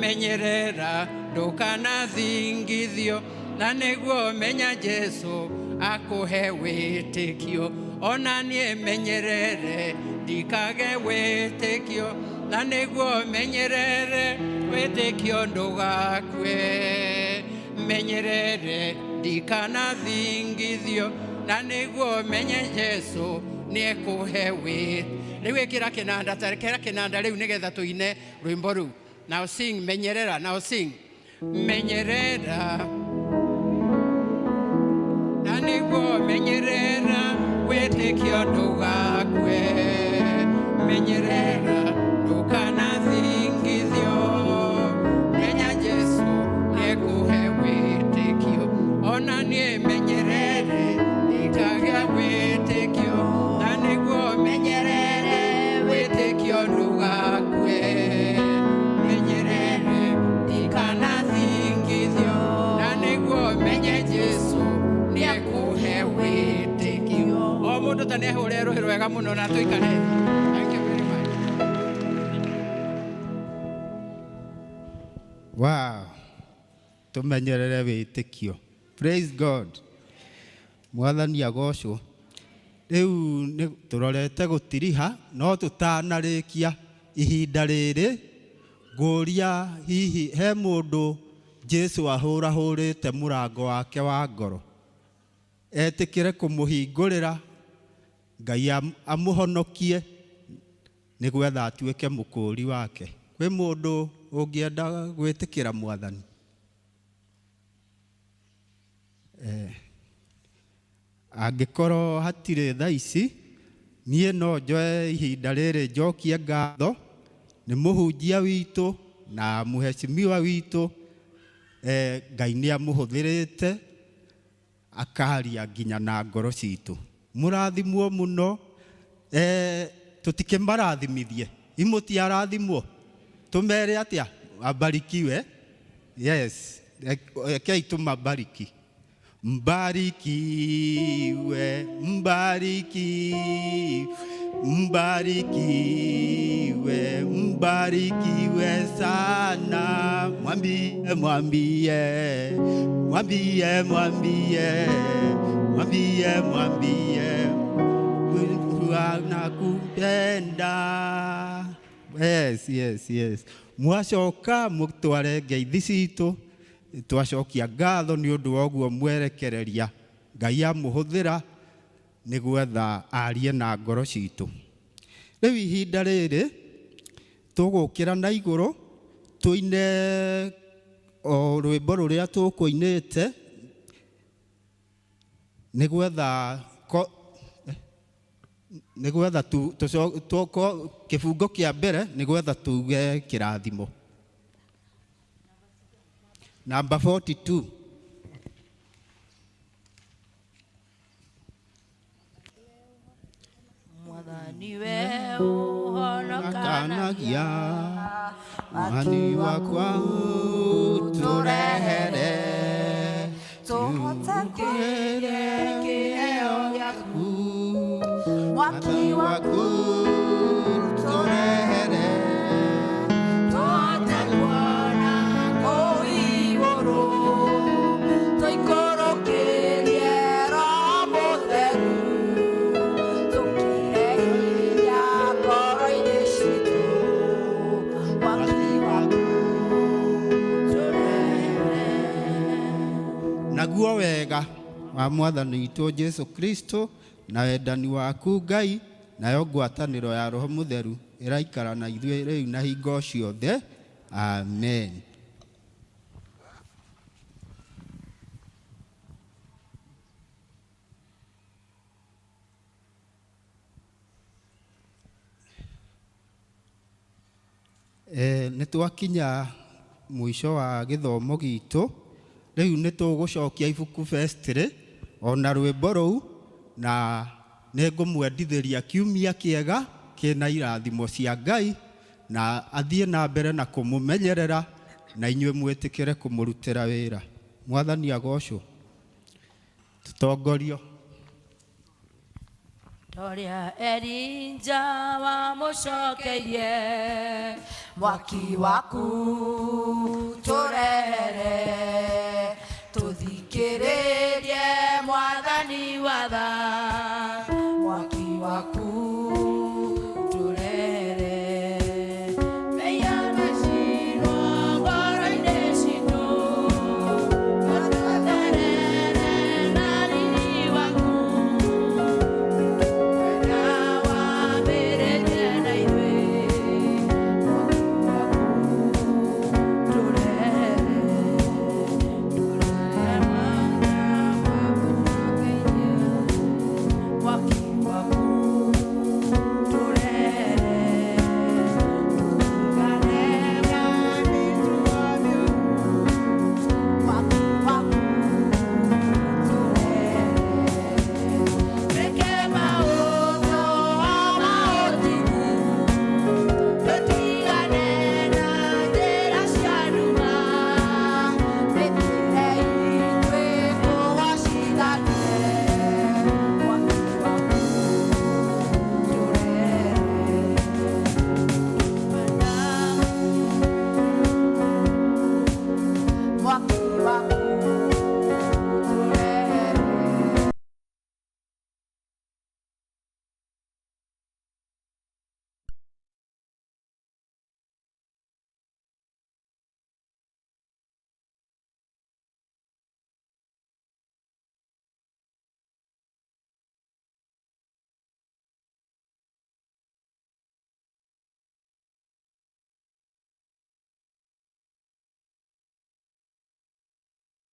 Menyerera ndũkanathingithio, na nĩguo menya Jesu akũhe wĩtĩkio. Ona niĩ menyerere ndikage wĩtĩkio, na nĩguo menyerere wĩtĩkio ndũgakue. Menyerere ndikanathingithio, na nĩguo menye Jesu nĩekũhe wĩ. Rĩu ĩkĩra kĩnanda, ta ĩkĩra kĩnanda rĩu nĩgetha tũine rwĩmbo rũu. Now sing, menyerera. Now sing. Menyerera na nĩguo menyerera wĩtĩkio ndũgakue. Menyerera ndũkanathingithio. Menya Jesu nĩekũhe wĩtĩkio. Ona niĩ menyerere ndikage wĩtĩkio, na nĩguo menyerere wĩtĩkio ndũgakue. Menyerere ndikanathingithio, na nĩguo menye Jesu nĩekũhe wĩtĩkio. O mũndũ ta nĩahũre rũhĩ rwega mũno na tũikare thĩ. Thank you very much. Wow. Tumenyerere wĩtĩkio. Praise God. Mwathani agocwo. Rĩu nĩ tũrorete gũtiriha no tũtanarĩkia ihinda rĩrĩ ngũria hihi he mũndũ Jesu ahũrahũrĩte mũrango wake wa ngoro etĩkĩre kũmũhingũrĩra Ngai amũhonokie nĩgetha atuĩke mũkũũri wake. Kwĩ mũndũ ũngĩenda gwĩtĩkĩra Mwathani? Angĩkorwo hatirĩ thaa ici niĩ no njoe ihinda rĩrĩ njokie ngatho nĩ mũhunjia witũ na mũhecimiwa witũ. Ngai nĩ amũhũthĩrĩte akaria nginya na ngoro citũ. Mũrathimwo mũno. Tũtikĩmarathimithie imũtiarathimwo tũmere atĩa abarikiwe. Yes, rekei tũmabariki. Mbarikiwe, mbarikiwe, mbarikiwe, mbarikiwe sana. Mwambie, mwambie, mwambie, mwambie, mwambie, mwambie nakupenda. Yes, yes, yes. Mwacoka mũtware ngeithi citũ twacokia ngatho nĩ ũndũ wa ũguo mwerekereria Ngai amũhũthĩra nĩgetha arie na ngoro citũ. Rĩu ihinda rĩrĩ tũgũkĩra na igũrũ tũine o rwĩmbo rũrĩa tũkũinĩte nĩgetha nĩgetha kĩbungo kĩa mbere nĩgetha tuge kĩrathimo. Number 42. Mwathani we ũhonokanagia Mwathani wakwa tũrehere tũhote kĩrĩa kĩheo gĩaku mwaki waku tũrehere tũhote kuona kũu igũrũ tũikũrũkĩrie Roho Mũtheru tũkĩre hinya ngoro-inĩ citũ mwaki waku tũrehere. Naguo wega wa Mwathani witũ Jesu Kristo na wendani waku Ngai nayo ngwatanĩro ya Roho Mũtheru ĩraikara na ithuĩ rĩu na hingo ciothe. Amen. Nĩ twakinya mũico wa gĩthomo gitũ. Rĩu nĩ tũgũcokia ibuku vestry ona rwĩmbo rũu na nĩ ngũmwendithĩria kiumia kĩega kĩna irathimo cia Ngai na athiĩ na mbere na kũmũmenyerera na inyuĩ mwĩtĩkĩre kũmũrutĩra wĩra. Mwathani agocwo. Tũtongorio. Toria Elijah wamũcokeirie mwaki waku